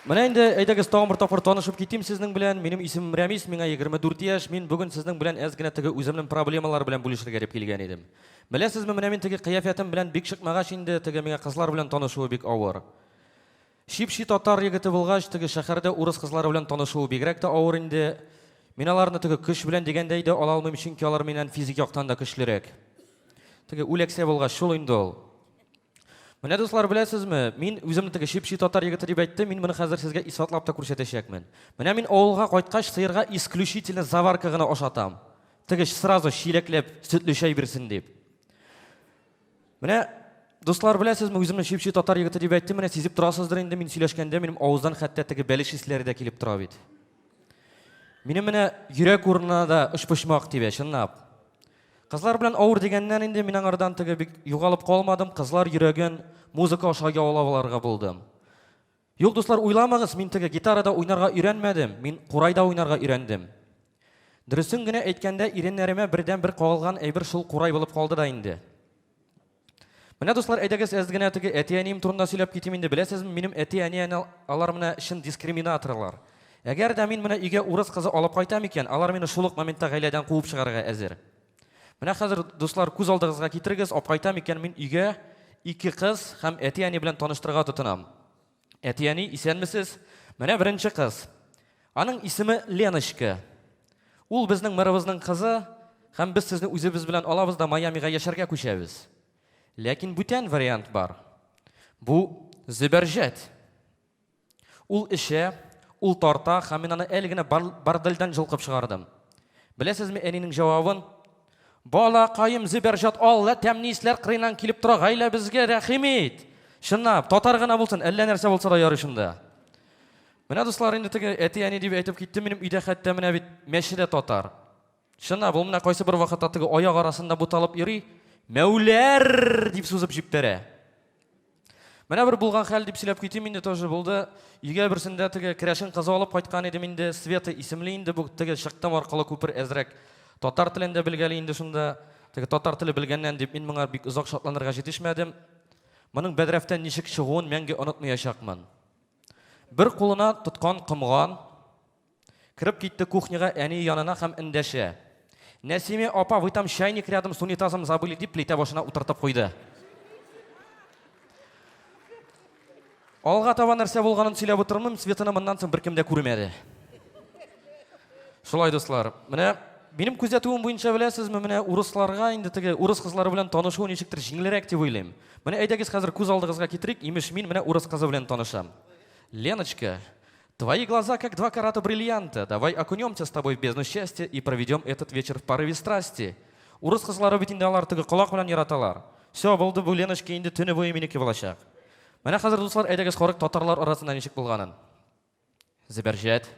Менә инде әйдәгез тагын бер тапкыр танышып китим сезнең белән. Минем исемем Рәмис, миңа 24 яшь. Мин бүген сезнең белән әз генә теге үземнең проблемалар белән бүлешергә дип килгән идем. Беләсезме, менә мин теге кыяфәтем белән бик чыкмагач инде, теге миңа кызлар белән танышуы бик авыр. Чип-чи татар егете булгач, теге шәһәрдә урыс кызлары белән танышуы бигрәк тә авыр инде. Мин аларны теге көч белән дигәндәй дә ала алмыйм, чөнки алар миннән физик яктан да көчлерәк. Теге үләксә булгач, шул инде ул. Менә, дуслар, беләсезме, мин үземне теге чип-чи татар егете дип әйттем, мин моны хәзер сезгә исбатлап та күрсәтәчәкмен. Менә мин авылга кайткач, сыерга исключительно заварка гына ашатам. Теге сразу чиләкләп сөтле чәй бирсен дип. Менә, дуслар, беләсезме, үземне чип-чи татар егете дип әйттем, менә сизеп торасыздыр инде, мин сөйләшкәндә минем авыздан хәтта теге бәлеш исләре дә килеп тора бит. Минем менә йөрәк урынына да өчпочмак тибә, чынлап. Кызлар белән авыр дигәннән инде мин аңардан теге бик югалып калмадым, кызлар йөрәген музыка аша яулап алырга булдым. Юк, дуслар, уйламагыз, мин теге гитарада уйнарга өйрәнмәдем, мин курайда уйнарга өйрәндем. Дөресен генә әйткәндә, иреннәремә бердән-бер кагылган әйбер шул курай булып калды да инде. Менә, дуслар, әйдәгез, әз генә теге әти-әнием турында сөйләп китим инде. Беләсезме, минем әти-әни алар менә чын дискриминаторлар. Әгәр дә мин менә өйгә урыс кызы алып кайтам икән, алар мине шул ук моментта гаиләдән куып чыгарырга әзер. Менә хәзер, дуслар, күз алдыгызга китерегез, алып кайтам икән мин өйгә ике кыз һәм әти-әни белән таныштырырга тотынам. Әти-әни, исәнмесез. Менә беренче кыз. Аның исеме Леночка. Ул безнең мэрыбызның кызы, һәм без сезне үзебез белән алабыз да Майамига яшәргә күчәбез. Ләкин бүтән вариант бар. Бу Зөбәрҗәт. Ул эчә, ул тарта һәм мин аны әле генә бордельдән җолкып чыгардым. Беләсезме әнинең җавабын? Балакаем Зөбәрҗәт, Алла тәмле исләр кырыйнан килеп тора, гаиләбезгә рәхим ит. Чынлап, татар гына булсын, әллә нәрсә булса да ярый шунда. Менә, дуслар, инде теге әти-әни дип әйтеп киттем, минем өйдә хәтта менә бит мәче дә татар. Чынлап, ул менә кайсы бер вакытта теге аяк арасында буталып йөри, Мәүләр! дип сузып җиптерә. Менә бер булган хәл дип сөйләп китим инде тоже булды. Өйгә берсендә теге керәшен кызы алып кайткан идем инде, Света исемле инде бу теге чыктым аркылы күпер әзрәк татар телен дә белгәли инде шунда. Теге татар теле белгәннән дип мин моңа бик озак шатланырга җитешмәдем. Моның бәдрәфтән ничек чыгуын мәңге онытмаячакмын. Бер кулына тоткан комган, кереп китте кухняга әни янына һәм эндәшә. Нәсиме апа, вы там чайник рядом с унитазом забыли, дип плитә башына утыртып куйды. Алга таба нәрсә булганын сөйләп утырмыйм, Светаны моннан соң беркем дә күрмәде. Шулай, дуслар. Менә минем күзәтүем буенча беләсезме, менә урысларга инде теге урыс кызлары белән танышу ничектер җиңелрәк дип уйлыйм. Менә әйдәгез хәзер күз алдыгызга китерик, имеш мин менә урыс кызы белән танышам. Леночка, твои глаза как два карата бриллианта. Давай окунемся с тобой в бездну счастья и проведем этот вечер в порыве страсти. Урыс кызлары бит инде алар теге колак белән яраталар. Все, булды бу Леночка инде төне буе минеке булачак. Менә хәзер, дуслар, әйдәгез карыйк татарлар арасында ничек булганын. Зөбәрҗәт.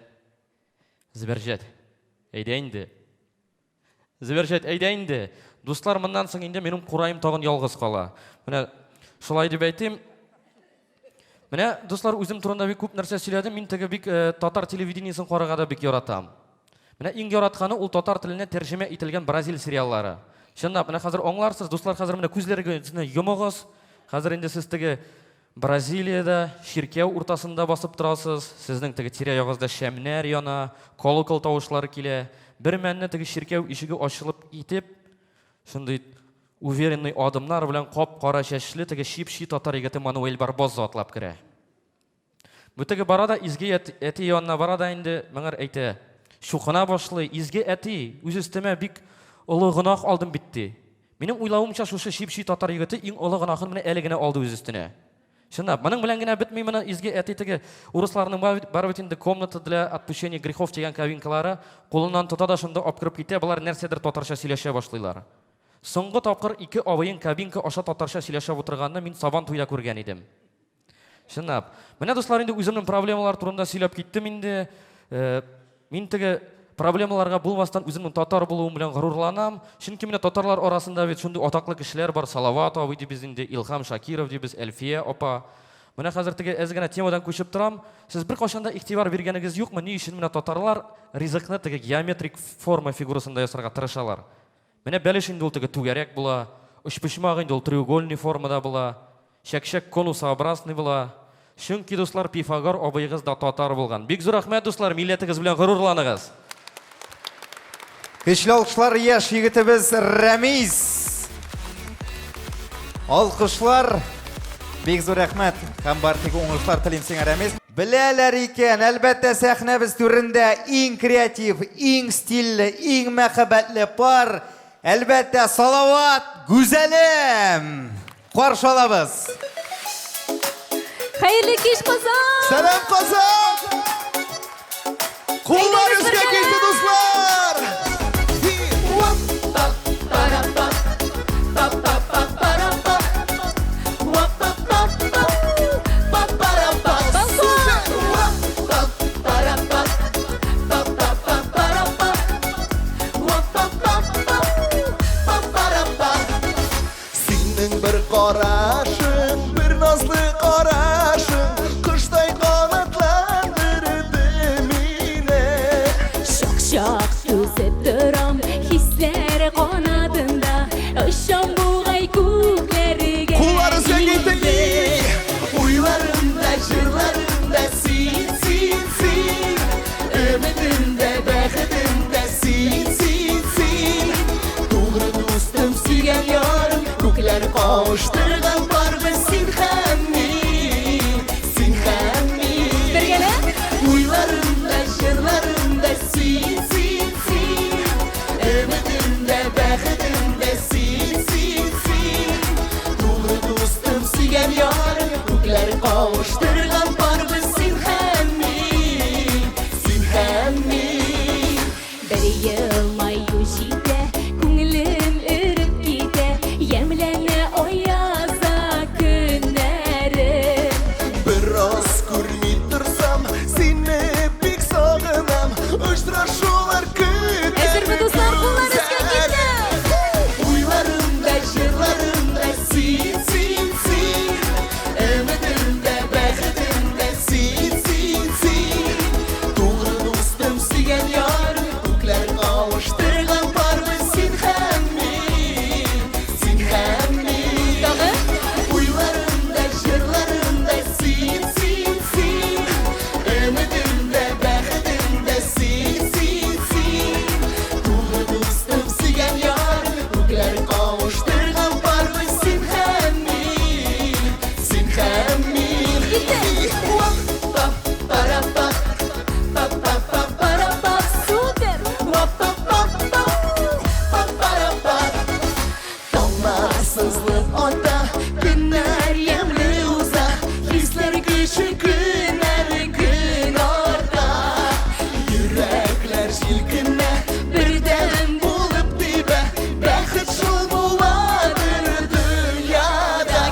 Зөбәрҗәт. Әйдә инде. Зөбәрҗәт, әйдә инде. Дуслар, моннан соң инде минем кураем тагын ялгыз кала. Менә шулай дип әйтим. Менә, дуслар, үзем турында бик күп нәрсә сөйләдем. Мин теге бик э, татар телевидениесен карарга да бик яратам. Менә иң яратканы ул татар теленә тәрҗемә ителгән бразил сериаллары. Чынлап, менә хәзер аңларсыз, дуслар, хәзер менә күзләрегезне йомыгыз. Хәзер инде сез теге Бразилиядә чиркәү уртасында басып торасыз, сезнең теге тирә-ягыгызда шәмнәр яна, колокол тавышлары килә. Бер мәлне теге чиркәү ишеге ачылып китеп, шундый уверенный адымнар белән кап-кара чәчле теге чип-чи татар егете Мануэль Барбоза атлап керә. Бу теге бара да изге әти янына бара да инде, меңер әйтә, чукына башлый, изге әти, үз өстемә бик олы гөнаһ алдым бит, ди. Минем уйлавымча, шушы чип-чи татар егете иң олы гөнаһын менә әле генә алды үз өстенә. Чынлап, моның белән генә бетми моны изге әти теге урысларның бар бит инде комната для отпущения грехов дигән кабинкалары, кулыннан тота да шунда алып кереп китә, болар нәрсәдер татарча сөйләшә башлыйлар. Соңгы тапкыр ике абыең кабинка аша татарча сөйләшә утырганны мин Сабан туйда күргән идем. Чынлап. Менә, дуслар, инде үземнең проблемалар турында сөйләп киттем инде. Э, мин теге проблемаларга булмастан үземнең татар булуым белән горурланам. Чөнки менә татарлар арасында бит шундый атаклы кешеләр бар. Салават абый дибез инде, Илһам Шакиров дибез, Әлфия апа. Менә хәзер теге әз генә темадан күчеп торам. Сез беркайчан да игътибар биргәнегез юкмы, ни өчен менә татарлар ризыкны теге геометрик форма фигурасында ясарга тырышалар? Менә бәлеш инде ул теге түгәрәк була, өчпочмак инде ул треугольный формада була, чәкчәк конусообразный була. Чөнки, дуслар, Пифагор абыегыз да татар булган. Бик зур рәхмәт, дуслар, милләтегез белән горурланыгыз. Көчле алкышлар яшь егетебез Рәмис. Алкышлар. Бик зур рәхмәт һәм бар тик уңышлар телим сиңа, Рәмис. Беләләр икән, әлбәттә, сәхнәбез түрендә иң креатив, иң стильле, иң мәхәббәтле пар, әлбәттә, Салават, Гүзәлем! Каршы алабыз! Хәерле кич, Казан! Сәлам, Казан! Куллар өскә китте, дуслар! Синең бер карашың, бер назлы карашың, Коштай канатландырды мине. Чак-чак түзеп торам хисләр канатында, Очам бугай күкләргә. Куллар өскә китте. Уйларымда, җырларымда син, син, син. Өметемдә, бәхетемдә син, син, син. Тугры дустым, сөйгән ярым, күкләр кавыштырган парбыз син һәм мин, син һәм мин. Бергәләп. Уйларымда, җырларымда син, син, син. Өметемдә, бәхетемдә син, син, син. Тугры дустым, сөйгән ярым, күкләр кавыштырган парбыз син һәм мин, син һәм мин. Бер елмаю җитә, күңелем өчен көннәр көн арта. Йөрәкләр җилкенә, бердәм булып тибә, бәхет шул буладыр дөньяда.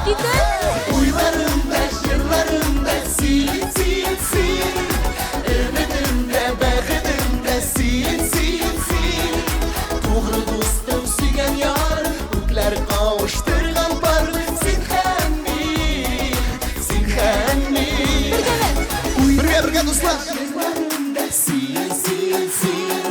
Уйларымда, җырларымда син, син, син. Өметемдә, бәхетемдә син, син, син. Тугры дустым, сөйгән яр, күкләр кавыштырган пар. Син һәм мин, син һәм мин. Бергә, бергә, дуслар. Җырларымда син, син, син.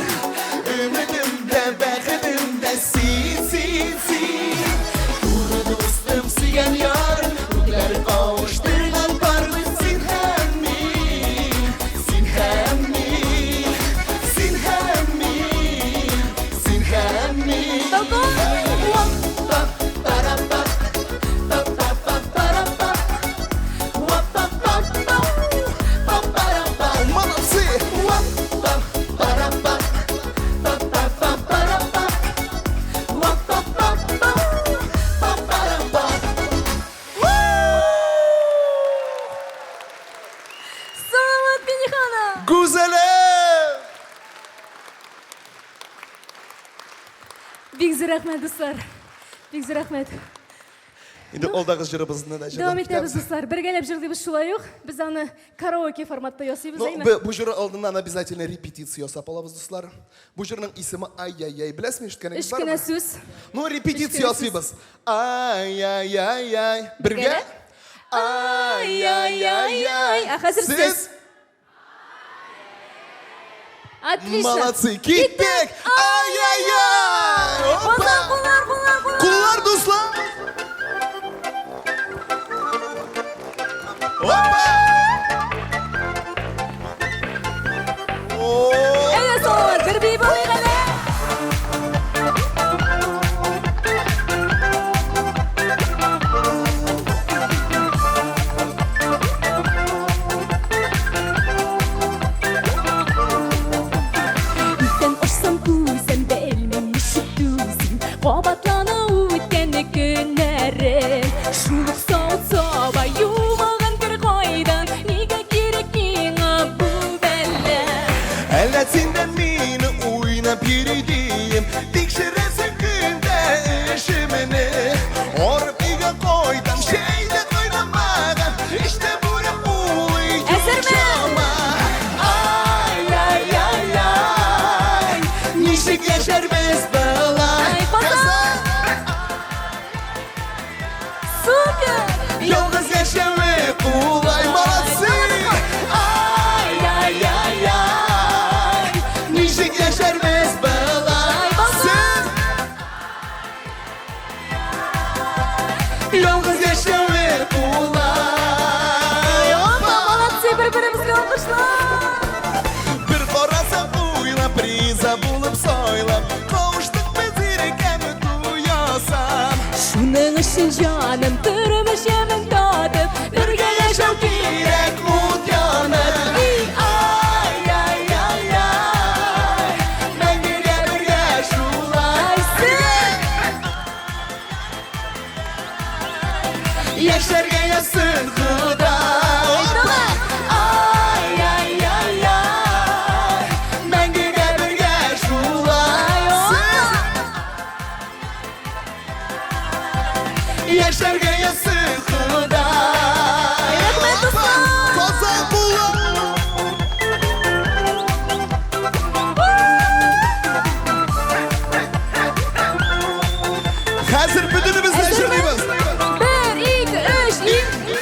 Өметемдә, бәхетемдә син, син, син. Тугры дустым, сөйгән яр, күкләр кавыштырган пар. Син һәм мин, син һәм мин, син һәм мин, син һәм мин. Молодцы! Саламат Минниханов! Гүзәлем! Бик зур рәхмәт, дуслар. Бик зур рәхмәт. Инде алдагы җырыбызны да Дәвам җырлап итәбез, китәбез. дуслар. Бергәләп җырлыйбыз шулай ук. Без аны караоке форматта ясыйбыз, Ну, әйме? бу җыр алдыннан обязательно репетиция ясап алабыз, дуслар. Бу җырның исеме Ай-яй-яй. Беләсезме, ишеткәнегез Өч кенә бармы? сүз. Ну, Өч репетиция кенә сүз. ясыйбыз. Ай-яй-яй-яй. Бергә? Бергә? Ай-яй-яй-яй. Ә хәзер Сез сез. Отлично. молодцы. Киттек! Ай-яй-яй! Опа! Куллар, куллар, куллар, куллар. Куллар, дуслар! Опа! О! Әйдә, Салават, бер биеп алыйк әле. Иртән ачсам күзем белмим ничек түзим. Кабатлана үткән көннәрем. Шул ук савыт-саба юмаган кер кайдан? Нигә кирәк миңа бу бәла? Әллә син дә мине уйнап йөри дием, Тикшерәсең көндә эшемне. Арып өйгә кайтам, чәй дә кайнамаган, Эштә бүре улый Әзерме? чама. Ай-яй-яй-яй, ничек яшәрбез болай? Ай, Казан! Супер! Ялгыз яшәве кулай, молодцы! Ай-яй-яй-яй, ничек яшәрбез болай? Сез ялгыз яшәве кулай. Опа, молодцы, бер-беребезгә алкышлар! Бер карасаң уйлап, риза булып сайлап, Кавыштык без ирекәм туясам. Шуның өчен җаным тормыш ямен татып, бергә яшәү Кирәк ут янып. Ай-яй-яй-яй, мәңгегә бергә шулай. Яшәргә язсын Ходай. Ай-яй-яй-яй, мәңгегә бергә шулай. Сез яшәргә язсын Ходай. Рәхмәт, дуслар! Казан булып. Хәзер бөтенебез дә җырлыйбыз. Бер, ике, өч, ике.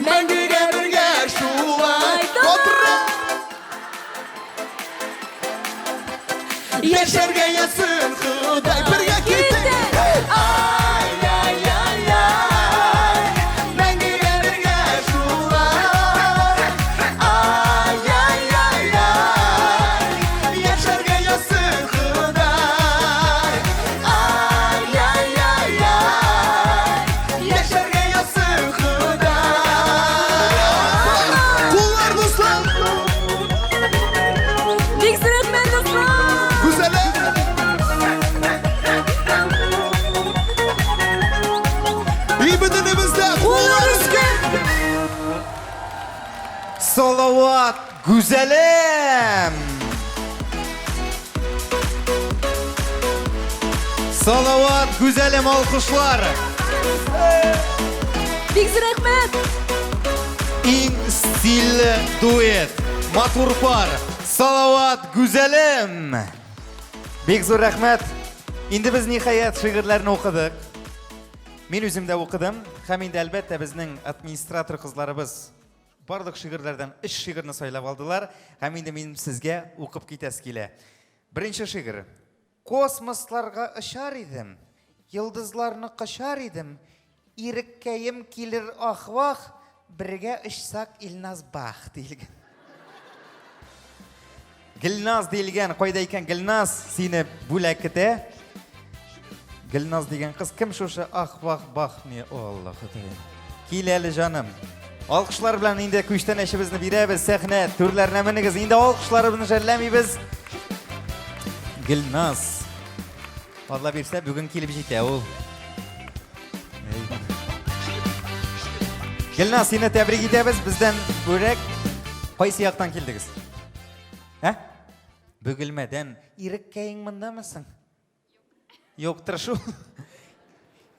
Мәңгегә бергә шулай. Катырак. Яшәргә язсын Ходай. Бергә киттек. Ай-яй-яй-яй, мәңгегә бергә шулай. Ай-яй-яй-яй, яшәргә язсын Ходай. Ай-яй-яй-яй, яшәргә язсын Ходай. Куллар, дуслар! Бик зур рәхмәт, дуслар! Гүзәлем! Салават Гүзәлем! Салават Гүзәлем алкышлар! Бик зур рәхмәт! Иң стильле дуэт, матур пар, Салават Гүзәлем! Бик зур рәхмәт! Инде без ниһаять шигырьләрне укыдык. Мин үзем дә укыдым һәм инде әлбәттә безнең администратор кызларыбыз барлык шигырьләрдән өч шигырьне сайлап алдылар һәм инде минем сезгә укып китәсе килә. Беренче шигырь. Космосларга очар идем, йолдызларны кочар идем, иреккәем килер ах-вах, бергә очсак Илназ бах диелгән. Гөлназ диелгән, кайда икән Гөлназ, сине бүләк көтә. Гөлназ дигән кыз кем шушы ах-вах бах не, о Алла Ходаем. Кил әле җаным. Алкышлар белән инде күчтәнәчебезне бирәбез, сәхнә түрләренә менегез. Инде алкышларыбызны жәлләмибез. Гөлназ. Алла бирсә, бүген килеп җитә ул. Гөлназ, сине тәбрик итәбез. Бездән бүләк. Кайсы яктан килдегез? Ә? Бөгелмәдән. Иреккәең мондамы соң? Юктыр шул.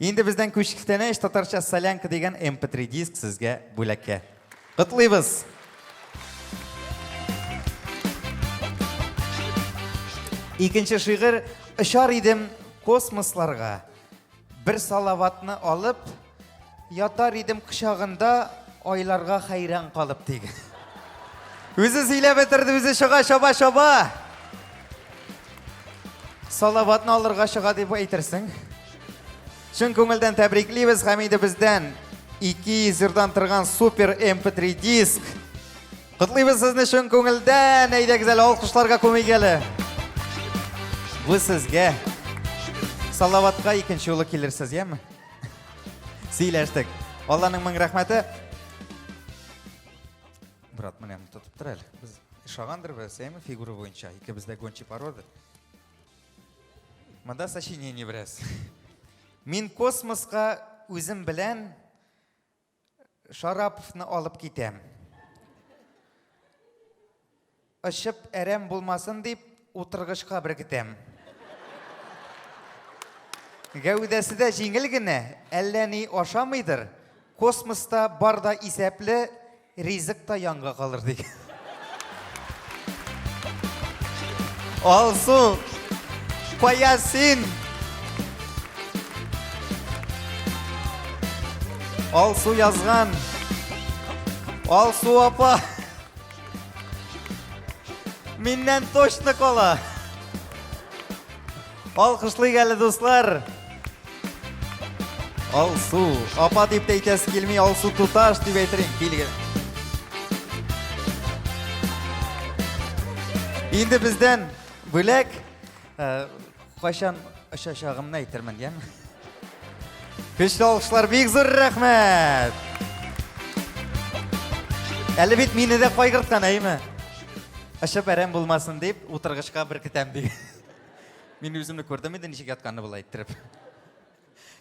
Инде бездән күчтәнәч татарча солянка дигән MP3 диск сезгә бүләккә. Котлыйбыз! Икенче шигырь Очар идем космосларга. Бер салаватны алып, ятар идем кочагында, айларга хәйран калып дигән. Үзе сөйләп бетерде, үзе чыга, чаба, чаба. Салаватны алырга чыга дип әйтерсең. Чын күңелдән тәбриклибез һәм инде бездән 200 җырдан торган супер MP3 диск. Котлыйбыз сезне чын күңелдән. Әйдәгез әле алкышларга күмик әле. Бу сезгә. Салаватка икенче юлы килерсез, яме? Сөйләштек. Алланың мең рәхмәте. Брат, менә тотып тор әле. Без ошагандыр без, әйме, фигура буенча. Икебез дә гончий порода. Монда сочинение бераз. Мин космоска үзем белән Шараповны алып китәм. Очып әрәм булмасын дип, утыргычка беркетәм. Гәүдәсе дә җиңел генә, әллә ни ашамыйдыр. Космоста бар да исәпле, ризык та янга калыр дигән. Алсу, кая син? Алсу язган. Алсу апа. Миннән точно кала. Алкышлыйк әле, дуслар. Алсу, апа дип тә әйтәсе килми, Алсу туташ дип әйтер идем, килгән. Инде бездән бүләк, э, кайчан очачагымны әйтермен, яме? Көчле алкышлар, бик зур рәхмәт! Әле бит мине дә кайгырткан, әйме? Очып әрәм булмасын дип, утыргычка беркетәм дип. Мин үземне күрдем инде ничек ятканны болай иттереп.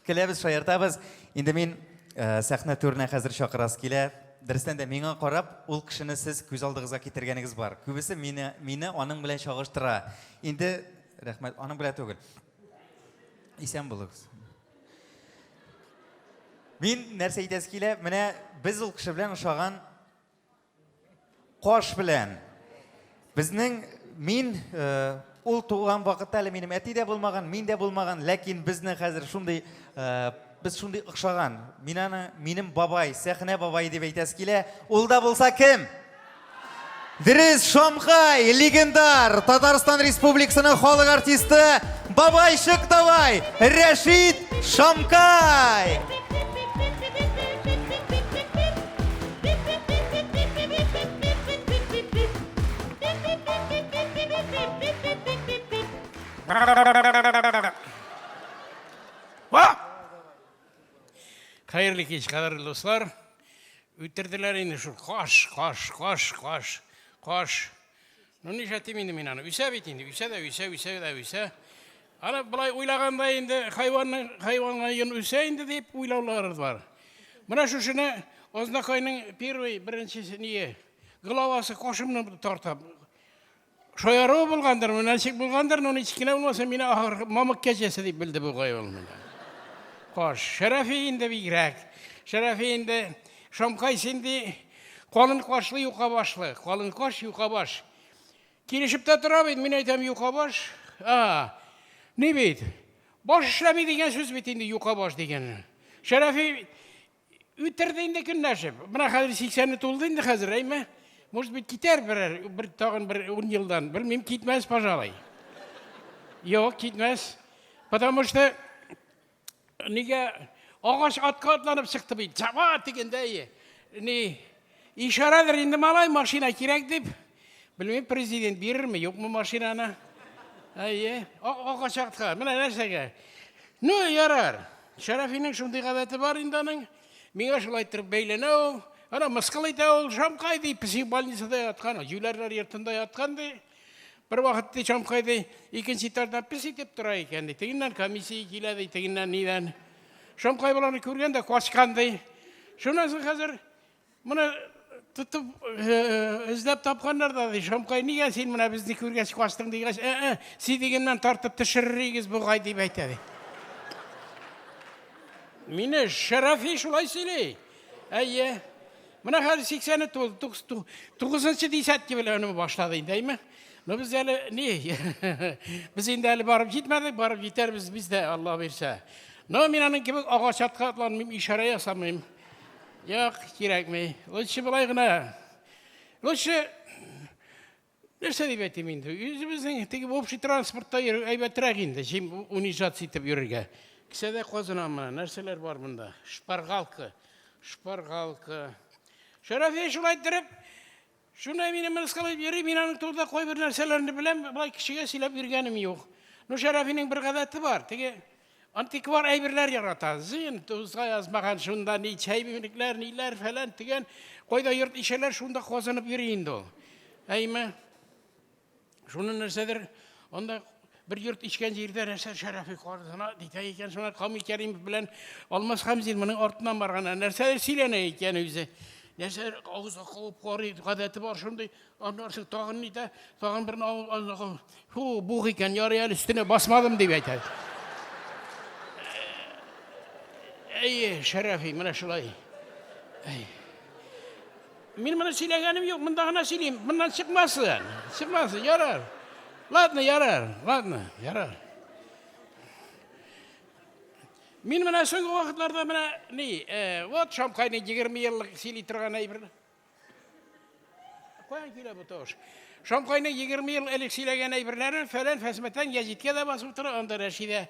Көләбез, шаяртабыз. Инде мин э, сәхнә түренә хәзер чакырасы килә. Дөрестән дә миңа карап, ул кешене сез күз алдыгызга китергәнегез бар. Күбесе мине, мине аның белән чагыштыра. Инде рәхмәт, аның белән түгел. Исән булыгыз. Мин нәрсә әйтәсе килә, менә без ул кеше белән ошаган Каш белән. Безнең мин э, ул туган вакытта әле минем әти дә булмаган, мин дә булмаган, ләкин безне хәзер шундый э, без шундый охшаган. Мин аны минем бабай, сәхнә бабай дип әйтәсе килә. Ул да булса кем? Дөрес, Шамкай, легендар, Татарстан Республикасының халык артисты Бабайчык давай, Рәшит Шамкай! Хәерле кич, кадерле дуслар. Үтерделәр инде шул каш, каш, каш, каш, каш. Ну нишләтим инде мин аны? Үсә бит инде, үсә дә үсә, үсә дә үсә. Аны болай уйлаганда инде хайванның хайванга йон үсә инде дип уйлаулары бар. Менә шушыны Ознакайның первый, беренче ние. Головасы кашымны тарта. Шаяруы булгандыр, менә ничек булгандыр, но ничек кенә булмасын, мине ахыр мамык кәҗәсе дип белде бугай ул менә. Каш. Шәрәфи инде бигрәк. Шәрәфи инде Шамкай син ди, калын кашлы юка башлы, калын каш юка баш. Килешеп тә тора бит, мин әйтәм юка баш. А, ни бит? Баш эшләми дигән сүз бит инде юка баш дигән. Шәрәфи Үтерде инде көнләшеп. Менә хәзер 80-не тулды инде хәзер, әйме? Может быть, китәр берәр, бер тагын бер 10 елдан. Белмим, китмәс, пожалуй. Юк, китмәс. Потому что нигә агач атка атланып чыкты бит. Чаба дигәндә, ни ишарәдер инде малай, машина кирәк дип. Белмим, президент бирерме, юкмы машинаны? Әйе, агач атка. Менә нәрсәгә. Ну, ярар. Шәрәфинең шундый гадәте бар инде аның. Миңа шулай иттереп бәйләнә ул. Ана мыскыл итә ул, Шамкай ди, психбольницада яткан, җүләрләр йортында яткан ди. Бер вакыт ди, Шамкай ди, икенче этажда пес итеп тора икән ди. Тегеннән комиссия килә ди, тегеннән нидән. Шамкай боларны күргән дә качкан ди. Шуннан соң хәзер Моны тотып эзләп тапканнар да ди, Шамкай, нигә син менә безне күргәч качтың дигәч, ә-ә, сидегеннән тартып төшерер идегез бугай дип әйтә ди. Мине Шәрәфи шулай сөйли. Әйе. Менә хәзер 80-е тулды, тугызынчы десятки белән башлады инде, әйме? Но без әле ни, без инде әле барып җитмәдек, барып җитәрбез без дә, Алла бирсә. Но мин аның кебек агач атка атланмыйм, ишарә ясамыйм. Юк, кирәкми. Лучше болай гына. Лучше нәрсә дип әйтим инде? Үзебезнең теге общий транспортта йөрү әйбәтрәк инде, чем унижаться итеп йөрергә. Кесәдә казынам менә, нәрсәләр бар монда? Шпаргалка. Шпаргалка. Шәрәфи шулай иттереп, шуны мине мыскыллап йөри, мин аның турында кайбер нәрсәләрне беләм, болай кешегә сөйләп йөргәнем юк. Ну, Шәрәфинең бер гадәте бар, теге Антиквар әйберләр ярата. Зыян тузга язмаган шунда ни чәйнекләр, ниләр фәлән төгән. Кайда йорт ишәләр, шунда казынып йөри инде ул. Әйме? Шуны нәрсәдер анда бер йорт ишкән җирдә нәрсә Шәрәфи казына дитә икән, шуна Камил Кәримов белән Алмаз Хәмзин моның артыннан барган. Нәрсәдер сөйләнә икән үзе. Нәрсәдер авызга кабып карый, гадәте бар шундый. Аннан соң тагын ни дә, тагын бер фу, бук икән, ярый әле өстенә басмадым дип әйтә. Әйе, Шәрәфи, менә шулай. Әй. Мин моны сөйләгәнем юк, монда гына сөйлим. Моннан чыкмасын. Чыкмасын, ярар. Ладно, ярар, ладно, ярар. Мин менә соңгы вакытларда менә ни, э, вот Шамкайның 20 еллык сөйли торган әйбер. Каян килә бу тавыш? Шамкайның 20 ел элек сөйләгән әйберләрен фәлән фәсмәтән гәзиткә дә басып тора, анда Рәшидә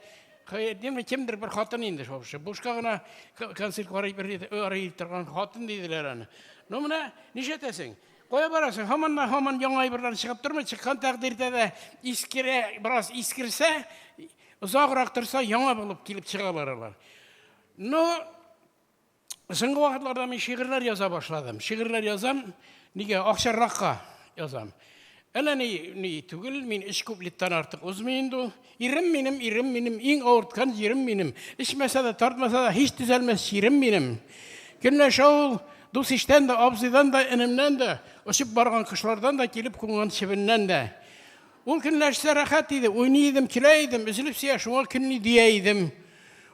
Хәйретдинова кемдер бер хатын инде шушы. Бушка гына концерт карый бер карый торган хатын диделәр аны. Ну менә нишләтәсең? Кая барасың? Һаман да һаман яңа әйберләр чыгып тормый. Чыккан тәкъдирдә дә искерә, бераз искерсә, озаграк торса, яңа булып килеп чыгалар алар. Но Соңгы вакытларда мин шигырьләр яза башладым. Шигырьләр язам, нигә акчарлакка язам. Әллә ни, ни түгел, мин өч куплеттан артык узмый инде ул. Ирем минем, ирем минем, иң авырткан җирем минем. Эчмәсә дә, тартмаса да, һич төзәлмәс чирем минем. Көнләшә ул дус-иштән дә, абзыйдан да, энемнән дә, очып барган кошлардан да, килеп кунган чебеннән дә. Ул көнләшсә рәхәт иде, уйный идем, көлә идем, өзелеп сөя, шуңа көнли дия идем.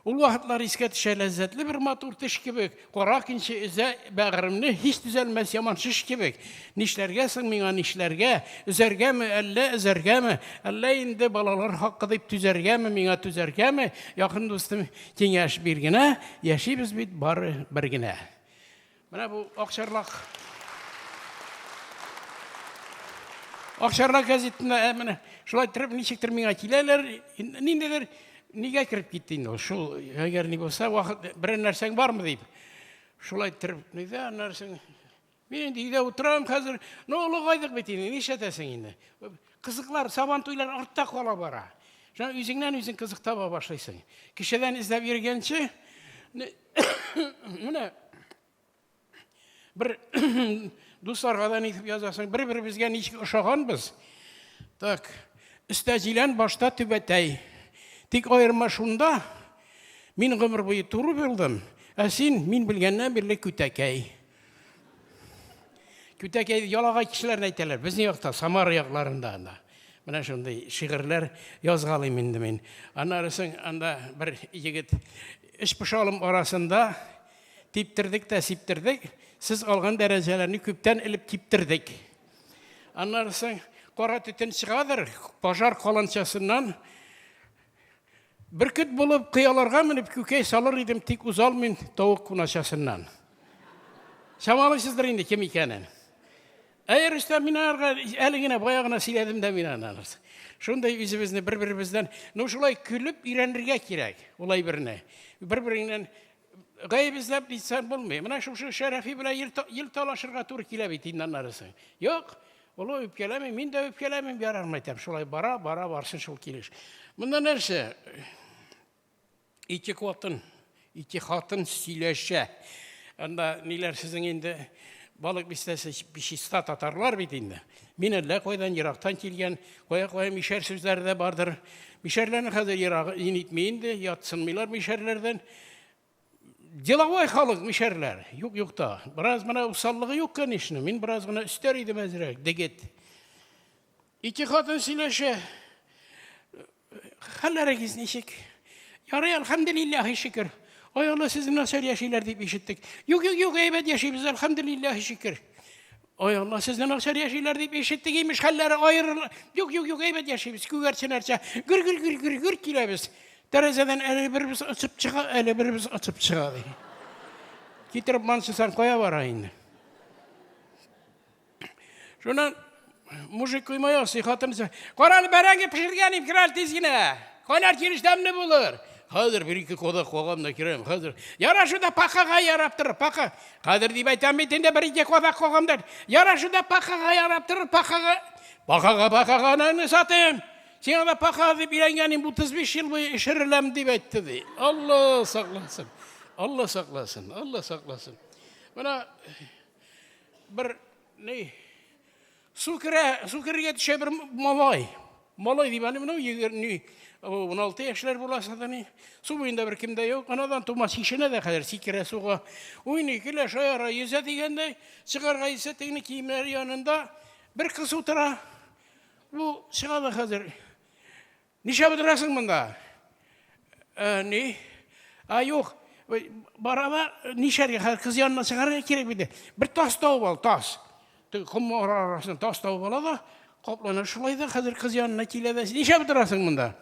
Ул вакытлар искә төшә ләззәтле бер матур төш кебек, кара көнче өзә бәгыремне һич төзәлмәс яман шеш кебек. Нишләргә соң миңа, нишләргә? Өзәргәме, әллә өзәргәме? Әллә инде балалар хакы дип түзәргәме, миңа түзәргәме? Якын дустым, киңәш бир генә, яшибез бит бары бер генә. Менә бу Акчарлак. Акчарлак газетына ә, менә шулай торып ничектер миңа киләләр. Ниндидер нигә кереп китте инде ул. Шул әгәр ни булса, вакыт берәр нәрсәң бармы дип. Шулай торып, нидә аннан соң мин инде өйдә утырам хәзер. Ну, олыгайдык бит инде, нишләтәсең инде? Кызыклар, сабан туйлар артта кала бара. Шуңа үзеңнән үзең кызык таба башлыйсың. Кешедән эзләп йөргәнче, менә бер дусларга да нитеп язасың, бер-беребезгә ничек ошаганбыз. Так, өстә җилән, башта түбәтәй. Тик аерма шунда, мин гомер буе туры булдым, ә син мин белгәннән бирле күтәкәй. Күтәкәй ялагай кешеләрне әйтәләр. Безнең якта, Самара якларында анда. Менә шундый шигырьләр язгалыйм инде мин. Аннары соң анда бер егет өч пошалым арасында типтердек тә сиптердек, сез алган дәрәҗәләрне күптән элеп киптердек. Аннары соң кара төтен чыгадыр пожар каланчасыннан. Бөркет булып кыяларга менеп күкәй салыр идем, тик узалмыйм тавык куначасыннан. Чамалыйсыздыр инде кем икәнен. Әй, Рөстәм, мин аларга әле генә бая гына сөйләдем дә мин аны. Шундай үзебезне бер-беребездән, ну шулай көлеп өйрәнергә кирәк ул әйберне. Бер-береңнән гаеп эзләп нитсәң булмый. Менә шушы Шәрәфи белән ел, ел талашырга туры килә бит инде аннарысы. Юк, ул үпкәләми, мин дә үпкәләмим, ярар әйтәм. Шулай бара, бара, барсын шул килеш. Монда нәрсә? Ике хатын, ике хатын сөйләшә. Анда ниләр сезнең инде балык бистәсе чиста татарлар бит инде. Мин әллә кайдан ерактан килгән, кая-кая мишәр сүзләре дә бардыр. Мишәрләрне хәзер ерагы итми инде, ятсынмыйлар мишәрләрдән. Деловой халык мишәрләр. Юк, юк та. Бераз менә усаллыгы юк, конечно. Мин бераз гына өстәр идем әзрәк, дегет. Ике хатын сөйләшә. Хәлләрегез ничек? Ярый, әлхәмдүлилләһи шөкер. Ай Алла, сезне начар яшиләр дип ишеттек. Юк, юк, юк, әйбәт яшибез, әлхәмдүлилләһи шөкер. Ай Алла, сезне начар яшиләр дип ишеттек, имеш, хәлләре аерыла. Юк, юк, юк, әйбәт яшибез, күгәрченнәрчә. Гөр, гөр, гөр, гөр, гөр киләбез. Тәрәзәдән әле беребез очып чыга, әле беребез очып чыга, ди. Китереп манчысаң, кая бара инде? Шуннан мужик койма ясый, хатын Кара әле бәрәңге пешергән идем, кер әле тиз генә. Кайнар килеш тәмле булыр. Хәзер бер ике кадак кагам да керәм, хәзер. Яра шунда пакага ярап торыр, пака. Хәзер дип әйтәм бит инде бер ике кадак кагам да. Яра шунда пакага ярап торыр, пакага. Пакага, пакага анаңны сатыйм. Сиңа да пака дип өйләнгән инде 35 ел буе эшереләм дип әйтте ди. Алла сакласын. Алла сакласын, Алла сакласын. Менә бер ни су керә, су керергә төшә бер малай. Малай дип әле менә ни 16 яшьләр буласы да ни. Су буенда бер кем дә юк. Анадан тума чишенә дә хәзер сикерә суга. Уйный, көлә, шаяра, йөзә дигәндәй, чыгарга исә тегене киемнәре янында бер кыз утыра. Бу чыга да хәзер. Нишләп утырасың монда? Ә, ни? А, юк. Бара да, нишләргә хәзер кыз янына чыгарга кирәк бит. Бер тас табып ал, тас. Теге ком арасыннан тас табып ала да, каплана шулай да хәзер кыз янына килә дә. Нишләп утырасың монда?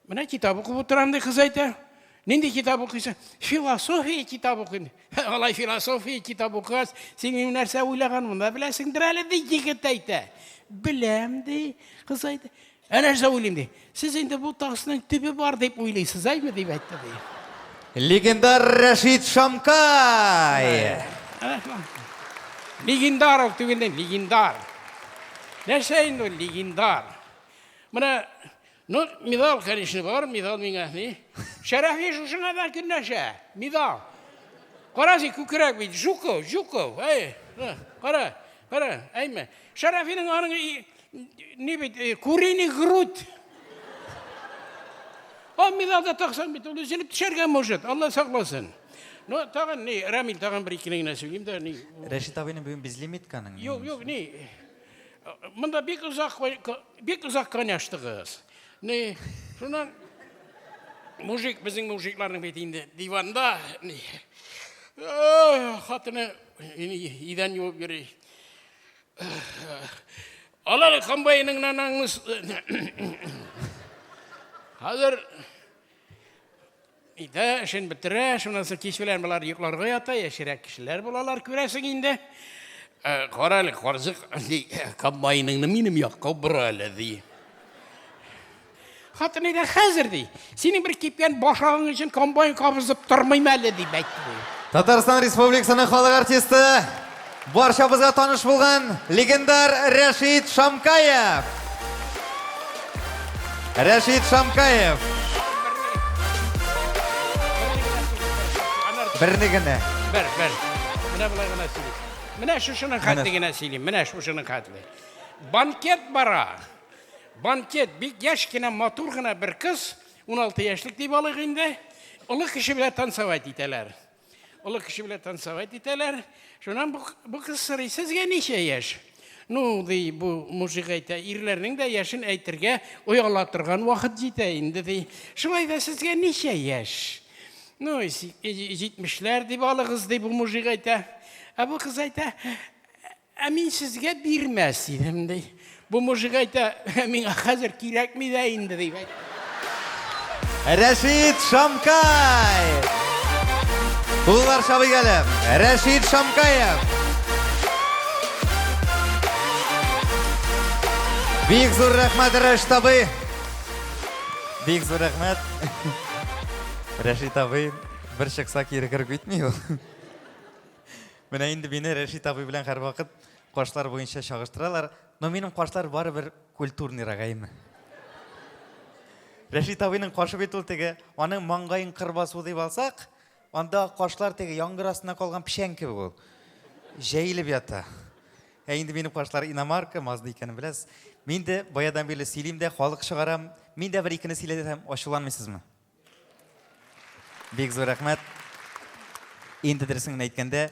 Менә китап укып утырам, ди кыз әйтә. Нинди китап укыйсың? Философия китап укыйм. Алай философия китап укыгач, син минем нәрсә уйлаганымны да беләсеңдер әле, ди егет әйтә. Беләм, ди кыз әйтә. Ә нәрсә уйлыйм ди. Сез инде бу тасның төбе бар дип уйлыйсыз, әйме дип әйтте ди. Легендар Рәшит Шамкай! Легендар ул түгел, легендар. Нәрсә инде ул легендар? Менә, ну, медал, конечно, бар, медал миңа ни. Шәрәфи шушыңа да көнләшә, медал. Кара син күкрәк бит, Жуков, Жуков, әй, кара, кара, әйме. Шәрәфинең аның ни бит, куриный грудь. А медаль таксаң бит, ул өзелеп төшәргә может, Алла сакласын. Ну, тагын ни, Рамил, тагын бер икене генә сөйлим дә, ни. Рәшит абыйның бүген безлимитканың. Юк, юк, ни. Монда бик озак, бик озак кайнаштыгыз. Ни, шуннан мужик, безнең мужикларның бит инде диванда, ни. Хатыны идән юып йөри. Алар комбайныңнан анаңны Хәзер итә, эшен бетерә, шуннан соң кич белән болар йокларга ята, яшьрәк кешеләр булалар, күрәсең инде. Кара әле, карчык, ди, комбайныңны минем якка бор әле, ди. Хатын әйтә, хәзер, ди, синең бер кипкән башагың өчен комбайн кабызып тормыйм әле, дип әйтте. Ди. Татарстан Республикасының халык артисты, барчабызга таныш булган легендар Рәшит Шамкаев. Рәшит Шамкаев. Берне генә. Бер, бер. Менә болай гына сөйлим. Менә шушының хәтле генә сөйлим. Менә шушының хәтле. Банкет бара. Банкет, бик яшь кенә, матур гына бер кыз, 16 яшьлек дип алыйк инде, олы кеше белән танцевать итәләр. Олы кеше белән танцевать итәләр. Шуннан бу, бу кыз сорый, сезгә ничә яшь? Ну, ди, бу мужик әйтә, ирләрнең дә яшен әйтергә ояла торган вакыт җитә инде, ди. Шулай да сезгә ничә яшь? Ну, җитмешләр дип алыгыз, ди бу мужик әйтә. Ә бу кыз әйтә, ә мин сезгә бирмәс идем, ди. Бу мужик әйтә, миңа хәзер кирәкми дә инде, дип әйтә. Рәшит Шамкай! Куллар чабыйк әле. Рәшит Шамкаев. Бик зур рәхмәт, Рәшит абый. Бик зур рәхмәт. Рәшит абый бер чыкса кире кереп китми ул. Менә инде мине Рәшит абый белән һәрвакыт кашлар буенча чагыштыралар. Но минем кашлар барыбер культурныйрак, әйме. Рәшит абыйның кашы бит ул теге, аның маңгаен кыр басу дип алсак, анда кашлар теге яңгыр астына калган печән кебек ул. Җәелеп ята. Ә инде минем кашлар иномарка, Мазда икәнен беләсез. Мин дә баядан бирле сөйлим дә, халык чыгарам. Мин дә бер икене сөйләсәм, ачуланмыйсызмы? Бик зур рәхмәт. Инде дөресен генә әйткәндә,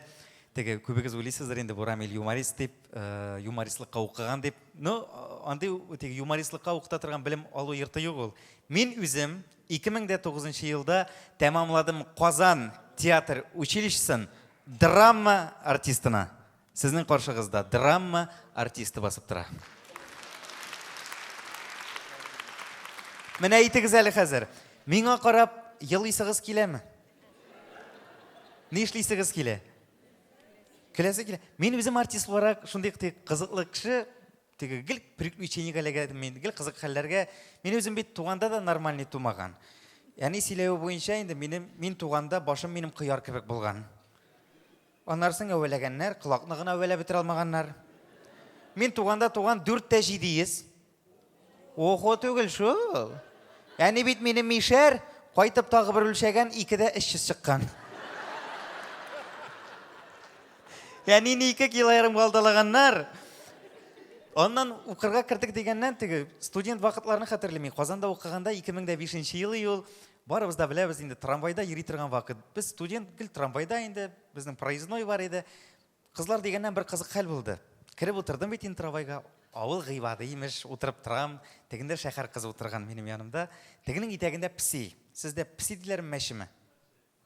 теге күбегез уйлыйсыздыр инде бу Рамил юморист дип, э, юмористлыкка укыган дип. Ну, андый теге юмористлыкка укыта торган белем алу йорты юк ул. Мин үзем 2009 елда тәмамладым Казан театр училищесын драма артистына. Сезнең каршыгызда драма артисты басып тора. Менә әйтегез әле хәзер. Миңа карап елыйсыгыз киләме? Нишлисегез килә? Көләсе килә. Мин үзем артист буларак шундый кызыклы кеше, теге гел приключениегә эләгә мин, гел кызык хәлләргә. Мин үзем бит туганда да нормальный тумаган. Әни сөйләве буенча инде минем мин туганда башым минем кыяр кебек булган. Аннарысын әвәләгәннәр, колакны гына әвәләп бетерә алмаганнар. Мин туганда туган дүрт тә 700. Охо түгел шул. Әни бит минем мишәр, кайтып тагы бер үлчәгән, ике дә 300 чыккан. Әнине ике кило ярымга алдалаганнар. Аннан укырга кердек дигәннән теге студент вакытларны хәтерлим. Казанда укыганда 2005 ел ул. Барыбыз да беләбез инде, трамвайда йөри торган вакыт. Без студент, гел трамвайда инде, безнең проездной бар иде. Кызлар дигәннән бер кызык хәл булды. Кереп утырдым бит инде трамвайга. Авыл гыйбады имеш, утырып торам. Тегендә шәһәр кызы утырган минем янымда. Тегенең итәгендә песи. Сездә песи диләрме, мәчеме?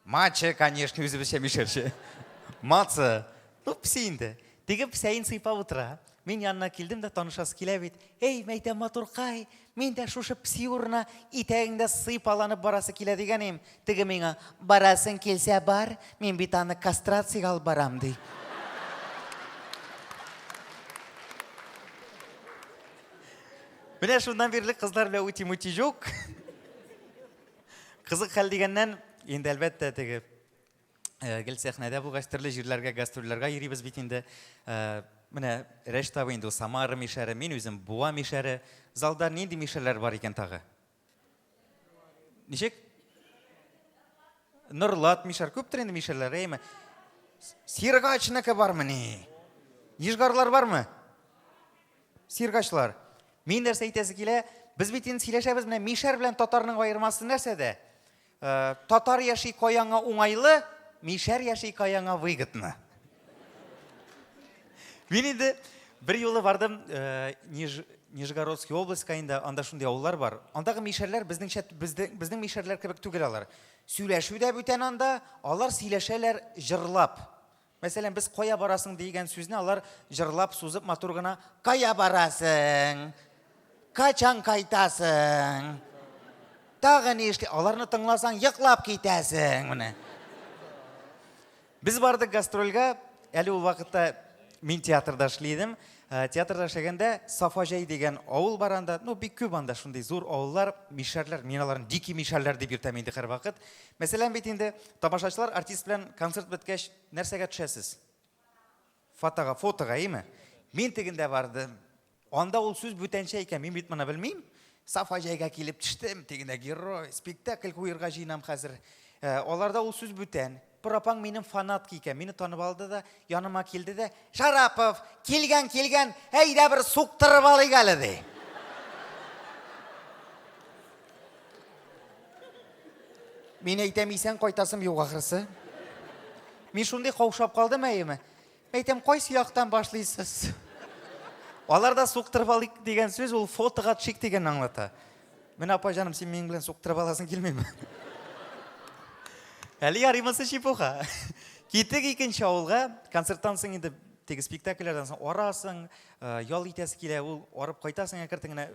Мачы, конечно, үзебезчә мишәрчә. Маца. Ну, песи инде. Теге песәен сыйпап утыра. Мин янына килдем дә танышасы килә бит. Эй, мәйтәм, матуркай, мин дә шушы песи урынына итәгеңдә сыйпаланып барасы килә дигән идем. Теге миңа, барасың килсә бар, мин бит аны кастрациягә алып барам, ди. Менә шуннан бирле кызлар белән ути-мути юк. Кызык хәл дигәннән, инде әлбәттә теге э, гел сәхнәдә булгач, төрле җирләргә гастрольләргә йөрибез бит инде. Э, менә Рәшит абый инде ул Самара мишәре, мин үзем Буа мишәре. Залда нинди мишәрләр бар икән тагы? Ничек? Норлат мишәр, күптер инде мишәрләр, әйеме? Сиргачныкы бармыни? Нижгарлар бармы? Сиргачлар. Мин нәрсә әйтәсе килә, без бит инде сөйләшәбез, менә мишәр белән татарның аермасы нәрсәдә? Э, татар яши каяңа уңайлы, мишәр яши каяңа выгодно. Мин инде бер юлы бардым э, Ниж, Нижегородский областька инде, анда шундый авыллар бар. Андагы мишәрләр безнеңчә безнең, безнең мишәрләр кебек түгел алар. Сөйләшү дә бүтән анда, алар сөйләшәләр җырлап. Мәсәлән, без кая барасың дигән сүзне алар җырлап, сузып матур гына кая барасың? Качан кайтасың? Тагы ни эшли? Аларны тыңласаң, йоклап китәсең менә. Без бардык гастрольгә, әле ул вакытта мин театрда эшли идем. Э, театрда эшләгәндә Сафаҗай дигән авыл бар анда. Ну, бик күп анда шундый зур авыллар, мишәрләр. Мин аларны дикий мишәрләр дип йөртәм инде һәрвакыт. Мәсәлән, бит инде тамашачылар артист белән концерт беткәч нәрсәгә төшәсез? Фотога, фотога, әйеме? Мин тегендә бардым. Анда ул сүз бүтәнчә икән, мин бит моны белмим. Сафаҗайга килеп төштем, тегендә герой, спектакль куерга җыенам хәзер. Э, аларда ул сүз бүтән. Бер апаң минем фанатка икән, мине танып алды да, яныма килде дә, Шарапов, килгән, килгән, әйдә бер суктырып алыйк әле, ди. Мин әйтәм, исән кайтасым юк ахрысы. Мин шундый каушап калдым, әйеме? Әйтәм, кайсы яктан башлыйсыз? Аларда суктырып алыйк дигән сүз ул фотога төшик дигәнне аңлата. Менә апа җаным, син минем белән суктырып аласың килмиме? Әле ярый монысы чепуха. Киттек икенче авылга. Концерттан соң инде теге спектакльләрдән соң арасың, э, ял итәсе килә, ул арып кайтасың әкертен генә.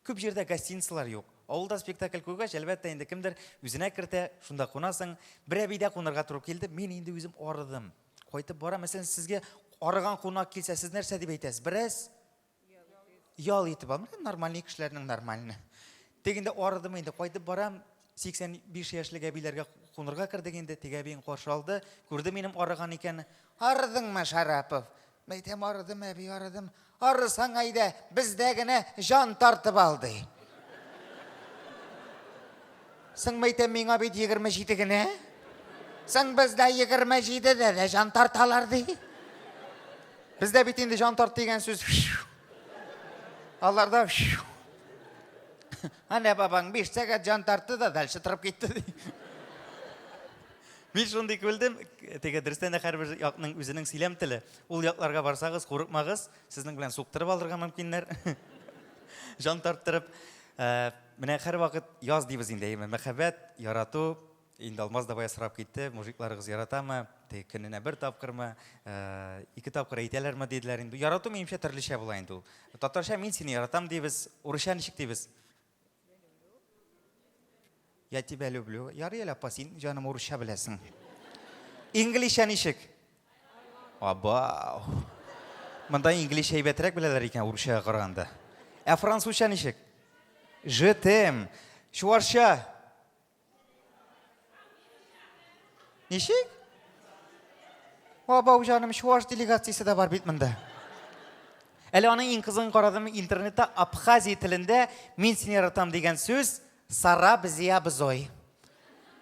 Күп җирдә гостиницалар юк. Авылда спектакль куйгач, әлбәттә инде кемдер үзенә кертә, шунда кунасың. Бер әбидә кунарга туры килде. Мин инде үзем арыдым. Кайтып барам. Мәсәлән, сезгә арыган кунак килсә, сез нәрсә дип әйтәсез? Бераз ял итеп ал. Менә нормальный кешеләрнең нормальны. Тик инде арыдым инде, кайтып барам, 85 яшьлек әбиләргә кунырга кердек инде, теге әбиең каршы алды, күрде минем арыган икәнне. Арыдыңмы, Шарапов? Мәйтәм, арыдым, әби, арыдым. Арысаң, әйдә, бездә генә җан тартып ал, ди. Соң, мәйтәм, миңа бит 27 генә. Соң бездә 27-дә дә җан тарталар, ди. Бездә бит инде җан тарт дигән сүз. Аларда Әнә бабаң 5 сәгать җан тартты да дальше торып китте ди. Мин шундый күлдем, теге дөрестән дә һәрбер якның үзенең сөйләм теле. Ул якларга барсагыз, курыкмагыз, сезнең белән суктырып алырга мөмкиннәр. Җан тарттырып. Э, менә һәрвакыт яз дибез инде, әйеме? Мәхәббәт, ярату, Инде Алмаз да бая сорап китте, мужикларыгыз яратамы? Теге көненә бер тапкырмы, э, ике тапкыр әйтәләрме диделәр инде. Ярату минемчә төрлечә була инде ул. Татарча мин сине яратам дибез, урысча ничек дибез? Я тебя люблю. Ярый әле, апа, син җаным урысча беләсең. Инглизчә ничек? Абау. Монда инглизчә әйбәтрәк беләләр икән урысчага караганда. Ә французча ничек? Je t'aime. Чуашча? Ничек? Абау җаным, чуаш делегациясе дә бар бит монда. Әле аның иң кызыгын карадым интернетта абхазия телендә мин сине яратам дигән сүз сара бзия бзой.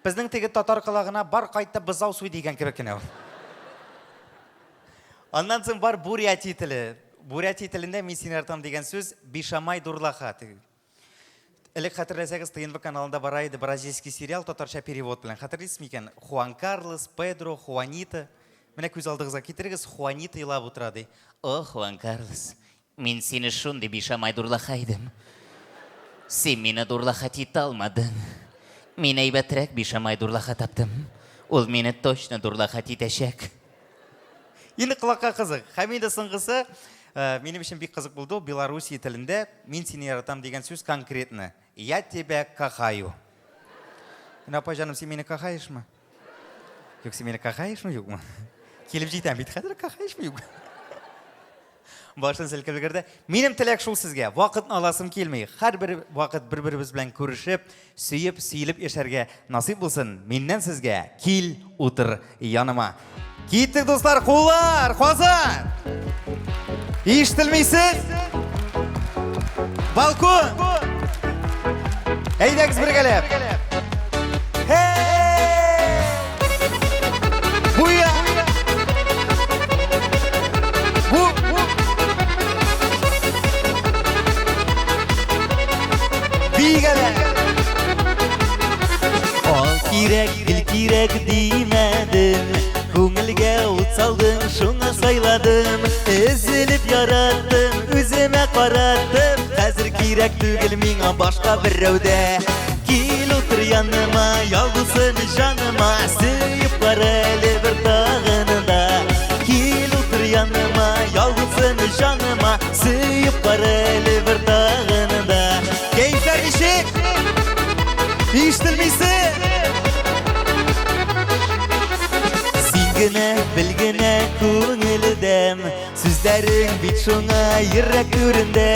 Безнең теге татар колагына бар кайтты бозау суй дигән кебек кенә ул. Аннан соң бар бурятия теле. Бурятия телендә мин сине яратам дигән сүз бишамай дурлаха. Элек хәтерләсәгез, ТНВ каналында бара иде бразильский сериал татарча перевод белән. Хәтерлисез микән? Хуан Карлос, Педро, Хуанита. Менә күз алдыгызга китерегез, Хуанита елап утыра ди. О, Хуан Карлос, мин сине шундый бишамай дурлаха идем. Син мине дурлахать итә алмадың. Мин әйбәтрәк бишамай дурлаха таптым. Ул мине точно дурлахать итәчәк. Инде колакка кызык. Һәм инде соңгысы, э, минем өчен бик кызык булды, Белоруссия телендә мин сине яратам дигән сүз конкретно. Я тебя кахаю. Менә апа җаным, син мине кахаешмы? Юк, син мине кахаешмы, юкмы? Килеп җитәм бит хәзер, кахаешмы, юкмы? Башын селкеп өлгерде. Минем теләк шул сезгә. Вакытны аласым килми. Һәрбер вакыт бер-беребез белән күрешеп, сөеп, сөелеп яшәргә насыйп булсын. Миннән сезгә кил, утыр яныма. Киттек, дуслар, куллар, Казан! Ишетелмисез? Балкон! Әйдәгез бергәләп. Буя! Бу! Бигәләр! Ал кирәк, гел кирәк димәдем Күңелгә ут салдың, шуңа сайладым Өзелеп яраттым, үземә караттым Хәзер кирәк түгел миңа башка берәүдә Кил утыр яныма, ял булсын җаныма Сөеп кара әле бер тагын да Кил утыр яныма, ял булсын җаныма Сөеп кара әле бер тагын да Кәефләр ничек? Ишетелмисең? Син генә бел генә күңелдәм Сүзләрең бит шуңа йөрәк түрендә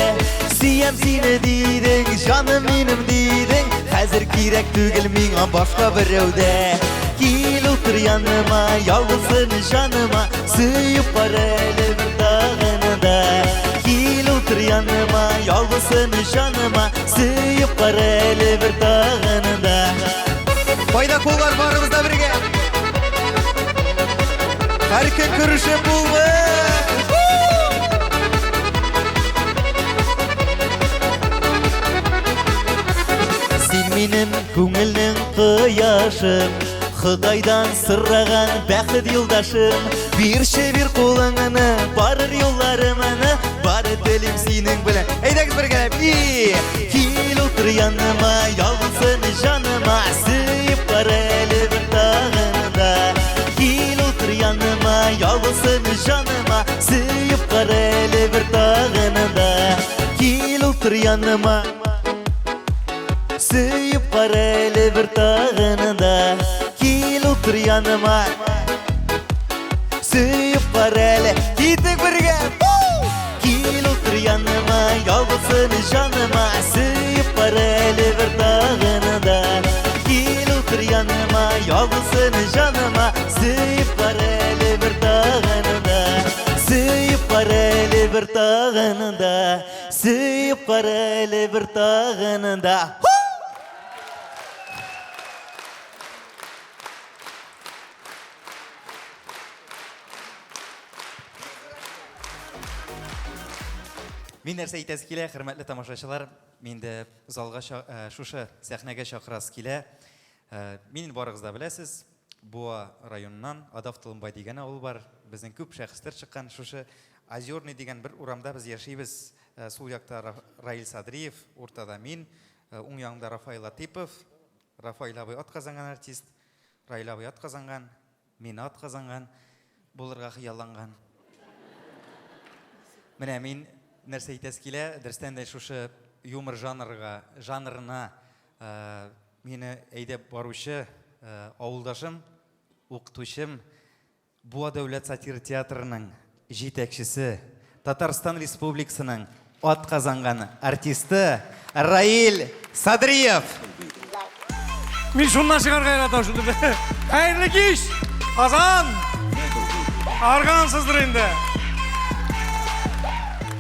Сөям сине дидең, җаным минем дидең Хәзер кирәк түгел миңа башка берәүдә Кил утыр яныма, ял булсын җаныма Сөеп кара әле бер тагын да Кил утыр яныма, ял булсын җаныма Сөеп кара әле бер тагын да Кайда куллар барыбыз да бергә? Һәр көн күрешеп булмый. Син минем күңелнең кояшы, Ходайдан сораган бәхет юлдашым, бирче бир кулыңны, барыр юлларымны, бары телим синең белән. Әйдәгез бергәләп. И, кил утыр яныма, ялгызын җаныма, сөеп кара әле бер тагын да. Кил утыр яныма, ялгызын җаныма, сөеп кара әле бер тагын да. Кил утыр яныма. Сөеп кара әле бер тагын да. Кил утыр яныма. Сөеп кара әле. Китек бергә. Кил утыр яныма, ялгызын җаныма, сөеп кара әле бер тагын да. Кил утыр яныма, ялгызын җаныма, сөеп кара әле бер тагын да. Сөеп кара әле бер тагын да. Сөеп кара әле бер тагын да. Мин нәрсә әйтәсе килә, хөрмәтле тамашачылар, мин дә залга шушы сәхнәгә чакырасы килә. Мин барыгыз да беләсез, Буа районыннан Адав Толымбай дигән авыл бар. Безнең күп шәхесләр чыккан шушы Озерный дигән бер урамда без яшибез. Сул якта Раил Садриев, уртада мин, уң ягымда Рафаил Латыйпов. Рафаил абый атказанган артист, Раил абый атказанган, мин атказанган булырга хыялланган. Менә мин нәрсә әйтәсе килә, дөрестән дә шушы юмор жанрга, жанрына Мине әйдәп баручы авылдашым, укытучым, Буа дәүләт сатира театрының җитәкчесе, Татарстан Республикасының атказанган артисты Раил Садриев. Мин шуннан чыгарга яратам шуны. Хәерле кич, Казан! Аргансыздыр инде.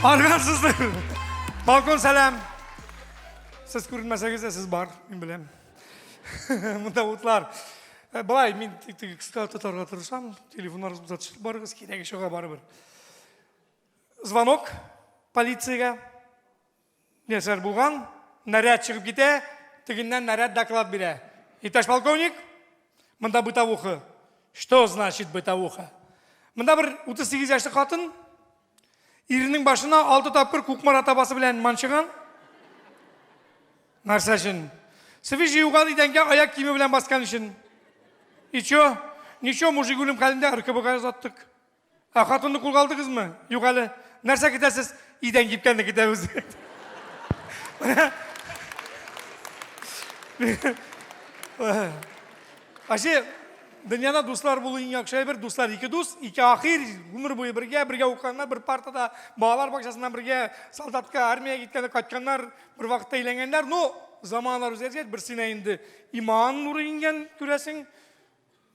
Аргансыздыр. Балкон сәлам. Сез күренмәсәгез дә сез бар, мин беләм. Монда утлар. Э, былай, мин теге кыска тотарга тырышам. Телефоннарыгыз булса төшеп барыгыз, кирәге чыга барыбер. Звонок полициягә. Нәрсәләр булган? Наряд чыгып китә, тегеннән наряд доклад бирә. Иптәш полковник, монда бытовуха. Что значит бытовуха? Монда бер 38 яшьлек хатын Иренең башына алты тапкыр Кукмара табасы белән манчыган. Нәрсә өчен? Свежий юган идәнгә аяк киеме белән баскан өчен. И чё? Ничего, мужик үлем хәлендә РКБга озаттык. Ә хатынны кулга алдыгызмы? Юк әле. Нәрсә көтәсез? Идән кипкәнне көтәбез. Вообще, дөньяда дуслар булу иң яхшы әйбер. Дуслар ике дус, ике ахир, гомер буе бергә, бергә укыганнар, бер партада, балалар бакчасыннан бергә, солдатка, армиягә киткәндә кайтканнар, бер вакытта өйләнгәннәр. Ну, заманалар үзгәргәч, берсенә инде иман нуры иңгән, күрәсең,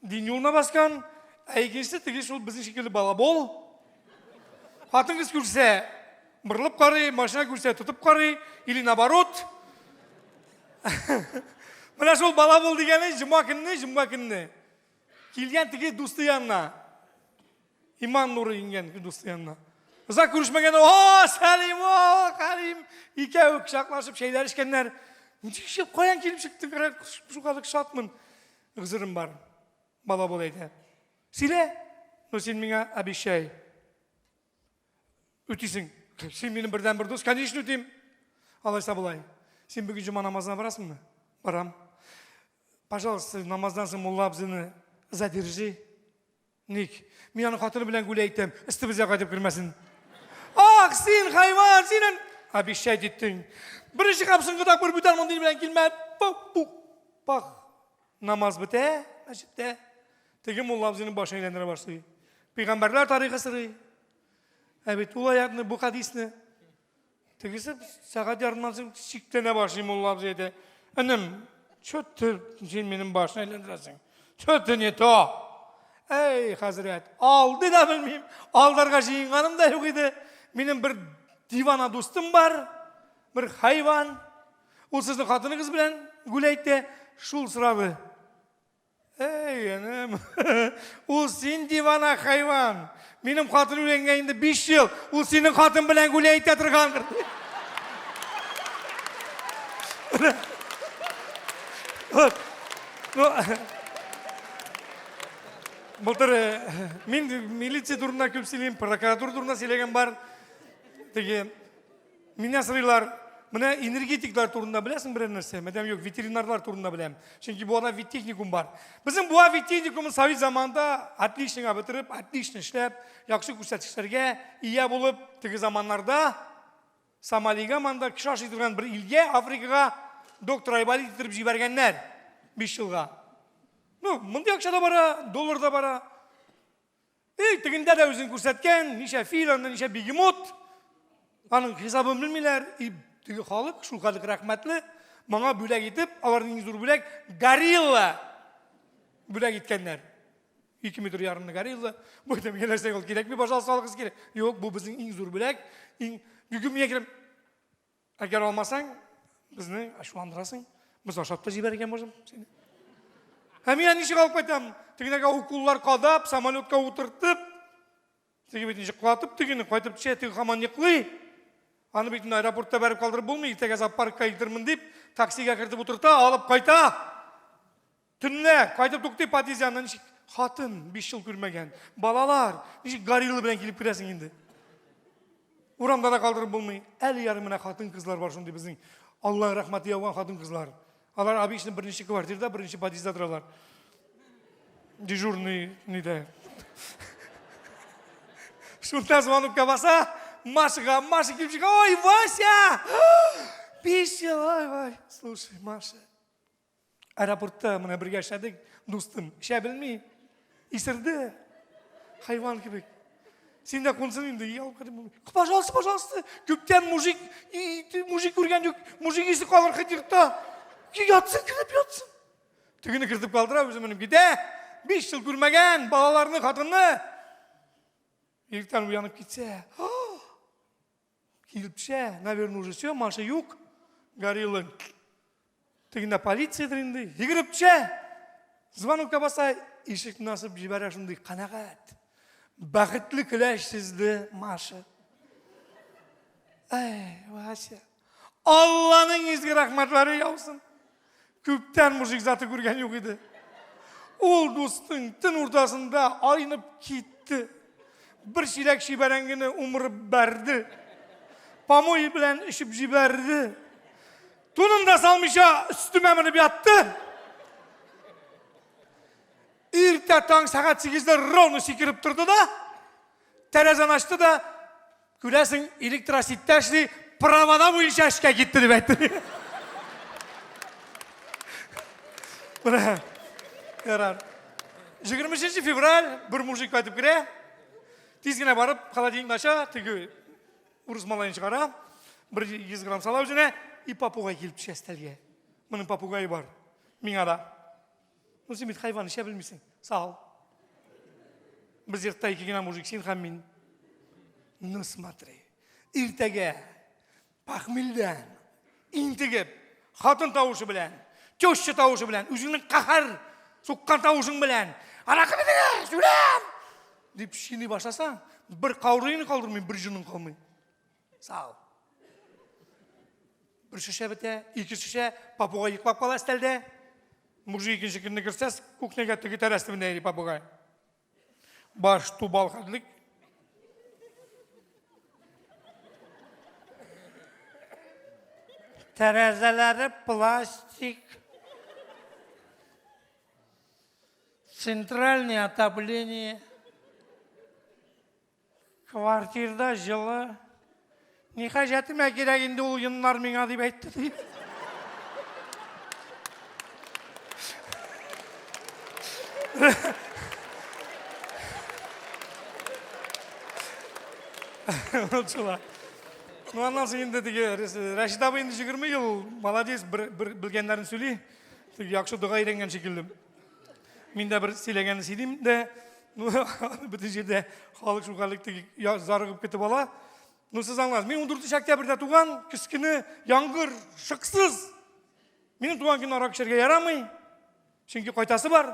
дин юлына баскан, ә икенчесе теге шул безнең шикелле балабол. Хатын-кыз күрсә, борылып карый, машина күрсә, тотып карый, или наоборот. Менә шул бала бул дигәне җомга көнне, җомга көнне килгән теге дусты янына. Иман нуры иңгән дусты янына. Озак күрешмәгән, о, Сәлим, о, Хәлим, икәү кочаклашып чәйләр эчкәннәр. Ничек каян килеп чыктың, шулкадәр шатмын. Гозерем бар. Бала бул әйтә. Сөйлә, но син миңа обещай. Үтисең. Син минем бердән бер дус, конечно үтим. Алайса болай. Син бүген җома намазына барасыңмы? Барам. Пожалуйста, намаздан соң мулла абзыйны задержи. Ник? Мин аның хатыны белән гүлә әйтәм, өстебезгә кайтып кермәсен. Ах, син хайван, син обещать иттең. Беренче һәм соңгы тапкыр бүтән мондый белән килмә. Пух, пух, пах. Намаз бетә, мәчеттә. Теге мулла абзыйның башын әйләндерә башлый. Пәйгамбәрләр тарихы сорый. Ә бит ул аятны, бу хадисне. Тегесе сәгать ярымнан соң шикләнә башлый мулла абзый әйтә. Энем, чё ты син минем башны әйләндерәсең? Чё ты не то? Әй, хәзрәт, алды да белмим, алдарга җыенганым да юк иде. Минем бер дивана дустым бар, бер хайван. Ул сезнең хатыныгыз белән гүләйтте, шул сорады. Әй, энем, ул син дивана хайван. Минем хатын үлгәнгә инде 5 ел, ул синең хатын белән гүләйтә торгандыр. Вот. Ну, Былтыр мин милиция турында күп сөйлим, прокуратура турында сөйләгән бар. Теге миннән сорыйлар, менә энергетиклар турында беләсең берәр нәрсә? Мәдәм юк, ветеринарлар турында беләм. Чөнки Буада веттехникум бар. Безнең Буа веттехникумын совет заманында отличныйга бетереп, отлично эшләп, яхшы күрсәткечләргә ия булып, теге заманнарда Сомалига монда кеше ашый торган бер илгә, Африкага доктор Айболит иттереп җибәргәннәр 5 елга. Ну, мондый акча да бара, доллар да бара. Эй, тегендә дә үзен күрсәткән, ничә фил, анда ничә бегемот. Аның хисабын белмиләр. И теге халык шул хәтлек рәхмәтле, моңа бүләк итеп, аларның иң зур бүләк горилла бүләк иткәннәр. 2 метр ярымны горилла. Бу әйтәм, миңа нәрсә ул кирәкми, пожалуйста, алыгыз кирәк. Юк, бу безнең иң зур бүләк. Иң бүген миңа кирәк. Әгәр алмасаң, безне ачуландырасың. Без ашап та җибәрергә можем сине. Ә мин ничек алып кайтам? Тегенәгә уколлар кадап, самолетка утыртып, теге бит ничек кулатып тегене кайтып төшә, теге һаман йоклый. Аны бит инде аэропортта бәреп калдырып булмый, иртәгә зоопаркка илтермен дип, таксига кертеп утырта, алып кайта. Төнлә кайтып туктый подъезд янына ничек хатын 5 ел күрмәгән, балалар, ничек горилла белән килеп керәсең инде. Урамда да калдырып булмый. Әле ярый менә хатын-кызлар бар шундый безнең. Аллаһ рәхмәте яуган хатын-кызлар. Алар обычно беренче квартирада, беренче подъездда торалар. Дежурный нидә. Шунда звонокка баса, Машаға, Маша килеп чыга, ой, Вася! 5 ел, ой, ой. Слушай, Маша, Аэропортта менә бергә эшләдек, дустым. Эчә белми. Исерде. Хайван кебек. Син дә кунсын инде. Пожалуйста, пожалуйста. Күптән мужик, мужик күргән юк. Мужик исе калыр хоть йортта. Ятсын, кереп ятсын. Тегене кертеп калдыра, үзе менеп китә. 5 ел күрмәгән балаларны, хатынны. Иртән уянып китсә, Килеп төшә, наверное, уже все, Маша юк. Горилла. Тегендә полициядер инде. Йөгереп төшә. Звонокка баса, ишекне асып җибәрә шундый канәгать. Бәхетле көләч сезде Маша. Әй, Вася. Алланың изге рәхмәтләре яусын. Күптән мужик заты күргән юк иде. Ул дустың төн уртасында айнып китте. Бер чиләк чибәрәңгене умырып бәрде. Помой белән эчеп җибәрде. Тунын да салмыйча өстемә менеп ятты. Иртә таң сәгать 8-дә ровно сикереп торды да, тәрәзәне ачты да, Күрәсең, электросетьтә эшли, провода буенча эшкә китте дип әйтте. Менә, ярар. 23 февраль бер мужик кайтып керә. Тиз генә барып, холодильникны ача, теге урыс малаен чыгара, бер 100 грамм сала үзенә, и попугай килеп төшә өстәлгә. Моның попугае бар. Миңа да. Ну, син бит хайван, эчә белмисең. Сал. Без йортта ике генә мужик, син һәм мин. Ну, смотри. Иртәгә пахмилдән интегеп, хатын тавышы белән, теща тавышы белән, үзеңнең каһәр суккан тавышың белән, аракы бетергә, сүрәм! дип чиный башласаң, бер каурыйны калдырмый, бер җының калмый. Сал. Бер шешә бетә, ике шешә, попугай йоклап кала өстәлдә. Мужик икенче көнне керсә, кухняга теге тәрәз төбендә йөри попугай. Баш тубал хәтлек. Тәрәзәләре пластик. Центральное отопление. Квартирда җылы. Ни хаҗәтемә кирәк инде ул йоннар миңа дип әйтте ди. Шулай. Ну, аннан соң инде теге Рәшит абый инде 20 ел молодец, бер, бер белгәннәрен сөйли. Теге яхшы дога өйрәнгән шикелле. Мин дә бер сөйләгәнне сөйлим дә, ну, бөтен җирдә халык шул хәллек теге зарыгып көтеп ала. Ну, сез аңлагыз, мин 14 октябрьдә туган, көз көне, яңгыр, шыксыз. Минем туган көнне аракы эчәргә ярамый, чөнки кайтасы бар.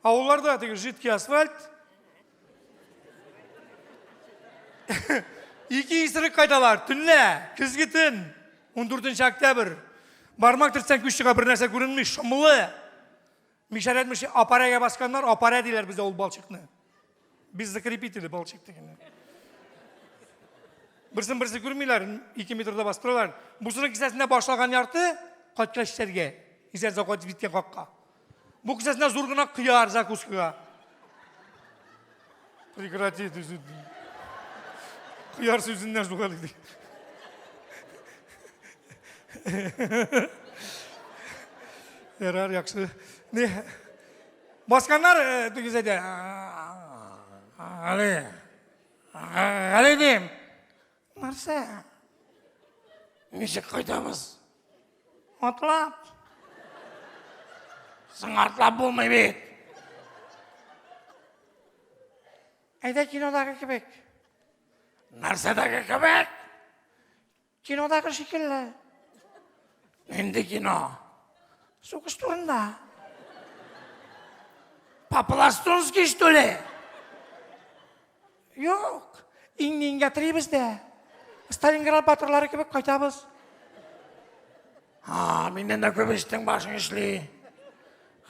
Авылларда теге жидкий асфальт. Ике исерек кайталар, төнлә, көзге төн, 14 октябрь. Бармак төртсәң күз чыга, бер нәрсә күренми, шомлы. Мишәр әйтмешли, апарәгә басканнар, апарә диләр бездә ул балчыкны. Без закрепители балчык дигәнне. Берсен берсе күрмиләр, 2 метрда басып торалар. Бусының кесәсендә башлаган ярты кайткач эчәргә. Исән-сау кайтып җиткән хакка. Бу кесәсендә зур гына кыяр закускага. Прекрати эту. Кыяр сүзеннән шул хәл. Ярар, яхшы. Не? Басканнар э, төгез әйтә. Гали. Гали дим. Нәрсә? Ничек кайтабыз? Атлап. Соң атлап булмый бит. Әйдә кинодагы кебек. Нәрсәдәге кебек? Кинодагы шикелле. Нинди кино? Сугыш турында. По-пластунски, что ли? Юк, иңне-иңгә терибез дә. Сталинград батырлары кебек кайтабыз. А, миннән дә күп эштең башың эшли.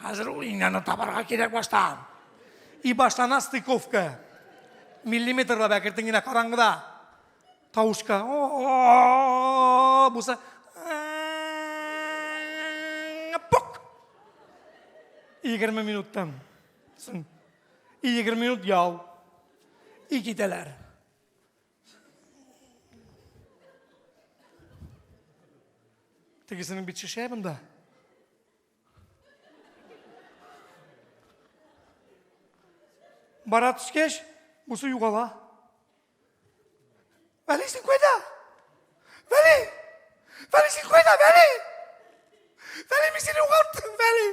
Хәзер ул иңнәне табарга кирәк баштан. И башлана стыковка. Миллиметрлап әкертен генә караңгыда. Тавышка. О, булса. Пук! 20 минуттан соң. И 20 минут ял. И китәләр. Тегесенең бит шешә монда. Бара төшкәч, бусы югала. Вәли, син кайда? Вәли! Вәли, син кайда, Вәли? Вәли, мин сине югалттым, Вәли!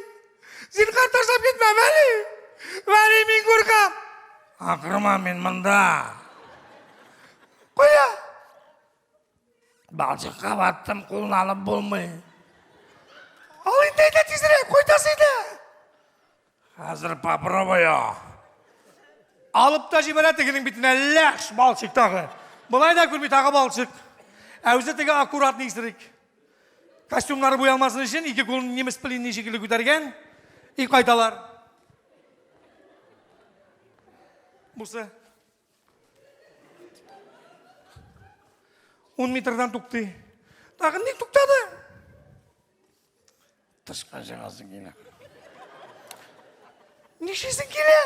Зинһар ташлап китмә, Вәли! Вәли, мин куркам! Акырма, мин монда. Кая? Балчыкка баттым, кулын алып булмый. Ал инде әйдә тизрәк, кайтасы иде. Хәзер попробую. Алып та җибәрә тегенең битенә ләш балчык тагы. Болай да күрми тагы балчык. Ә үзе теге аккуратный исерек. Костюмнары буялмасын өчен ике кулын немец пленный шикелле күтәргән. И кайталар. Бусы. 10 метрдан туктый. Тагын ник туктады? Тышка чыгасы килә. Нишлисең килә?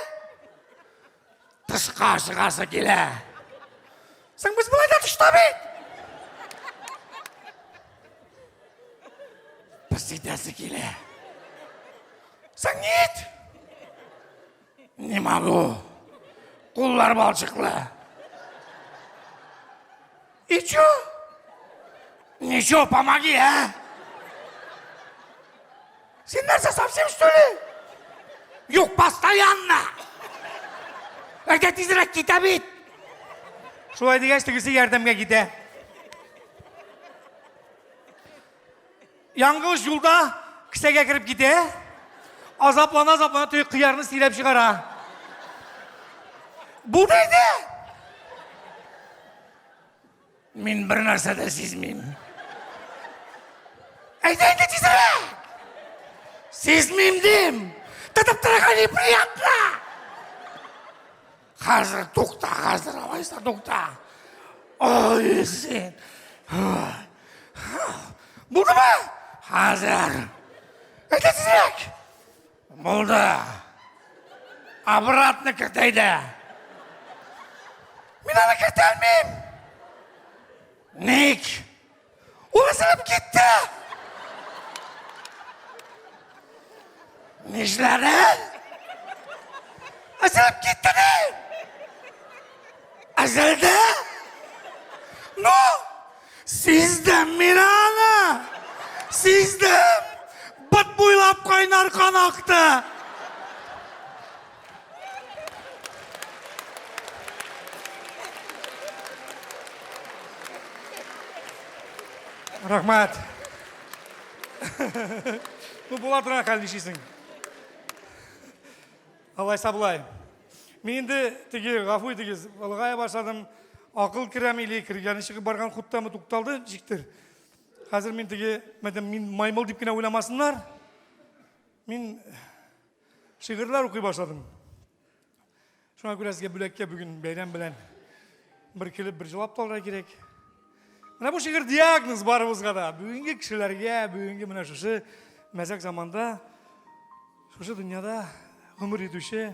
Тышка чыгасы килә. Соң без болай да тышта бит. Пес итәсе килә. Соң нит? Не могу. Куллар балчыклы. И чё? Ничего, помоги, а? Син нәрсә, совсем что ли? Юк, постоянно. Әйдә тизрәк китә бит. Шулай дигәч, тегесе ярдәмгә китә. Яңгыш юлда кесәгә кереп китә. Азаплана азаплана теге кыярны сөйләп чыгара. Булды инде. Мин бер нәрсә дә сизмим. Әйдә инде тизрәк. Сизмим дим. Тотып торырга неприятно. Хәзер тукта, хәзер алайса тукта. Ой, син. Булдымы? Хәзер. Әйдә тизрәк. Булды. Обратно керт әйдә. Мин аны кертә алмыйм. Ник? Ул өзелеп китте. Нишләде? Өзелеп китте дим. Өзелде? Ну? Сиздем мин аны. Сиздем. Бот буйлап кайнар кан акты. Рәхмәт. Ну, була торган хәл нишлисең? Алайса болай. Мин инде теге гафу итегез, олыгая башладым. Акыл керәм или кергәне чыгып барган хуттамы тукталды, ничектер. Хәзер мин теге, мәдәм мин маймыл дип кенә уйламасыннар. Мин Шигырьләр укый башладым. Шуңа күрә сезгә бүләккә бүген бәйрәм белән бер килеп, бер җылап та алырга кирәк. Менә бу шигырь диагноз барыбызга да. Бүгенге кешеләргә, бүгенге менә шушы мәзәк заманда, шушы дөньяда гомер итүче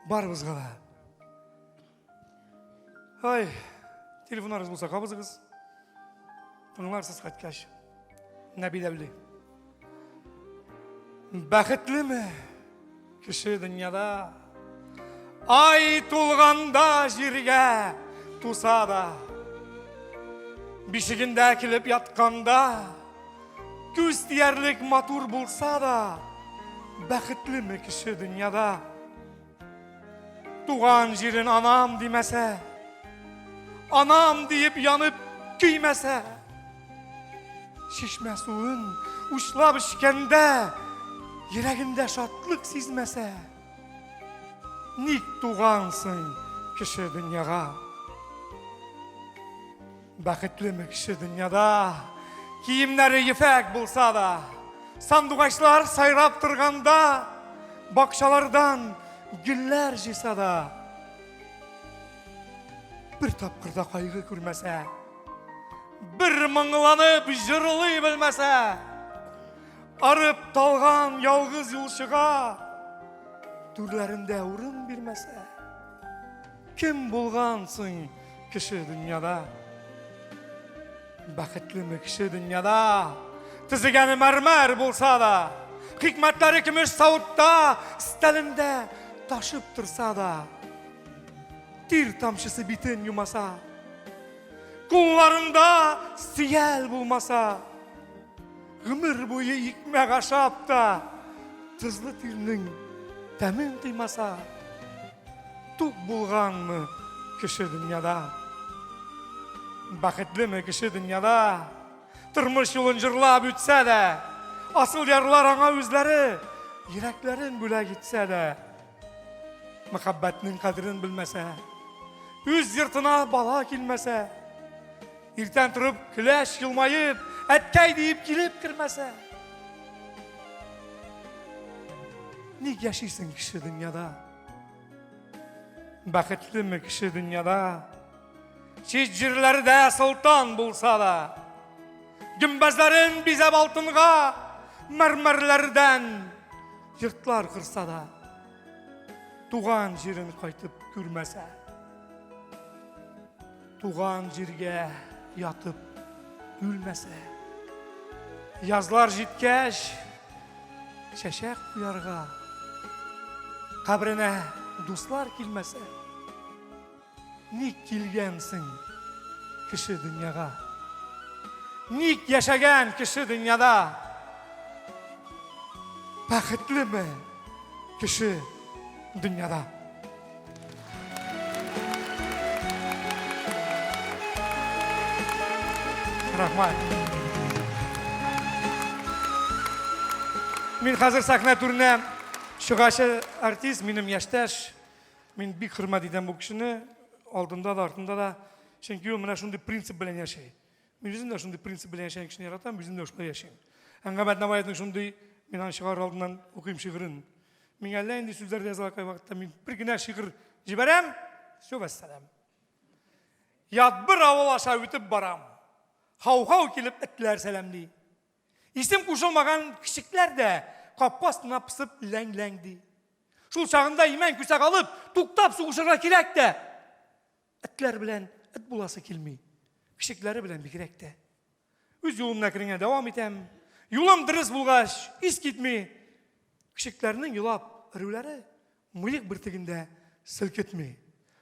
барыбызга да. Ай, телефоннарыгыз булса кабызыгыз. Тыңларсыз кайткач. Нәби Дәүли. Бәхетлеме кеше дөньяда? Ай тулганда җиргә туса да, бишегендә килеп ятканда, күз тиярлек матур булса да, бәхетлеме кеше дөньяда? Туган җирен анам димәсә, анам диеп янып көймәсә, чишмә суын учлап эчкәндә, йөрәгендә шатлык сизмәсә, ник тугансың кеше дөньяга? Бәхетлеме кеше дөньяда? Киемнәре ефәк булса да, сандугачлар сайрап торганда, бакчалардан гөлләр җыйса да, бер тапкыр да кайгы күрмәсә, бер моңланып җырлый белмәсә, арып талган ялгыз юлчыга түрләрендә урын бирмәсә, Кем булгансың кеше дөньяда? Бәхетлеме кеше дөньяда? Төзегәне мәрмәр булса да, хикмәтләре көмеш савытта, өстәлендә ташып торса да, тир тамчысы битен юмаса, кулларында сөял булмаса, гомер буе икмәк ашап та, тозлы тирнең тәмен тоймаса, Тук булганмы кеше дөньяда? Бәхетлеме кеше дөньяда? Тормыш юлын җырлап үтсә дә, асыл ярлар аңа үзләре йөрәкләрен бүләк итсә дә, мәхәббәтнең кадерен белмәсә, үз йортына бала килмәсә, иртән торып көләч елмаеп, әткәй диеп килеп кермәсә, ник яшисең кеше дөньяда? Бәхетлеме кеше дөньяда? Чит җирләрдә солтан булса да, гөмбәзләрен бизәп алтынга, мәрмәрләрдән йортлар корса да, туган җирен кайтып күрмәсә, туган җиргә ятып үлмәсә, язлар җиткәч, чәчәк куярга кабренә дуслар килмәсә, ник килгәнсең кеше дөньяга? Ник яшәгән кеше дөньяда? Бәхетлеме кеше дөньяда? Рәхмәт. Мин хәзер сәхнә түренә чыгачы артист, минем яшьтәш. Мин бик хөрмәт итәм бу кешене, алдында да, артында да. Чөнки ул менә шундый принцип белән яши. Мин үзем дә шундый принцип белән яшәгән кешене яратам, үзем дә шулай яшим. Әнгамәт Наваевның шундый, мин аны чыгарыр алдыннан укыйм шигырен. Миңа әллә нинди сүзләр дә язалар кайвакытта, мин бер генә шигырь җибәрәм, все, вәссәлам. Ят бер авыл аша үтеп барам. Хау-хау килеп этләр сәламли. Исем кушылмаган кечекләр дә капка астына пысып ләң-ләң ди. Шул чагында имән күсәк алып, туктап сугышырга кирәк тә. Этләр белән эт буласы килми. Кечекләре белән бигрәк тә. Үз юлымны әкрен генә дәвам итәм. Юлым дөрес булгач, ис китми. Кечекләрнең елап өрүләре мыек бөртеген дә селкетми.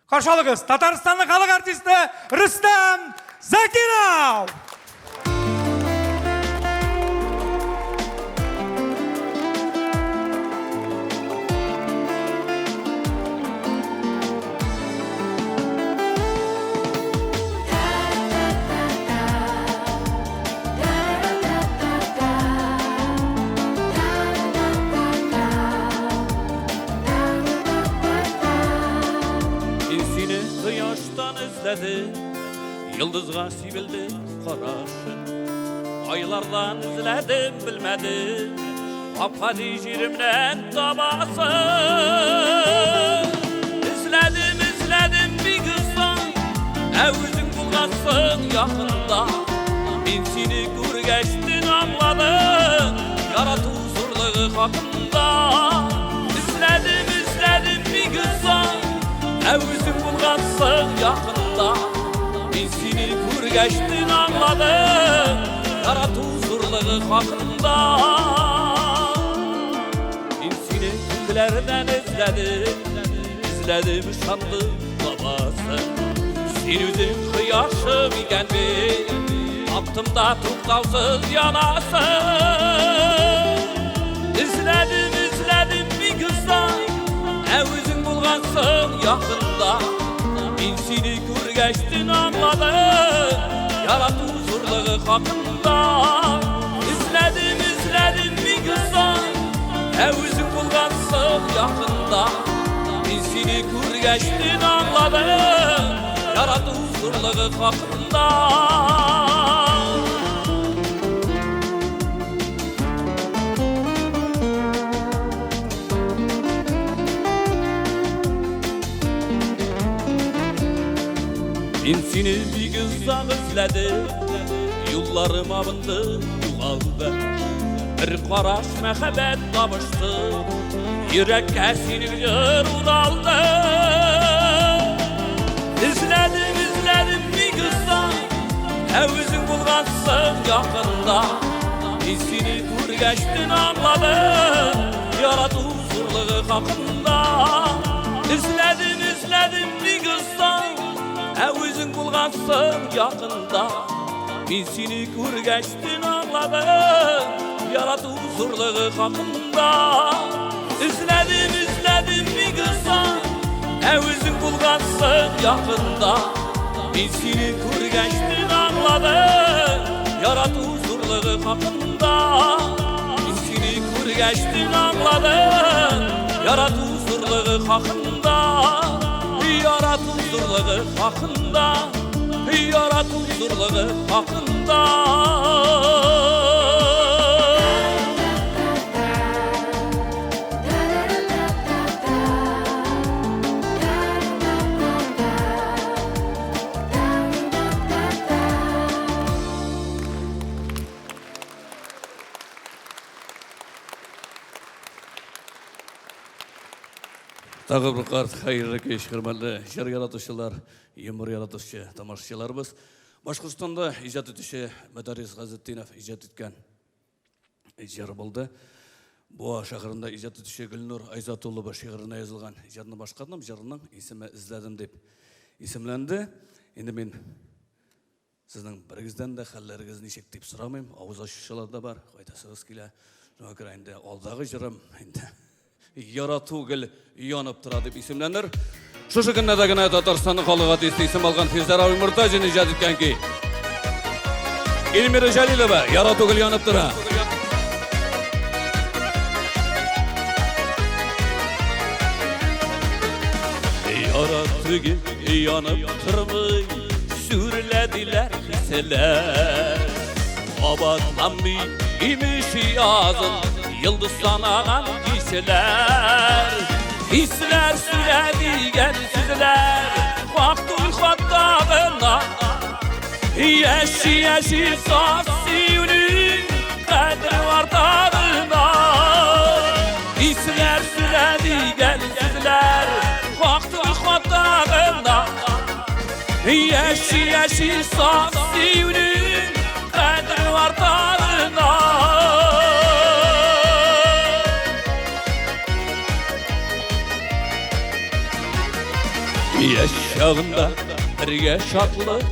Каршы алыгыз, Татарстанның халык артисты Рөстәм Закиров! Мин сине кояштан эзләдем, йолдызга сибелде карашың. Айлардан эзләдем, белмәдем. Гап-гади җиремнән табасың. Эзләдем, эзләдем бик озак, ә үзең булгансың якында. Мин сине күргәчтен аңладым, ярату зурлыгы хакында. Эзләдем, эзләдем бик озак, ә үзең булгансың якында. Мин сине күргәчтен аңладым, ярату зурлыгы хакында. Мин сине күкләрдән эзләдем, эзләдем, ышандым, табасың. Син үзең кояшым икән бит, таптым да туктаусыз янасың. Эзләдем, эзләдем бик озак, ә үзең булгансың якында. Мин сине күргәчтен аңладым, ярату зурлыгы хакында. Эзләдем, эзләдем бик озак, ә үзең булгансың якында. Мин сине күргәчтен аңладым, ярату зурлыгы хакында. Мин сине бик озак эзләдем, юлларым абынды, югалды. Бер караш мәхәббәт табышты, йөрәккә синең җыр уралды. Эзләдем, эзләдем бик озак, ә үзең булгансың якында. Мин сине күргәчтен аңладым, ярату зурлыгы хакында. Эзләдем, эзләдем бик озак, ә үзең булгансың якында. Мин сине күргәчтен аңладым, ярату зурлыгы хакында. Эзләдем, эзләдем бик озак, ә үзең булгансың якында. Мин сине күргәчтен аңладым, ярату зурлыгы хакында. Мин сине күргәчтен аңладым, ярату зурлыгы хакында. Ярату зурлыгы хакында, ярату зурлыгы хакында. Тагы бер карт хәерле кич, хөрмәтле җыр яратучылар, юмор яратучы тамашачыларыбыз. Башкортстанда иҗат итүче Мөдәррис Газетдинов иҗат иткән җыр булды. Буа шәһәрендә иҗат итүче Гөлнур Айзатуллова шигыренә язылган җырны башкардым. Җырның исеме Эзләдем дип исемләнде. Инде мин сезнең берегездән дә хәлләрегез ничек дип сорамыйм. Авыз ачучылар да бар, кайтасыгыз килә. Шуңа күрә инде алдагы җырым инде Ярату гел янып тора дип исемләнер. Шушы көннәрдә генә Татарстанның халык артисты исем алган Фирзәр абый Мортазин иҗат иткән көй. Эльмира Җәлилова, Ярату гел янып тора. Ярату гел янып тормый, сүрелә диләр хисләр. Кабатланмый имеш язын, йолдыз санаган кичәләр. Хисләр сүрә дигән сүзләр, хак түгел хатта гына. Яши, яши саф сөюнең кадере арта гына. Хисләр сүрә дигән сүзләр, хак түгел хатта гына. Яши, яши саф сөюнең кадере арта гына. Яшь чагында бергә шатлык,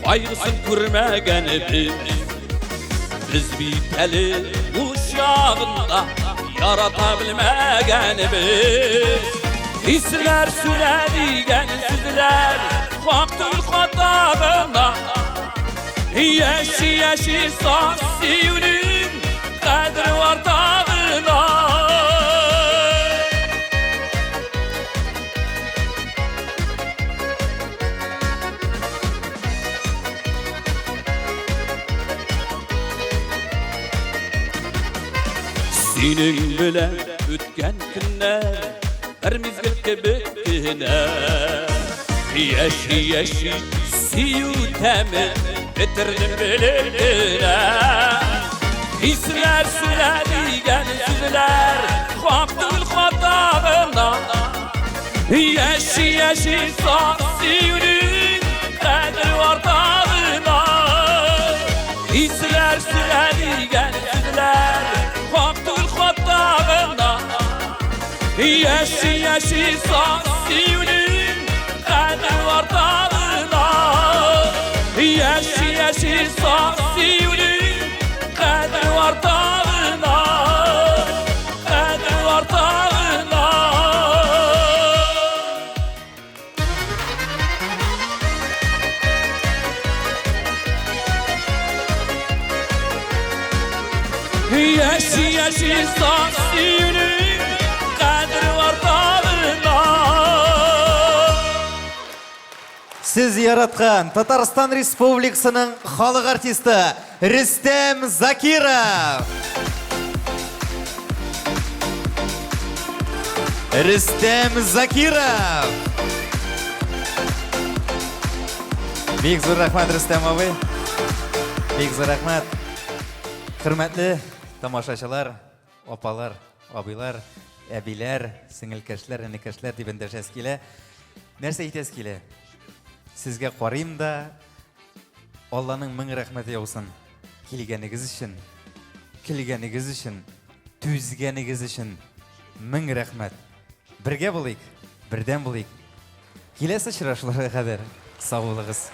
кайгысын күрмәгәнебез. Без бит әле ул чагында ярата белмәгәнебез. Хисләр сүнә дигән сүзләр, хак түгел хата гына. Яши, яши саф сөюнең кадере арта гына. Синең белән үткән көннәр бер мизгел кебек кенә. Яши, яши, сөю тәме бетердем белеп кенә. Хисләр сүнә дигән сүзләр хак түгел хата гына. Яши, яши, саф сөюнең кадере арта гына. Хисләр сүнә дигән сүзләр хак түгел хата гына. Яши, яши, саф сөюнең кадере арта гына. Яши, яши, саф сөюнең кадере арта гына. Кадере арта гына. Яши, яши, саф сөюнең кадере арта гына. Сез яраткан Татарстан Республикасының халык артисты Рөстәм Закиров. Рөстәм Закиров. Бик зур рәхмәт, Рөстәм абый. Бик зур рәхмәт. Хөрмәтле тамашачылар, апалар, абыйлар, әбиләр, сеңелкәшләр, энекәшләр дип эндәшәсе килә. Нәрсә әйтәсе килә? Сезгә карыйм да, Алланың мең рәхмәте яусын. Килгәнегез өчен, килгәнегез өчен, түзгәнегез өчен мең рәхмәт. Бергә булыйк, бердәм булыйк. Киләсе очрашуларга кадәр сау булыгыз.